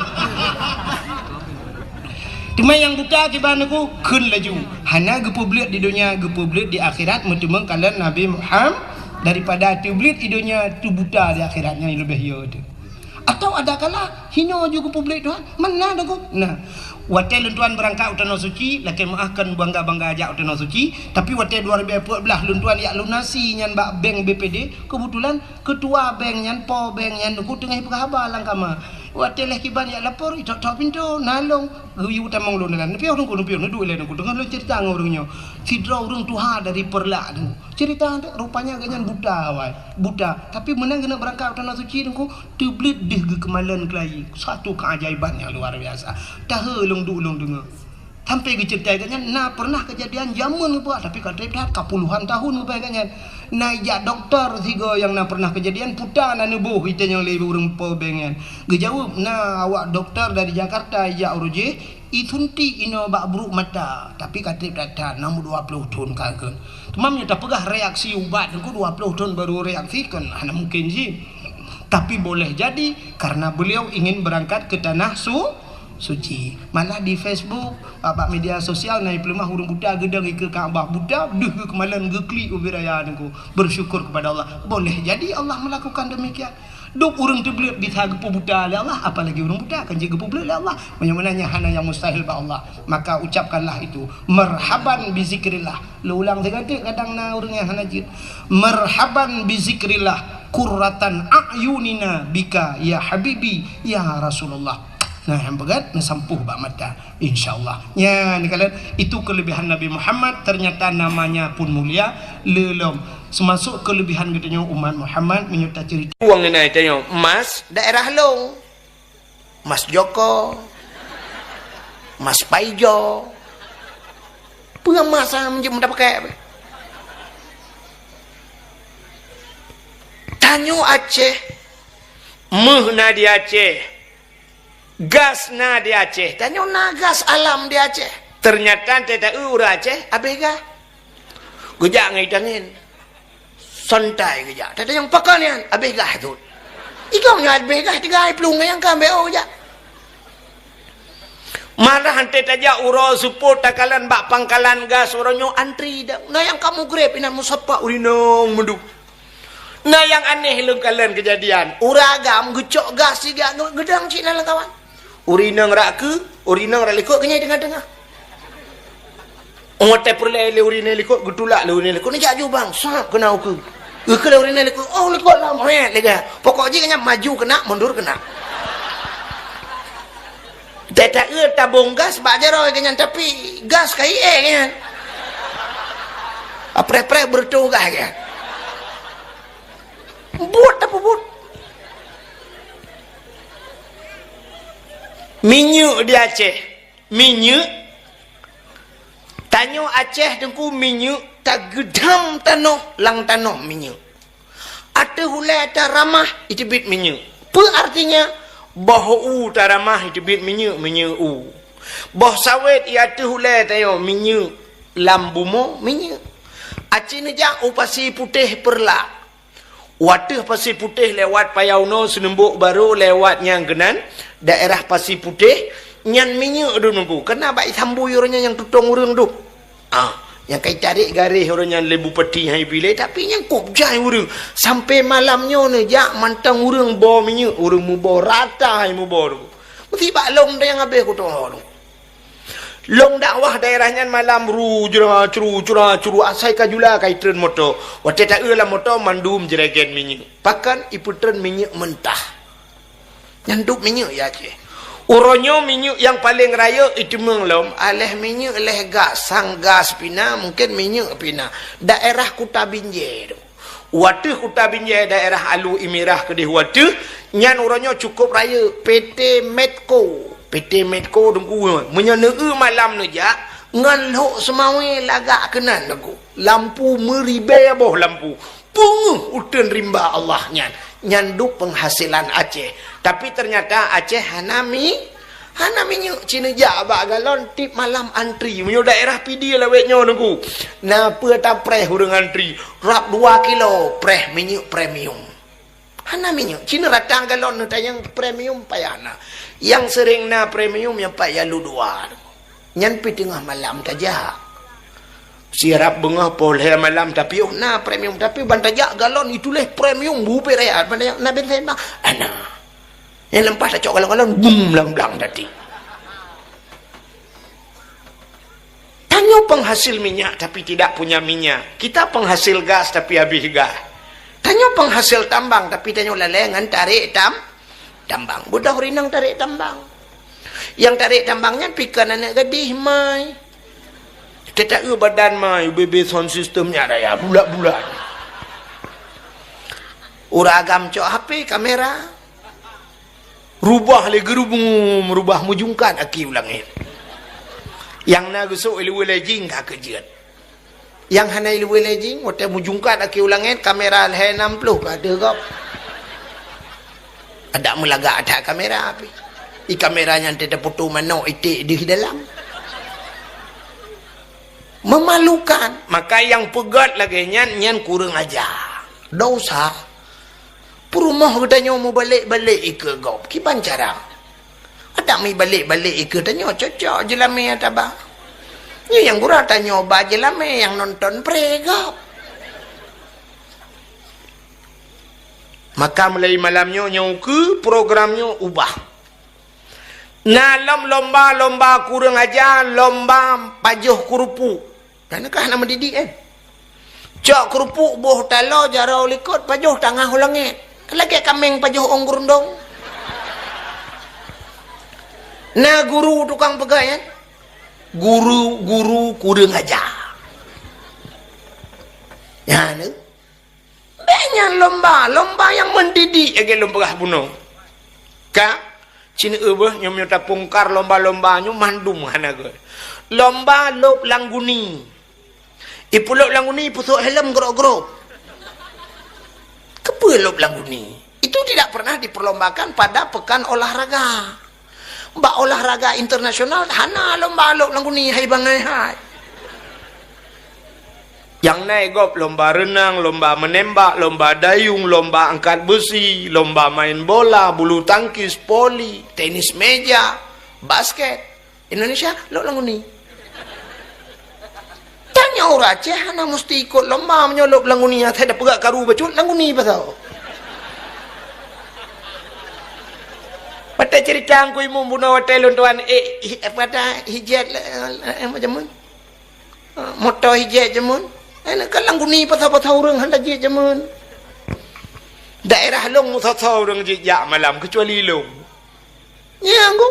Teuma nyang buta kiban Teungku, kheun laju. Hana geupeubleuet di donya, geupeubleuet di akhirat, meuteumé kalon Nabi Muhammad, daripada teubleuet di donya, teubuta di akhirat, nyan leubeh yo teuh. Atau ada kala, hino ju geupeubleuet Tuhan, mana Teungku? Nah, watée lôn tuan beurangkat u Tanoh Suci, lakée meuáh kon bangga-bangga jak u Tanoh Suci, tapi watée dua ribu empat belas lôn tuan jak lunasi nyan bak bank B P D, keubeutulan keutua bank nyan, po bank nyan, Teungku teungoh peugah haba lam kama. Watée lheueh kiban jak lapor, itok-tok pintoe, na lôn, geuyue tamong lôn nan. Neupiôh Teungku, neupiôh, neuduek ilée Teungku, teungoh lôn cerita ngon ureuëng nyoe. Sidroe ureuëng tuha dari Peureulak Teungku. Cerita, rupanya gobnyan buta awai, buta. Tapi meunan geuneuk beurangkat u Tanoh Suci Teungku, teubleuet deuh geukeumalon keulayi. Satu keajaiban nyang luar biasa. Tahe lôn duek lôn deungoe. Sampai geuceurita gobnyan na pernah kejadian jameun geupeugah, tapi ka treb that ka puluhan tahun geupeugah gobnyan. Na ijak dokto sigoe nyang na pernah kejadian, peue na neuboh itanyong lé ureuëng po bank nyan. Geujaweueb, na awak dokto dari Jakarta ijak uroe jih, isuntik inoe bak brok mata, tapi ka treb that-that, na dua ploh thon ka kheun. Teuma meunyoe tapeugah reaksi ubat Teungku dua ploh thon baru reaksi, kan hana mungkin jih. Tapi boleh jadi karena beliau ingin berangkat ke tanah su-, suci. Malah di Facebook, bak media sosial na peuleumah ureuëng buta geudong ikeue Ka'bah buta, deuh geukeumalon geuklik ubit raya Teungku. Bersyukur kepada Allah. Boleh jadi Allah melakukan demikian. Dum ureuëng teubleuet bisa geupeubuta lé Allah, apalagi ureuëng buta kan jeuet geupeubleuet lé Allah. Meunyoe meunan nyan hana nyang mustahil bak Allah, maka ucapkanlah itu, "Marhaban bi zikrillah." Lôn ulang sigoe teuk, kadang na ureuëng nyang hana jeuet. "Marhaban bi zikrillah, qurratan a'yunina bika ya habibi ya Rasulullah." Nah, nyang peugét neusampôh bak mata. Insya Allah. Nyan, kalon, itu kelebihan Nabi Muhammad, ternyata namanya pun mulia, lé lom. Seumasok kelebihan geutanyoe umat Muhammad, meunyoe taceurita. Uang ngenai tanyoe, emas daerah lôn. Emas Joko. Emas Paijo. Peue emas nyang meunjeuet meudapakai? Tanyoe Aceh, méuh na di Aceh. Gas na di Aceh. Tanyoe na gas alam di Aceh. Ternyata teuh ta-eu ureuëng Aceh, abéh gas. Geujak ngon itangen. Santai geujak. Teuh tanyong pakon nyan, abéh gas tut. Igong nyan abéh gas, tiga hari plueng nyang ka ambek oh geujak. Malah teuh tajak uroe seupôt takalon bak pangkalan gas uroe nyoe antri dak. Na nyang ka mugreb inan musapa urinong meuduk. Na nyang aneh lôn kalon keujadian. Ureuëng agam geucok gas siga ngon geudang cit na lam kawan. Ureuëng inong rak keue, ureuëng inong rak likot keunyai teungoh-teungoh. Oh, watée peureulée lé ureuëng inong likot, geutulak lé ureuëng inong likot, neujak jubang, sap keunan ukeue. Ukeue lé ureuëng inong likot, oh, likot lam, hét, lega. Pokok jih keunyang maju keunan, mundur keunan. Teuh ta-eu tabong gas bak jaroe keunyang, tapi gas ka ié keunyang. Apreh-preh beureutoh gas keunyang. Buet tapeubuet. Minyeuk di Aceh. Minyeuk. Tanyoe Aceh Teungku minyeuk tageudam tanoh, lam tanoh minyeuk. Ateueh ulée ata ramah, iteubiet minyeuk. Peue artinya? Boh u taramah teubiet minyeuk, minyeuk u. Boh sawét i ateueh ulée tanyoe minyeuk, lam bumoe minyeuk. Aci neujak u Pasi Putéh Peureulak. U ateueh Pasi Putéh lewat Payaunoe, Seuneumbok Barô lewat nyang keunan, daerah Pasi Putéh, nyan minyeuk dum nunggu. Keunan bak i sambui uroe nyan nyang tutong ureuëng dum. Ah, nyang ka itarek garéh uroe nyan lé bupati hai bilée, tapi nyang kôb jai ureuëng. Sampoe malam nyoe neujak mantong ureuëng boh minyeuk, ureuëng muboh rata hai muboh tu. Meusi bak lôn nyang habéh kutoe tu. Lôn dakwah daerah nyan malam ru jra cru cra cru asai ka jula ka itreun moto. Watée taeu lam moto mandum jregen minyeuk. Pakon ipeutreun minyeuk mentah. Nyan dub minyeuk ya Aceh. Uroe nyoe minyeuk nyang paleng rayeuk iteumeung lom, aléh minyeuk, léh gas, sang gas pina, mungken minyeuk pina. Daerah Kuta Binjai tu. Wateuh Kuta Binjai daerah Alu Imirah keudeh wateuh, nyan uroe nyoe cukôp rayeuk P T Medco. P T Medco Teungku, meunyoe neueu malam neujak, ngon lhok seumawé lagak keunan Teungku. Lampu meuribée boh lampu. Peungeuh uteuen rimba Allah nyan, nyan dub peunghasilan Aceh. Tapi teunyata Aceh hana mi-, hana minyeuk, ci neujak bak galon tiep malam antri. Meunyoe daerah Pidie lawét nyoe Teungku, na peue tapreh ureuëng antri, rab dua kilo preh minyeuk premium. Hana minyeuk, ci neurata galon neutanyong premium payah na. Nyang seuréng na premium nyang pat ya lu dua. Nyan pi teungoh malam tajak. Sirab beungoh poh lhée malam tapi oh na premium, tapi ban tajak galon ituléh premium bubé raya, ban tajak na bensin bang. Ana. Nyang leumpah tacok galon-galon bum blang-blang tadi. Tanyoe penghasil minyak tapi tidak punya minyak. Kita penghasil gas tapi habis gas. Tanyoe penghasil tambang tapi tanyoe lalée ngon tarek tam-, tambang. Beudôh rinong tarek tambang. Nyang tarek tambang nyan pikeun aneuk gadih mai. Teuta-eu badan mai, bebe sound system nyan raya bulat-bulat. Ureuëng agam cok H P kamera. Rubah lé geurubum, rubah meujungkat aki u langét. Nyang na geusok iluwe lejing ka keujeuet. Nyang hana iluwe lejing, watée meujungkat aki u langét, kamera lhée nam ploh ka deuh gob. Adak meulagak that kamera pih. I kamera nyan teuta foto manok iték deuh dalam. Memalukan. Maka nyang peugét lagée nyan, nyan kureueng aja. Dosa. Peurumoh geutanyoe mubalek-balek ikeue gob, kiban cara? Adak mibalek-balek ikeue tanyoe cocok jeulamé taba. Nyoe nyang gura tanyoe ba jeulamé nyang nonton pré gob. Maka mulai malam nyoe, nyoe keu program nyoe ubah. Na lom lomba-lomba kureueng aja, lomba pajoh keurupuk. Nyan ka hana meudidik, eh. Cok keurupuk boh taloe jaroe likot pajoh tangah u langét. Lagée kaméng pajoh ôn geurundong. Na guru tukang peugah nyan. Guru-guru kureueng aja. Nyan, eh. Bék nyan lomba, lomba nyang mendidik lagée lôn peugah bunoe. Ka, ci neueu beuh nyoe meunyoe tapungkar lomba-lomba nyoe mandum hana gét. Lomba lôb lam guni. Ipeulôb lam guni ipeusôk helm grok-grok. Keupeue lôb lam guni? Itu tidak pernah diperlombakan pada pekan olahraga. Bak olahraga internasional hana lomba lôb lam guni hai bangai hai. Nyang na gob lomba reunang, lomba meunembak, lomba dayung, lomba angkat beusi, lomba main bola, bulu tangkis, voli, tenis meja, basket. Indonesia lôb lam guni. Tanyoe ureuëng Aceh hana musti ikot lomba meunyoe lôb lam guni, asai da peugah karu bacut lam guni pasal. Watée cerita Teungku Imum bunoe watée lôn tuan, eh, hi-, apa dah, hijat, eh, eh, macam mana? Ah, moto hijat jameun. Eh, kan lam guni pasal-pasal ureuëng hana jeuet jameun. Daerah lôn musoe-soe ureuëng jijak malam, kecuali lôn. Nyang ku.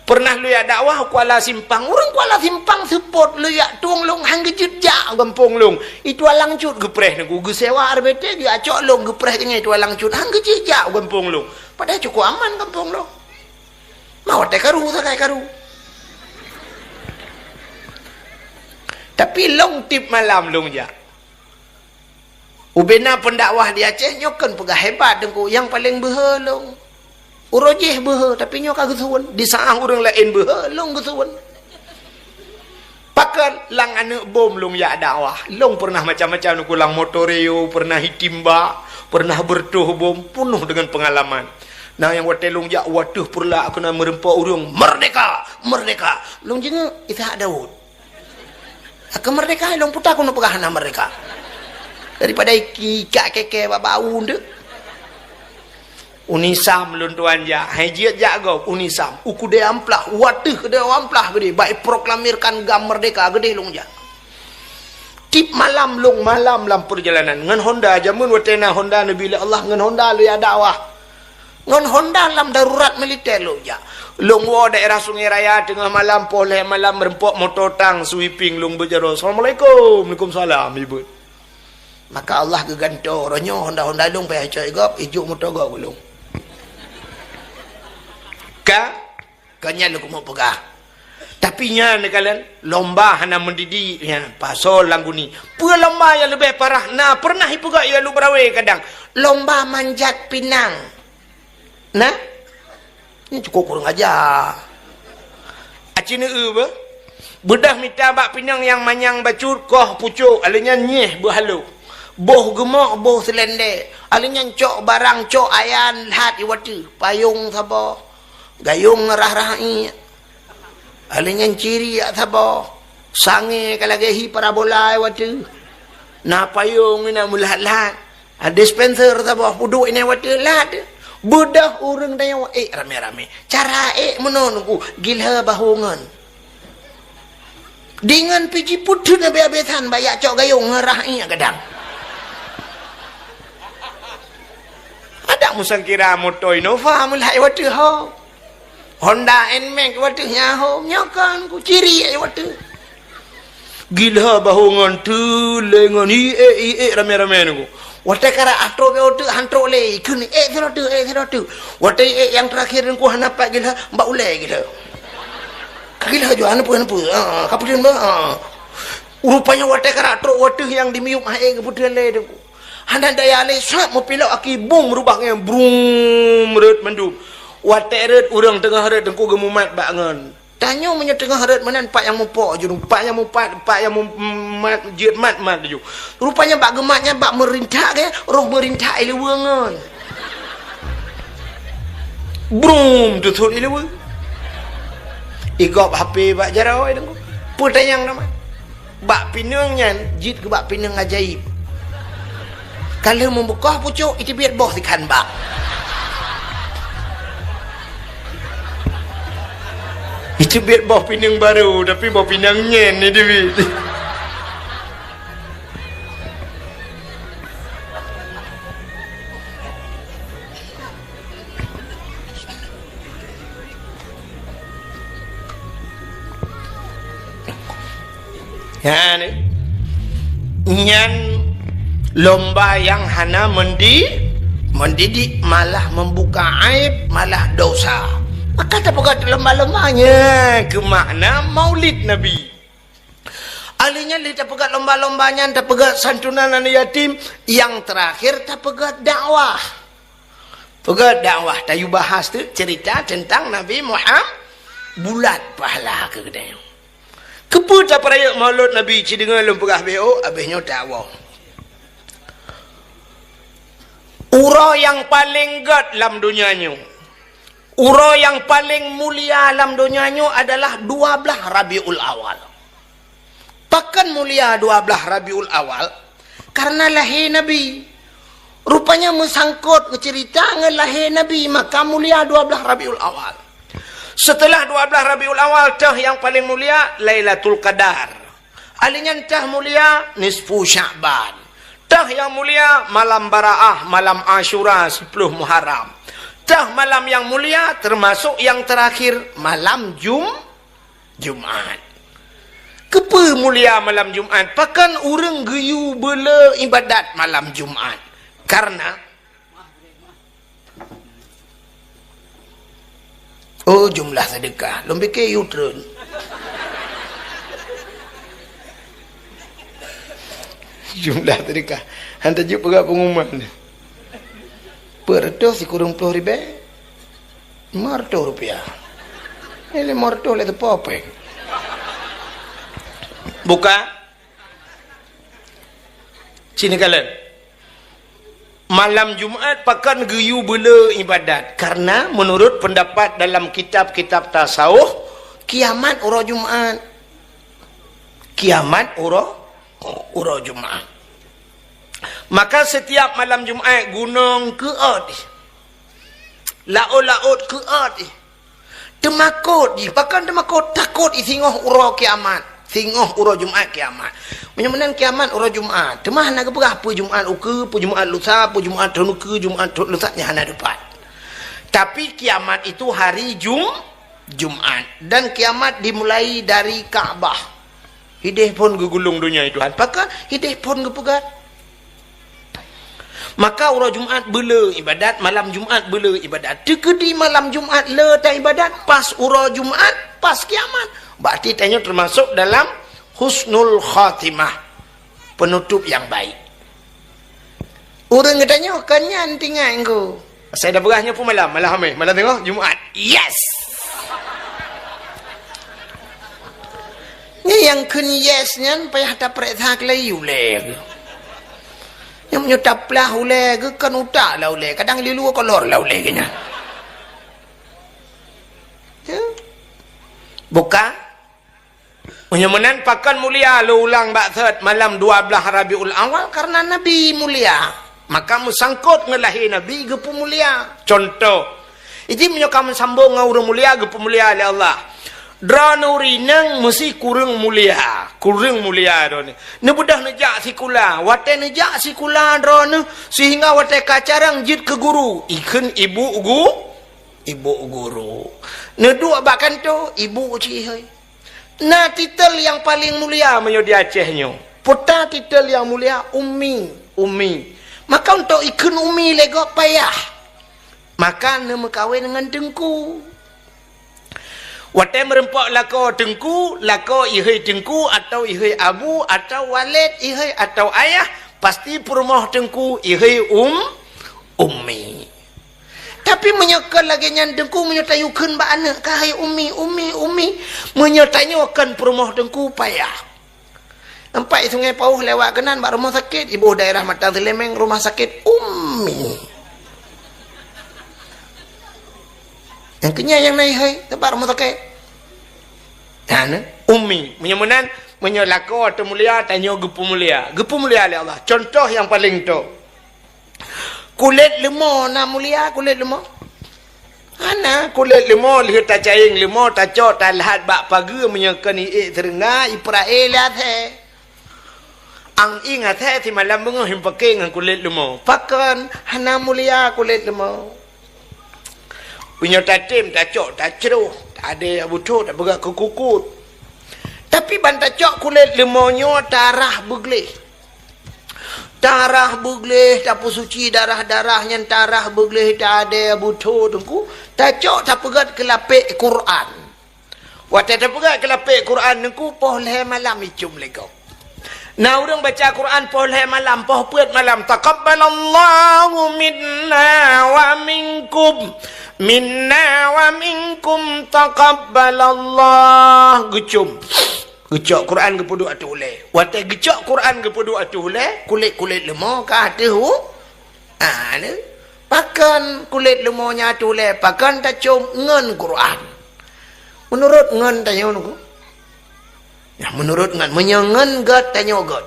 Pernah lôn jak dakwah Kuala Simpang. Ureuëng Kuala Simpang seupôt lôn jak tueng lôn han geujeuet jak gampông lôn. Itu alang cut geupreh neugeu geusewa R B T geuacok lôn geupreh keunyai itu alang cut han geujeuet jak gampông lôn. Padahai cukup aman gampông lôn. Ma watée karu sagai karu. Tapi lôn tiep malam lôn jak. Ubena pendakwah di Aceh nyoe kon peugah hebat Teungku, nyang paleng beuhe lôn. Uroe jih beuhe, tapi nyoe ka geusueuen. Di saat ureuëng laén beuhe, lôn geusueuen. Pakon lam aneuëk bom lôn jak dakwah. Lôn pernah macam-macam nyoe, lam motor Rio, pernah itimba, pernah beureutoh bom, peunoh deungon peungalaman. Na nyang watée lôn jak u ateueh peureulak keunan meureumpok ureuëng, "Merdeka! Merdeka!" Lôn jingeuek, Ishak Daud. Keu merdeka, lôn puta keuneuk peugah hana merdeka. Daripada iki, ikak keke bak bau ndeuek. Unisam lôn tuan jak, hai jeuet jak gob, Unisam. U keudée amplah, u ateueh keudée amplah geudeh, bak iproklamirkan GAM merdeka geudeh lôn jak. Tiep malam lôn malam lam peurjalanan. Ngon honda, jameun watée na honda neubi lé Allah, ngon honda lôn jak dakwah. Ngon honda lam darurat militer lôn jak. Lôn woe daerah Sungai Raya teungoh malam, poh lhée malam meureumpok moto tang sweeping lôn beujaroe. "Assalamualaikum." "Waalaikumsalam," ibuet. Maka Allah geugantoe, roh nyoe honda-honda lôn payah cok gob, ijok moto gob lôn. Ka, ka nyan lôn keumeung peugah. Tapi nyan neukalon, lomba hana mendidik nyan, pasoe lam guni. Peue lomba nyang leubeh parah, na pernah ipeugah i Alue Beurawe kadang. Lomba manjat pinang. Nah, nyoe cukôp kurang aja. Aci neueu beuh. Beudôh mita bak pinang nyang manyang bacut koh pucôk, alheuh nyan nyieh beuhalo. Boh geumok, boh seulendé. Alheuh nyan cok barang, cok ayan, lhat i wateueh. Payong saboh. Gayong rah-rah iék. Alheuh nyan ciriak saboh. Sangé ka lagée hi parabola i wateueh. Na payong inan meulhat-lhat. Ha, dispenser saboh peuduek inan wateueh lhat. Beudôh ureuëng tanyoe ék ramé-ramé. Cara ék meunoe nungku, gilha bahu ngon. Deungon pih jipeuteun habéh-habéh that bak jak cok gayong ngon rah iék gadang. Adak meusangkira moto Innova meulhat i wateueh ho. Honda Nmax wateueh nyan ho, nyoe kan ku ciri ai wateueh. Gilha bahu ngon teuh lé ngon iék-iék ramé-ramé nungku. Watée karap atrok bak wateueh han trok lé, kheun ék sidroe teuk, ék sidroe teuk. Watée ék nyang teurakhir nungku hana pat gilha, bak ulée gilha. Ka gilha jua, hana peue, hana peue. Ha, ka peudeueng bah. Ha. Rupanya watée karap trok wateueh nyang dimiyueb hai ék geupeuteun lé nungku. Hana daya lé, sat meupilok aki bum rubah ngon brum rot mandum. Watée rot ureuëng teungoh rot teungku geumumat bak ngon. Tanyoe meunyoe teungoh rot meunan pat nyang mupok ju, pat nyang mupat, pat nyang mumat jeuet mat-mat ju. Rupanya bak geumat nyan bak meurintak ke, roh meurintak i luweue ngon. Brum, teusut i luweue. Igop H P bak jaroe teungku. Peutanyong nama. Bak pineung nyan jeuet keu bak pineung ajaéb. Ka lheueh meubukoh pucôk, iteubiet boh sikhan bak. Iteubiet boh pineung barô, tapi boh pineung nyan iteubiet. Nyan, nyan lomba nyang hana mendi-, mendidik, malah membuka aib, malah dosa. Maka tapeugah lomba-lomba nyan keu makna Maulid Nabi. Ahli nyan lé tapeugah lomba-lomba nyan, tapeugah santunan aneuk yatim, nyang teurakhir tapeugah dakwah. Peugah dakwah, tayue bahas teuk cerita teuntang Nabi Muhammad, bulat pahala keu geutanyoe. Keupeue tapeurayeuk Maulud Nabi, ci deungoe lôn peugah B O, abéh nyoe tawoe. Uroe nyang paleng gét lam donya nyoe, uroe nyang paleng mulia lam donya nyoe adalah dua blaih Rabiul Awal. Pakon mulia dua blaih Rabiul Awal? Karena lahé Nabi. Rupanya meusangkot, meuceurita ngon lahé Nabi, maka mulia dua blaih Rabiul Awal. Seuteulah dua blaih Rabiul Awal, teuh nyang paleng mulia Lailatul Qadar. Ahli nyan teuh mulia nisfu Sya'ban. Teuh nyang mulia malam Baraah, malam Asyura, siploh Muharram. Teuh malam nyang mulia, teumasok nyang teurakhir, malam Jum-, Jumat. Keupeue mulia malam Jumat? Pakon ureuëng geuyue beule ibadat malam Jumat? Karena, oh, jumlah sedekah. Lôn pike yue treun. Jumlah sedekah. Han tajeuet peugah pengumuman. Peuet reutôh sikureueng ploh ribée. Lima ratus rupiah. Ini lima ratus lé teupeu péng. Buka. Sini kalian. Malam Jumat pakon geuyue beule ibadat. Karena menurut pendapat dalam kitab-kitab tasawuf, kiamat uroe Jumat. Kiamat uroe, uroe Jumat. Maka setiap malam Jumat gunong keuot. Laôt-laôt keuot. Teumakot jih, pakon teumakot? Takot jih singoh uroe kiamat. Singoh uroe Jumat kiamat. Meunyoe meunan kiamat uroe Jumat, teuma hana geupeugah peue Jumat ukeue, peue Jumat lusa, peue Jumat thon ukeue, Jumat thon lusa, nyan hana teupat. Tapi kiamat itu hari Jum-, Jumat. Dan kiamat dimulai dari Ka'bah. Hideh phon geugulong donya, Tuhan. Pakon hideh phon geupeugah? Maka uroe Jumat beule ibadat, malam Jumat beule ibadat. Teukeudi malam Jumat le ta ibadat, pas uroe Jumat, pas kiamat. Berarti tanyoe termasuk dalam husnul khatimah, penutup yang baik. Ureueng geutanyoe kon nyan tinggai engko. Asai dah beurah nyoe pun malam, malam Hamis, malam teungoh Jumat. Yes! Nyan nyang kheun yes nyan payah tapareksa keulayi ulée geuh. Nyang meunyoe taplah ulée geuh kon utak lah ulée, kadang lilue kolor lah ulée geuh nyan. Ya. Buka. Meunyoe meunan pakon mulia lôn ulang bak thot malam dua belas Rabiul Awal, karena Nabi mulia. Maka meusangkot ngon lahé Nabi geupeumulia. Contoh, iji meunyoe ka meusambong ngon ureueng mulia geupeumulia lé Allah. Droeneuh ureueng inong meusi kureueng mulia, kureueng mulia droeneuh. Neubeudôh neujak sikula, watée neujak sikula droeneuh sehingga watée ka carông jeuet keu guru, ikheun ibu gu-, ibu guru. Neuduek bak kantô, ibu cit ihôi. Na titel nyang paleng mulia meunyoe di Aceh nyoe. Peue ta titel nyang mulia? Ummi, ummi. Maka untuk ikheun ummi lé gob payah. Maka neumeukawen ngon teungku. Watée meureumpok lakoe teungku, lakoe ihôi teungku atau ihôi abu atau waled ihôi atau ayah, pasti peurumoh teungku ihôi um, ummi. Tapi meunyoe kon lagée nyan teungku, meunyoe tayue kheun bak aneuëk, "Kah hai ummi, ummi, ummi." Meunyoe tanyoe kon peurumoh teungku, payah. Nampak i Sungai Pauh lewat keunan bak rumoh sakét, iboh daerah Matan Seuleumeng, rumah sakét Ummi. Nyang keunyan nyang na ihôi, teumpat rumoh sakét. Nyan, Ummi. Meunyoe meunan, meunyoe lakoe teumulia, tanyoe geupeumulia. Geupeumulia lé Allah. Contoh nyang paleng top. Kulét leumo na mulia kulét leumo? Hana, kulét leumo lheueh tacayeng leumo, tacok, talhat bak pageue, meunyoe kon iék seureungga, ipeurae lé asèe. Ang ieng asèe simalam beungoh ipaké ngon kulét leumo. Pakon? Hana mulia kulét leumo. Meunyoe tatem, tacok, tacroh, tadèe beuthô, tapeugah keu kukut. Tapi ban tacok kulét leumo nyoe tarah beugleh. Tarah beugleh, tapeusuci darah-darah nyan, tarah beugleh, tadèe beuthô teungku, tacok, tapeugöt keu lapèk Quran. Watèe tapeugöt keu lapèk Quran teungku, poh lhèe malam icôm lé gob. Na ureueng baca Quran poh lhèe malam, poh peuet malam, "Taqabbalallahu minna wa minkum, minna wa minkum, taqabbalallah." Geucôm. Geucok Quran geupeuduek ateueh ulèe. Watèe geucok Quran geupeuduek ateueh ulèe, kulét-kulét leumo ka ateueh u-, ah, lé. Pakon kulét leumo nyan ateueh ulèe, pakon tacôm ngon Quran. Meunurot ngon tanyoe nyoe. Nah, meunurot ngon, meunyoe ngon göt tanyoe göt.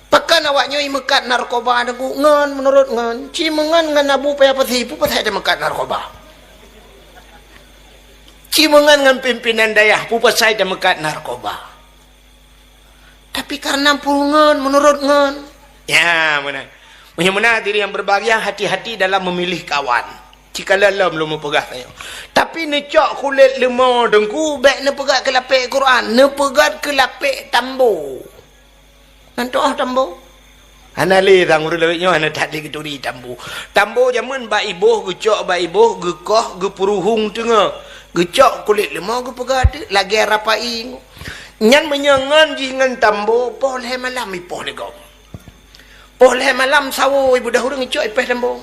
Pakon awak nyoe imeukat narkoba teungku? Ngon, meunurot ngon. Ci meungon ngon Abu Paya Pasi, peue pasai tameukat narkoba? Ci meungon ngon pimpinan dayah, peue pasai tameukat narkoba? Tapi karena peue ngon, meunurot ngon. Ya, meunan. Meunyoe meunan hadirin yang berbahagia, hati-hati dalam memilih kawan. Ci kalon lom lôn meupeugah tanyoe. Tapi neucok kulét leumo teungku, bèk neupeugöt keu lapèk Quran, neupeugöt keu lapèk tambo. Ngon tu'oh tambo. Hana lé sang ureueng lawét nyoe hana that lé geuturi tambo. Tambo jameun bak iboh, geucok bak iboh, geukoh, geupeuruhong teungoh. Geucok kulét leumo geupeugöt ateueh lagèe rapai. Nyan meunyoe ngon jih ngon tambo, poh lhèe malam ipoh lé gob. Poh lhèe malam sawoe ibeudôh ureueng icok ipèh tambo.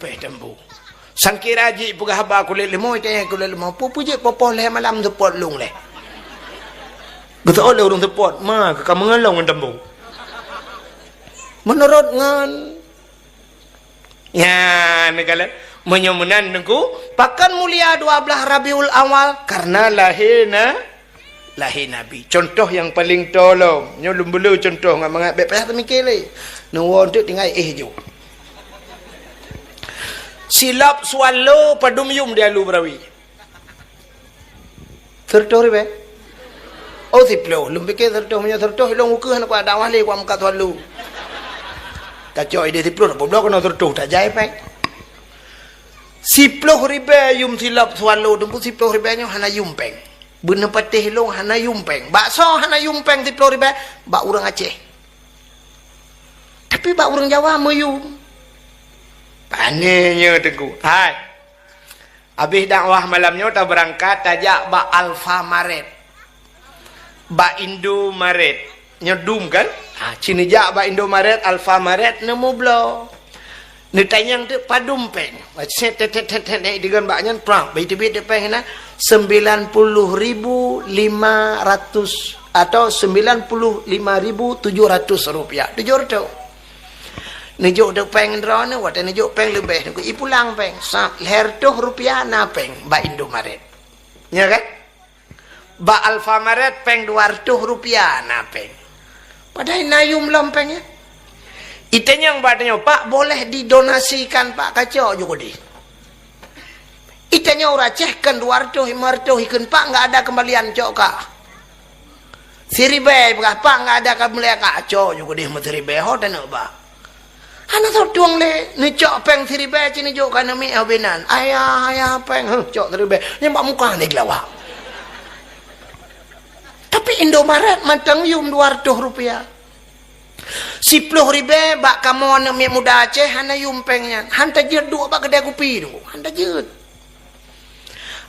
Peh tambu. Sangkira jih peugah haba kulét leumo, itanyong kulét leumo. Peue-peue jeuet poh-poh lhèe malam seupôt lôn lé. Geuseuôt lé ureueng seupôt, ma ka meungeulong ngon tambu. Meunurot ngon, nyan, neukalon. Meunyoe meunan, Teungku, pakon mulia dua blaih Rabiul Awal? Karena lahé na-, lahé Nabi. Contoh nyang paleng tolom. Nyoe lôn beu le contoh ngon mangat, bèk payah teumiké lé. Neuwoe teuk tinggai éh ju. Silop swallow padum yum di Alue Beurawi? Sireutôh ribèe? Oh, siplôh. Lôn piké sireutôh, meunyoe sireutôh, ilôn ukeue hana kuat dakwah lé, kuat meukat swallow. Tacok idéh siplôh, na peubloe keunoe sireutôh, tajai péng. Siplôh ribèe yum silop swallow, Teungku, siplôh ribèe nyoe hana yum péng. Beuneupatéh lôn hana yum péng. Bak soe hana yum péng siplôh ribèe? Bak ureueng Aceh. Tapi bak ureueng Jawa meuyum. Pané nyoe, Teungku. Hai. Abéh dakwah malam nyoe tabeurangkat tajak bak Alfamaret. Bak Indomaret. Nyoe dum kan? Ha, ci neujak bak Indomaret, Alfamaret, neumubloe. Neutanyong teuk padum péng. Set, tet, tet, tet, tet, tet, digon bak nyan, prang. Bai teubiet teuk péng na, sembilan puluh ribu lima ratus atau sembilan puluh lima ribu tujuh ratus rupiah. Tujoh reutôh. Neujok teuk péng droeneuh, watèe neujok péng leubeh, neuku ipulang péng. Sa-, lhèe reutôh rupiah na péng bak Indomaret. Nya kan? Bak Alfamaret péng dua reutôh rupiah na péng. Padahai na yum lom péng nyan. Itanyong bak tanyoe, "Pak, boleh didonasikan, Pak, kacok ju keudéh?" Itanyong ureueng Aceh, "Kon dua reutôh, lima reutôh ikheun, Pak, enggak ada kembalian, cok kah." Siribèe peugah, "Pak, enggak ada kembalian, kacok ju keudéh meusiribèe, ho taneuk bak." Hana soe tueng lé, neucok péng siribèe ci neujok keu aneuk miet, ho binan. "Ayah, ayah, péng." "Huh, cok siribèe." Nyan bak muka ni geulawa. Tapi Indomaret mantong yum dua reutôh rupiah. Siplôh ribèe bak kamoe aneuk miet muda Aceh hana yum péng nyan. Han tajeuet duek bak keudè kupi tu. Han tajeuet.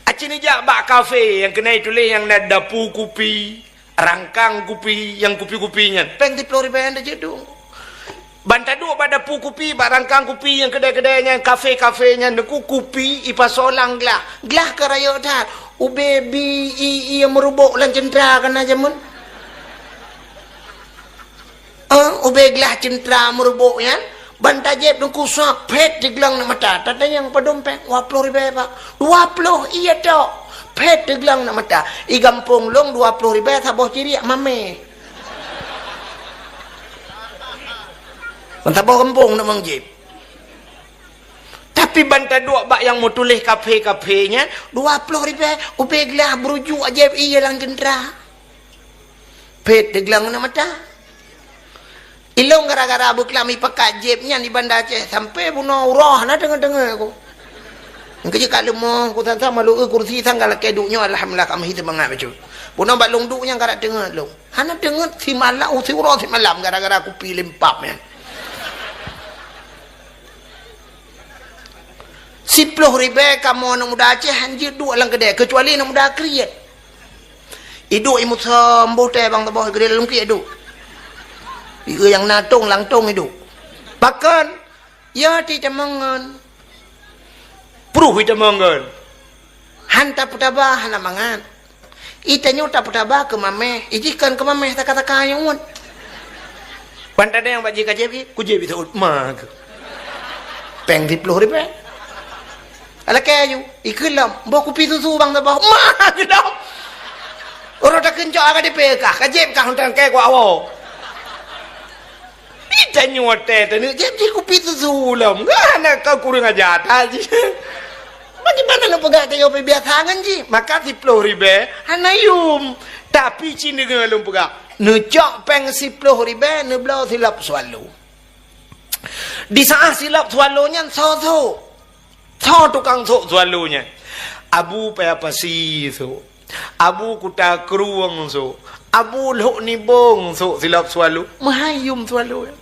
Aci neujak bak kafe nyang keuneuk tuléh nyang na dapu kupi, rangkang kupi, nyang kupi-kupi nyan. Péng siplôh ribèe han tajeuet duek. Ban taduek bak dapu kupi, bak rangkang kupi, nyang keudè-keudè nyan, kafe-kafe nyan, Teungku, kupi ipasoe lam glah. Glah ka rayeuk that. Ubé bi i, i meurubok lam ceuntra ka na jameun. Eh, ubé glah ceuntra meurubok nyan, ban tajieb Teungku, sap, phét teugleng aneuk mata. Tatanyong padum péng, "Dua ploh ribèe, Pak." "Dua ploh, iya tok." Phét teugleng aneuk mata. "I gampông lôn dua ploh ribèe saboh ciriek mamèh." Ban saboh gampông na mang jieb. Tapi ban taduek bak nyang meutuléh kafe-kafe nyan, "Dua ploh ribèe, ubé glah beurujuk ajaéb ié lam ceuntra." Phét teugleng aneuk mata. Ilôn gara-gara beuklam ipakat jieb nyan di Banda Aceh, sampoe bunoe uroe hana deungoe-deungoe ku. Nyang keujeuet ka leumoh, ku sang-sang malu, eh, kursi sang ka lakèe duek nyoe, alhamdulillah, ka meuhi seumangat bacut. Bunoe bak lôn duek nyan ka deungoe lôn. Hana deungoe simalam, siuroe simalam gara-gara kupi limpab nyan. Siploh ribèe kamoe aneuk muda Aceh han jeuet duek lam keudè, keucuali aneuk muda kriet. Iduek i musöm boh teh bang saboh, geudeh lam lungkiek iduek. Ié nyang na tong lam tong iduek. Pakon? Ya, itamong ngon. Pruh itamong ngon. Han tapeutaba, hana mangat. Itanyoe tapeutaba keu mamèh, ijih kon keu mamèh saka-saka nyang uet. Ban tadeng bak jih ka jieb, kujieb seuôt ma keuh. Péng siploh ribèe. Alakèe aju, ikheun lom, boh kupi susu bang saboh. Ma keuh lom. Uroe takheun cok ka dipé kah, ka jieb kah, untang kèe kuak woe. Itanyoe watèe taneuk jieb jih kupi susu lom. Hana ka kureueng aja that jih. Bagaimana lôn peugah tanyoe biasa ngon jih? Maka siploh ribèe hana yum. Tapi ci deungoe lôn peugah, neucok péng siploh ribèe, neubloe silop swallow. Di saat silop swallow nyan soe sôk? Soe tukang sôk swallow nyan? Abu Paya Pasi sôk. Abu Kuta Krueng sôk. Abu Lhok Nibong sôk silop swallow. Meuhai yum swallow nyan.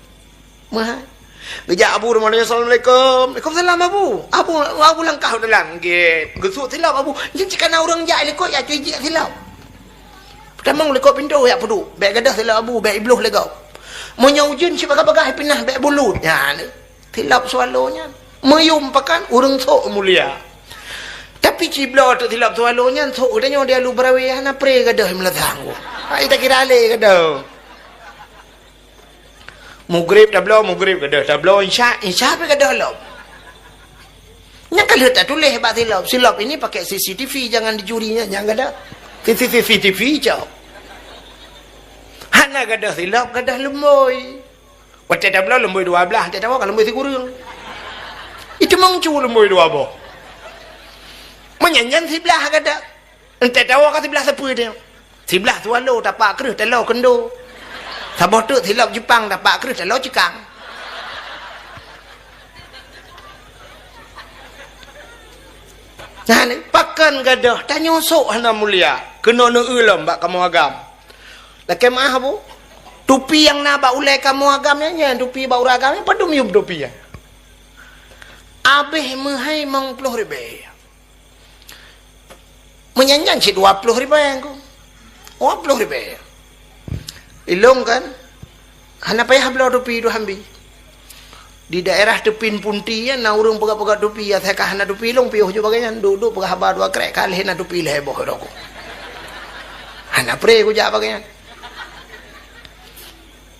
Meuhai. Geujak Abu rumoh nyoe, "Assalamualaikum." "Waalaikumsalam, Abu." Abu, Abu langkah u dalam. Nggét. Geusôk silop Abu. Jih cit kana ureueng jak likot, ya, cuy jih silop. Peutamong likot pintoe, ya, peuduek. Bèk gadôh silop Abu, bèk ibloh lé gob. Meunyoe ujeuen, cit bagah-bagah ipinah, bèk bulut. Nyan. Silop swallow nyan. Meuyum pakan ureuëng sôk mulia. Tapi cibloe teuk silop swallow nyan sôk geutanyoe di alu beurawe hana pre gadôh meulasang. Hai takira lé gadôh. Mugrib tabloe, mugrib gadôh, tabloe insya, insya pih gadôh lom. Nyang ka lheueh tatuléh bak silop, silop ini pakai C C T V, jangan dicuri nyan, nyang gadôh. C C T V cok. Hana gadôh silop, gadôh lumbôi. Watée tabloe lumbôi dua blaih, watée tawoe ka lumbôi sikureueng. Itu meucu lumbôi dua boh. Meunyan nyan siblaih gadôh. Entée tawoe ka siblaih sapeue teuh. Siblaih swallow tapak kreueh taloe keundo. Saboh teuk silop Jepang tapak kreueh taloe cikang. Nah, ni, pakon gadôh, tanyoe sôk hana mulia. Keunoe neueu lom bak kamoe agam. Lakée meu'ah, Bu. Tupi nyang na bak ulée kamoe agam nyan, nyan tupi bak ureuëng agam nyan, padum yum tupi nyan. Abéh meuhai limong ploh ribée. Meunyan nyan cit dua ploh ribée ku. Dua ploh ribée. Ilong kan, hana payah bloe tupi dua hambi. Di daerah Teupin Punti nyan na ureuëng peugah-peugah tupi, asai ka hana tupi ilong piôh ju bagai nyan, duek-duek peugah haba dua krek, ka lheueh na tupi lhée boh droe ku. Hana pre kujak bagai nyan.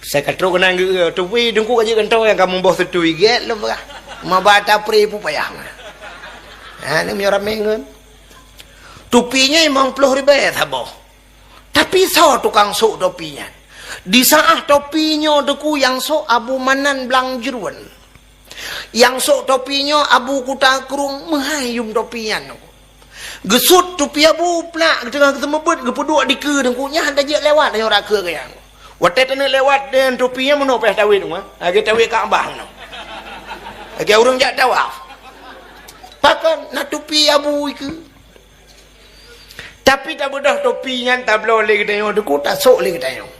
Sai ka trok keunan geu-, tupi teungku ka jeuet keunoe nyang ka muboh seutui gét lom peugah. Maba tapri pupayah. Ha, ni meunyoe ramé ngon. Tupi nyan limong ploh ribée saboh. Tapi soe tukang sôk topi nyan? Di saat topi nyoe teungku nyang sôk Abu Manan Blang Jeuruen. Nyang sôk topi nyoe Abu Kuta Krueng meuhai yum topi nyan. Geusut tupi Abu plak, geuteungoh geuseumeubeuet, geupeuduek dikeue teungku nyan, hana jeuet lewat nyoe rakeu geuh nyan. Watée taneuk lewat deungon tupi nyan meunoe payah tawét nyoe, lagée tawét Ka'bah meunoe. Lagée ureuëng jak tawaf. Pakon na tupi Abu ikeue. Tapi tabeudôh topi nyan tabloe lé geutanyoe teungku, tasôk lé geutanyoe.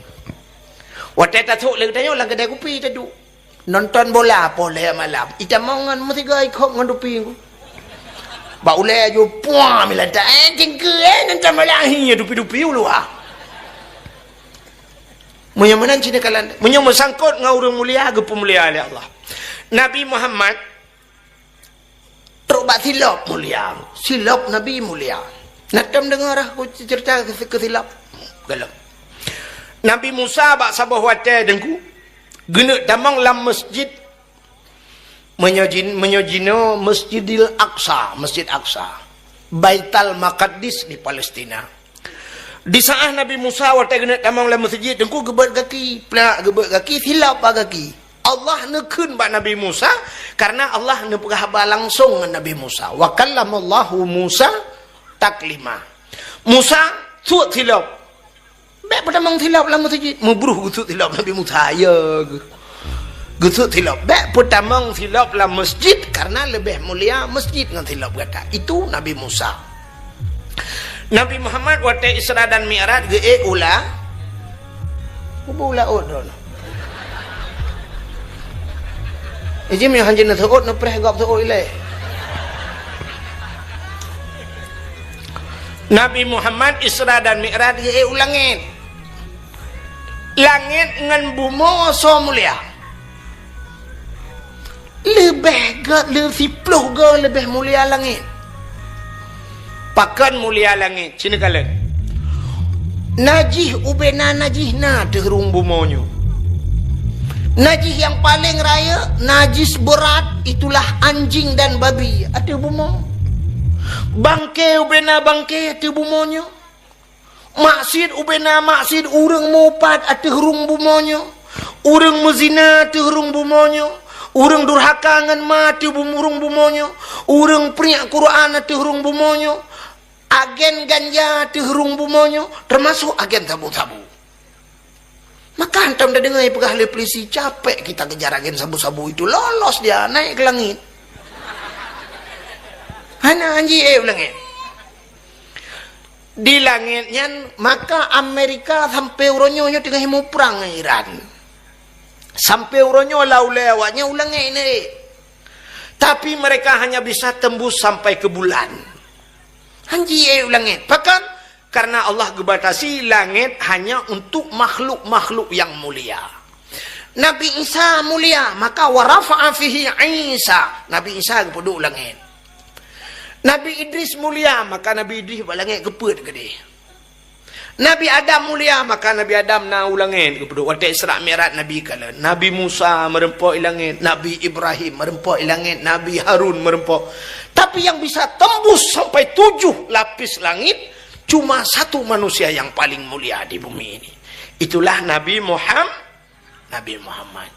Watée tasôk lé geutanyoe lam keudai kupi taduek. Nonton bola poh lhée malam. Itamong ngon meusigoe ikhop ngon tupi ku. Bak ulée aju puang milata, eh, cingkeue, eh, nonton bola, hi, tupi-tupi uluwa. Meunyoe meunan cina kalan, meunyoe meusangkot ngon ureuëng mulia, geupeumulia lé Allah. Nabi Muhammad trok bak silop mulia, silop Nabi mulia. Na tom deungoe rah ku cerita keu, keu silop. Galak. Nabi Musa bak saboh watée teungku, geuneuk tamong lam masjid, meunyoe jin-, meunyoe jinoe Masjidil Aqsa, Masjid Aqsa, Baital Maqdis di Palestina. Di saat Nabi Musa watée geuneuk tamong lam masjid teungku geubeuet gaki, plak geubeuet gaki, silop bak gaki. Allah neukheun bak Nabi Musa, karena Allah neupeugah haba langsong ngon Nabi Musa. Wa kallamallahu Musa taklima. Musa, sut silop. Bék peutamong silop lam masjid. Meubruh geusut silop Nabi Musa, ya geuh. Geusut silop. Bék peutamong silop lam masjid, karena leubeh mulia masjid ngon silop gata. Itu Nabi Musa. Nabi Muhammad watée Isra dan Mi'raj geuék u la-, u laôt droe. Iji meuhanjeuet neuseuôt, neupreh gob seuôt ilée. Nabi Muhammad Isra dan Mi'raj geuék u langét. Langét ngon bumoe soe mulia? Leubeh gét, leu-, siploh goe leubeh mulia langét. Pakon mulia langét? Sini kalon. Najih ubena najih na ateueh rhueng bumoe nyoe. Najih nyang paleng rayeuk, najis beurat, itulah anjing dan babi ateueh bumoe. Bangke ubena bangke ateueh bumoe nyoe. Maksiet ubena maksiet, ureuëng meuupat ateueh rhueng bumoe nyoe, ureuëng meuzina ateueh rhueng bumoe nyoe, ureuëng durhaka ngon ma ateueh bum-, rhueng bumoe nyoe, ureuëng priek Quran ateueh rhueng bumoe nyoe, agen ganja ateueh rhueng bumoe nyoe, teumasok agen sabu-sabu. Maka hantom tadeungoe peugah lé polisi, "Capek kita kejar agen sabu-sabu itu, lolos dia, naik ke langit." Hana anji ék u langét. Di langét nyan, maka Amerika sampai uroe nyoe, nyoe teungoh muprang ngon Iran. Sampai uroe nyoe lam ulée awaknyan u langét nyan ék. Tapi mereka hanya bisa tembus sampai ke bulan. Hanji ék u langét. Pakon? Karena Allah geubatasi langét hanya untuk makhluk-makhluk yang mulia. Nabi Isa mulia, maka wa rafa'a fihi Isa. Nabi Isa geupeuduek u langét. Nabi Idris mulia, maka Nabi Idris bak langét geupeuet keudeh. Nabi Adam mulia, maka Nabi Adam na u langét geupeuduek. Watée Isra Mi'raj Nabi kalon. Nabi Musa meureumpok i langét, Nabi Ibrahim meureumpok i langét, Nabi Harun meureumpok. Tapi yang bisa tembus sampai tujuh lapis langit, cuma satu manusia yang paling mulia di bumi ini. Itulah Nabi Muham-, Nabi Muhammad.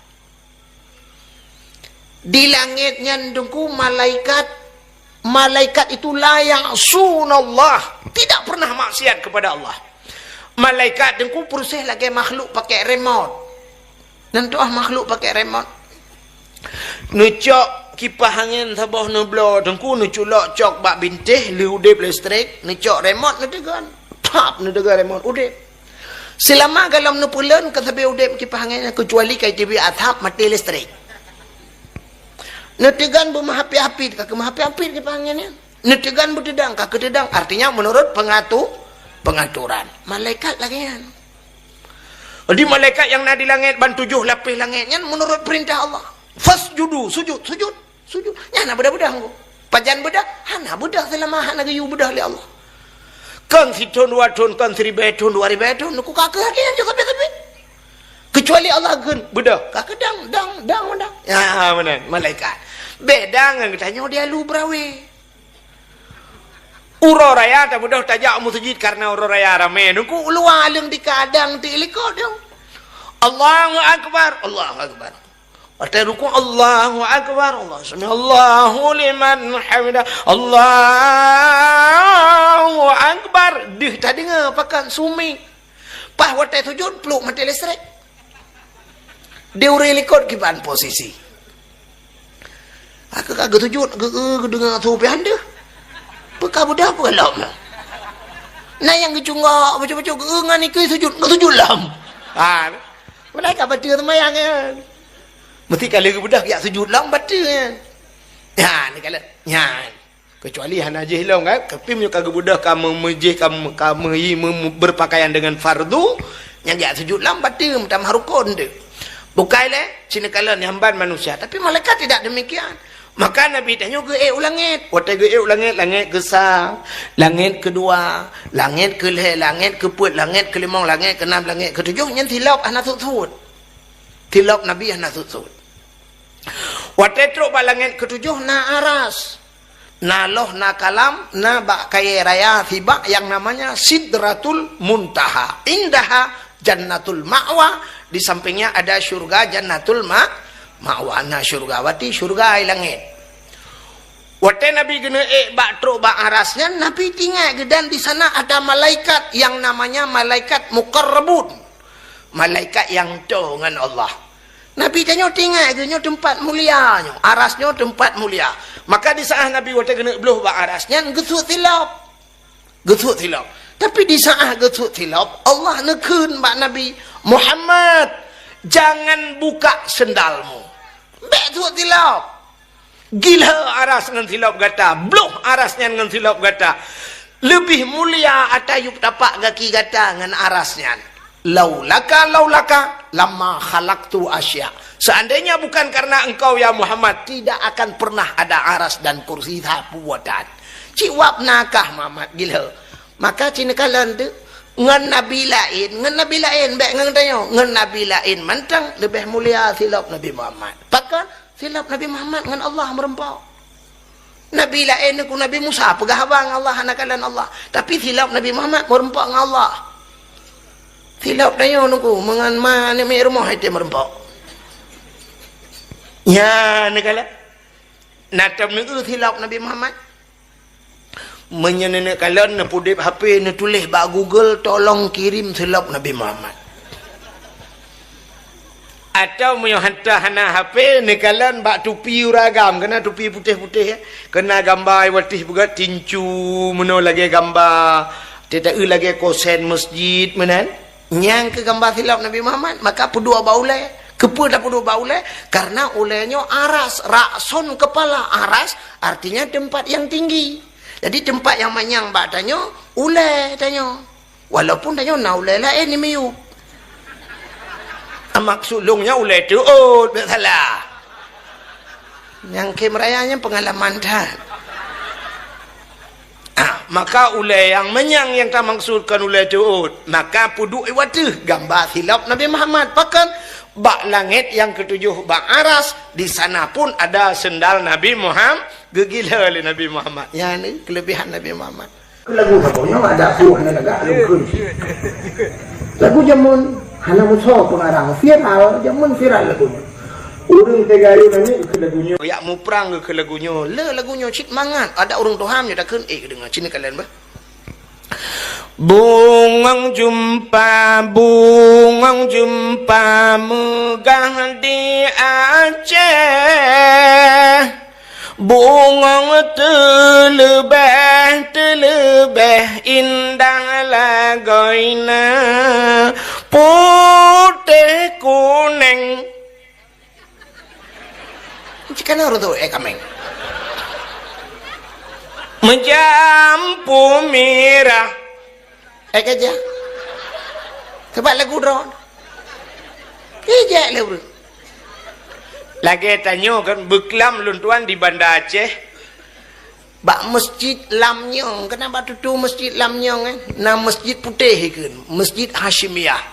Di langét nyan Teungku malaikat, malaikat itu la ya'sunallah, tidak pernah maksiat kepada Allah. Malaikat Teungku proses lagée makhluk pakai remote. Nyan tuah makhluk pakai remote. Neucok kipah angén saboh neubloe Teungku, neuculok cok bak bintéh, lheueh udeb listrik, neucok remote neuteugon. Tap, neuteugon remote, udeb. Seulama golom neupeuleuen ka sabe udeb kipah angén nyan, keucuali ka jiteubiet asap maté listrik. Neuteugon beumeuhapit-hapit, ka keumeuhapit-hapit kipah angén nyan. Neuteugon beuteudang, ka keuteudang. Artinya menurut pengatu-, pengaturan. Malaikat lagée nyan. Jadi malaikat nyang na di langét ban tujoh lapéh langét nyan menurut peurintah Allah. Fasjudu, sujud, sujud. Sujud. Nyan hana beudah-beudah Teungku. Pajan beudah? Hana beudah seulama hana geuyue beudah lé Allah. Kon sithon dua thon, kon siribée thon, dua ribée thon, Teungku ka keuh lagée nyan sabe-sabe. Keucuali Allah geukheun beudah, ka keuh dang, dang, dang, dang. Ya, meunan, malaikat. Bék dang ngon geutanyoe di alu beurawe. Uroe raya tabeudoh tajak u meuseujid kareuna uroe raya ramé. Teungku u luwa aleueng di kadang ti likot dong. Allahu Akbar, Allahu Akbar. Watée rukuk, Allahu Akbar, Allah, sami'allahu liman hamidah, Allahu Akbar. Deuh tadeungoe pakat sumi. Paih watée sujud, pluek maté listrik. Di ureuëng likot kiban posisi. Aku ka geusujud, geu-, geu-, geudeungoe su pih han deuh. Peu ka beudah peu lom. Na nyang geucunggok, bacut-bacut, geu-, ngon ikui sujud, geusujud lom. Ha. Padahai ka bateue seumayang nyan. Meusti ka lheueh geubeudah jak sujud lom bateue nyan. Nyan, ka lheueh. Nyan. Keucuali hana jih lom kan. Tapi meunyoe ka geubeudah ka me-, meujih ka me-, ka meuhi me-, me-, berpakaian dengan fardu, nyan jak sujud lom bateue meutamah rukon tu. Bukai lé, sineukala nyan ban manusia. Tapi malaikat tidak demikian. Maka Nabi tanyoe geuék u langét. Watée geuék u langét, langét keusa, langét keudua, langét keulhée, langét keupeuet, langét keulimong, langét keunam, langét keutujoh, nyan silop hana sut-sut. Silop Nabi hana sut-sut. Watée trok bak langét keutujoh na aras, na loh, na kalam, na bak kayée raya sibak yang namanya Sidratul Muntaha. Indaha Jannatul Ma'wa, di sampingnya ada syurga Jannatul Ma-, Ma'wa. Na syurga, berarti syurga di langét. Watée Nabi geuneuk ék bak trok bak aras nyan, Nabi teuingat geuh dan di sana ada malaikat yang namanya malaikat muqarrabun. Malaikat nyang toe ngon Allah. Nabi tanyoe teuingat geuh nyoe teumpat mulia nyoe, aras nyoe teumpat mulia. Maka di saat Nabi watée geuneuk bloh bak aras nyan geusut silop. Geusut silop. Tapi di saat geusut silop, Allah neukheun bak Nabi, "Muhammad, jangan buka sendalmu." Bék sut silop. Gila aras ngon silop gata, bloh aras nyan ngon silop gata. Leubeh mulia ata yup tapak gaki gata ngon aras nyan. Laulaka, laulaka, lama khalaqtu asya. Seandainya bukan karena engkau, ya Muhammad, tidak akan pernah ada aras dan kursi sapeue dan. Cit wab nakah Muhammad gila. Maka cit neukalon tu, ngon nabi laén, ngon nabi laén, bék ngon tanyoe, ngon nabi laén mantong leubeh mulia silop Nabi Muhammad. Pakon? Silop Nabi Muhammad ngon Allah meureumpok. Nabi laén ku Nabi Musa peugah haba ngon Allah hana kalon Allah. Tapi silop Nabi Muhammad meureumpok ngon Allah. Silop tanyoe nuku meungon ma aneuk miet rumoh itu meureumpok. Nya neukalon. Na tom neueu silop Nabi Muhammad. Meunyoe neuneuk kalon, neupudeb H P, neutuléh bak Google, "Tolong kirim silop Nabi Muhammad." Atau meunyoe hantom hana H P, neukalon bak tupi ureueng agam, keunan tupi putéh-putéh, ya. Keunan gamba watih beugat tincu, meunoe lagée gamba, teuta-eu lagée kosen masjid, meunan. Nyang keu gamba silop Nabi Muhammad, maka peuduek bak ulée. Keupeue tapeuduek bak ulée? Karena ulée nyoe aras, ra'sun kepala, aras artinya tempat yang tinggi. Jadi tempat yang manyang bak tanyoe, ulée tanyoe. Walaupun tanyoe na ulée laén di miyueb. Maksud lôn nyan ulèe teuôt, bèk salah. Nyang khém raya nyan peungalaman that. Ah, maka ulèe nyang manyang nyang tamaksudkan ulèe teuôt, maka peuduek i ateueh gamba silop Nabi Muhammad. Pakon? Bak langèt nyang ketujoh bak aras, di sana pun ada sendal Nabi Muhammad, geugila lé Nabi Muhammad. Nyan keulebihan Nabi Muhammad. Lagu saboh nyoe ada pun hana lagak lagu kheun. Lagu jameun hana musoh pengarang, viral, jameun viral lagu nyoe. Ureueng teuga ayô namiet keu lagu nyoe. Yak muprang keu lagu nyoe. Le lagu nyoe cit mangat. Ada ureueng tuha nyoe takheun, eh, deungoe cit kalian bah. Bungong jeumpa, bungong jeumpa meugah di Aceh. Bungong teuleubeh, teuleubeh indah lagoina, putéh kuneng. Jika na ureueng tu, eh, kameng. Meujampu mirah. Eh, ka jak. Sabab lagu droe. Ijak lé ureueng. Lagèe tanyoe kan, beuklam lôn tuan di Banda Aceh. Bak Masjid Lam Nyong, keunan bak tutoe Masjid Lam Nyong, eh? Na masjid putéh ikheun, Masjid Hasyimiyah.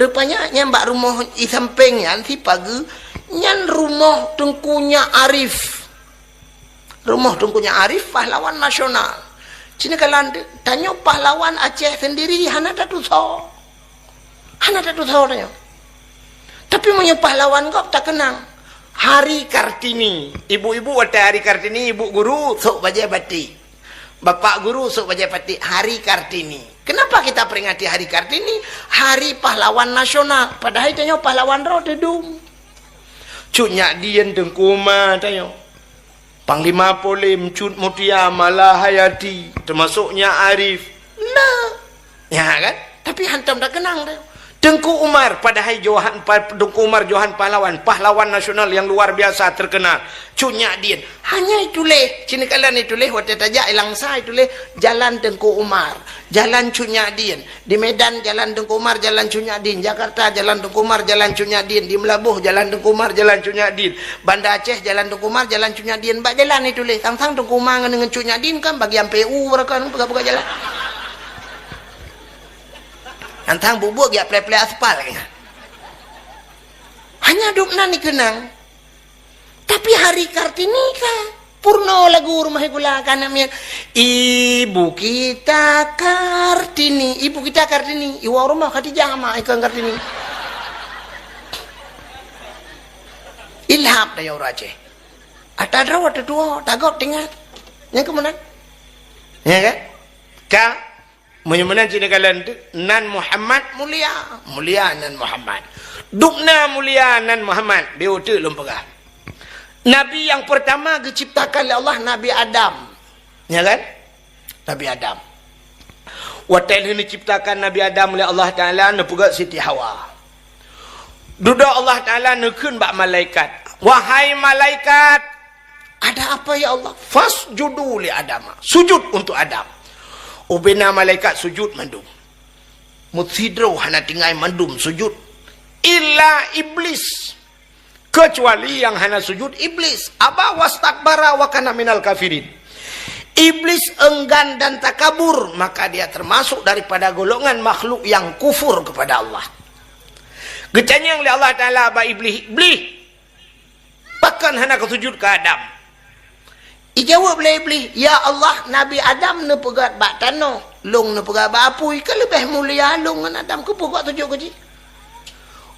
Rupanya nyan bak rumoh i sampéng nyan, sipageue, nyan rumoh Teungku Nyak Arif. Rumoh Teungku Nyak Arif, pahlawan nasional. Cina kalan tanyoe pahlawan Aceh sendiri hana tatusoe. Hana tatusoe tanyoe. Tapi meunyoe pahlawan gob takeunang. Hari Kartini. Ibu-ibu watèe Hari Kartini, ibu guru sôk bajèe batik. Bapak guru sôk bajèe batik. Hari Kartini. Kenapa kita peringati Hari Kartini? Hari pahlawan nasional. Padahai tanyoe pahlawan droe teudum. Cut Nyak Dien, Teungku Umar tanyoe. Panglima Polem, Cut Mutia, Malahayati, teumasok Nyak Arif. Nah. Ya kan? Tapi hantom takeunang teuh. Teungku Umar, padahai Johan, pa-, Teungku Umar Johan Pahlawan, pahlawan nasional yang luar biasa terkenal. Cut Nyak Dien. Hanya ituléh, cina kalan ituléh, watèe tajak i Langsa ituléh, Jalan Teungku Umar, Jalan Cut Nyak Dien. Di Medan, Jalan Teungku Umar, Jalan Cut Nyak Dien. Jakarta, Jalan Teungku Umar, Jalan Cut Nyak Dien. Di Meulaboh, Jalan Teungku Umar, Jalan Cut Nyak Dien. Banda Aceh, Jalan Teungku Umar, Jalan Cut Nyak Dien. Bak jalan ituléh, sang-sang Teungku Umar ngon, ngon Cut Nyak Dien kan bagian P U, rakan peugah-peugah jalan. Sang-sang buet-buet geujak plè-plè aspal, kan? Hanya dum nan dikeunang. Tapi Hari Kartini ka purno lagu rumoh gula ka aneuk miet. Ibu kita Kartini, ibu kita Kartini. Iwoe rumoh Khadijah mak ikon Kartini. Ilham daya ureueng Aceh. Ata droe teutuwo, tagop tingat. Nyang keumeunan. Ya kan? Ka Meunyoe meunan cit neukalon teuk, nan Muhammad mulia, mulia nan Muhammad. Dubna mulia nan Muhammad, beu teuk lôn peugah. Nabi nyang peurtama geuciptakan lé Allah Nabi Adam. Ya kan? Nabi Adam. Watèe lheueh neuciptakan Nabi Adam lé Allah Taala, neupeugah Siti Hawa. Dudoe Allah Taala neukheun bak malaikat, "Wahai malaikat, ada apa ya Allah?" "Fasjudu li Adama." Sujud untuk Adam. Ubena malaikat sujud mandum. Meusidroe hana tinggai mandum sujud. Illa Iblis. Kecuali nyang hana sujud Iblis. Aba wastakbara wa kana minal kafirin. Iblis enggan dan takabur, maka dia termasuk daripada golongan makhluk yang kufur kepada Allah. Geutanyong lé Allah Taala bak Iblih, "Iblih, pakon hana kasujud keu Adam?" Ijaweueb lé Iblih, "Ya Allah, Nabi Adam neupeugöt bak tanoh, lôn neupeugöt bak apui, ka leubeh mulia lôn ngon Adam, keupeue gok sujud keu jih?"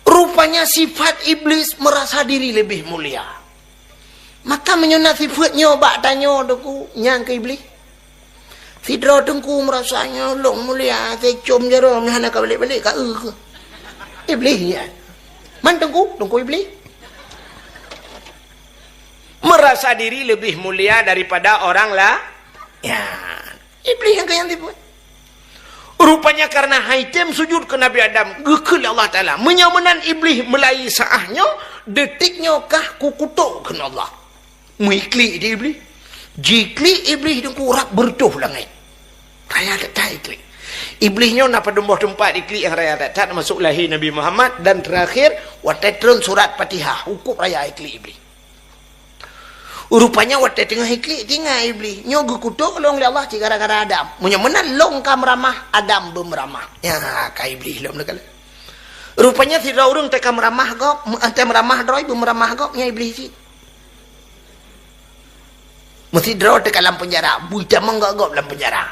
Rupanya sifat Iblis merasa diri lebih mulia. Maka meunyoe na sifeuet nyoe bak tanyoe Teungku, nyan keu Iblih. Sidroe Teungku meurasa nyoe lôn mulia, teucom jaroe meuhana ka balek-balek ka eu keuh. Iblih nyan. Man Teungku, Teungku Iblih. Merasa diri lebih mulia daripada orang la-, ya. Iblih nyang keu nyan sifeuet. Rupanya karena hai tem sujud keu Nabi Adam, geukheun lé Allah Taala. Meunyoe meunan Iblih meulayi saáh nyoe, detik nyoe kah kukutok kheun Allah. Meuklik di Iblih. Jiklik Iblih Teungku rab beureutoh langét. Raya that-that iklik. Iblih nyoe na padum boh teumpat iklik nyang raya that-that, termasuk lahé Nabi Muhammad, dan terakhir watée treun surat Fatihah, cukup raya iklik iblih. Rupanya watée teungoh iklik, teuingat iblih, nyoe geukutok lôn lé Allah cit gara-gara Adam. Meunyoe meunan lôn ka meuramah, Adam beumeuramah. Nyan ka iblih lom neukalon. Rupanya sidroe ureuëng teuka meuramah gob, me-, teuka meuramah droe, beumeuramah gob, nyan iblih cit. Meusidroe teuka lam peunjara, beutamong gob-gob lam peunjara.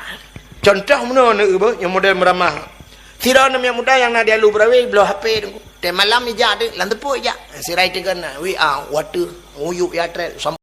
Contoh meunoe neueu beuh nyang model meuramah. Sidroe aneuk muda nyang na di Alue Beurawe bloe H P teungku. Teumalam ija deuek lam teupue ija. Sirai teuka na, W A, water, nguyuek ya trek,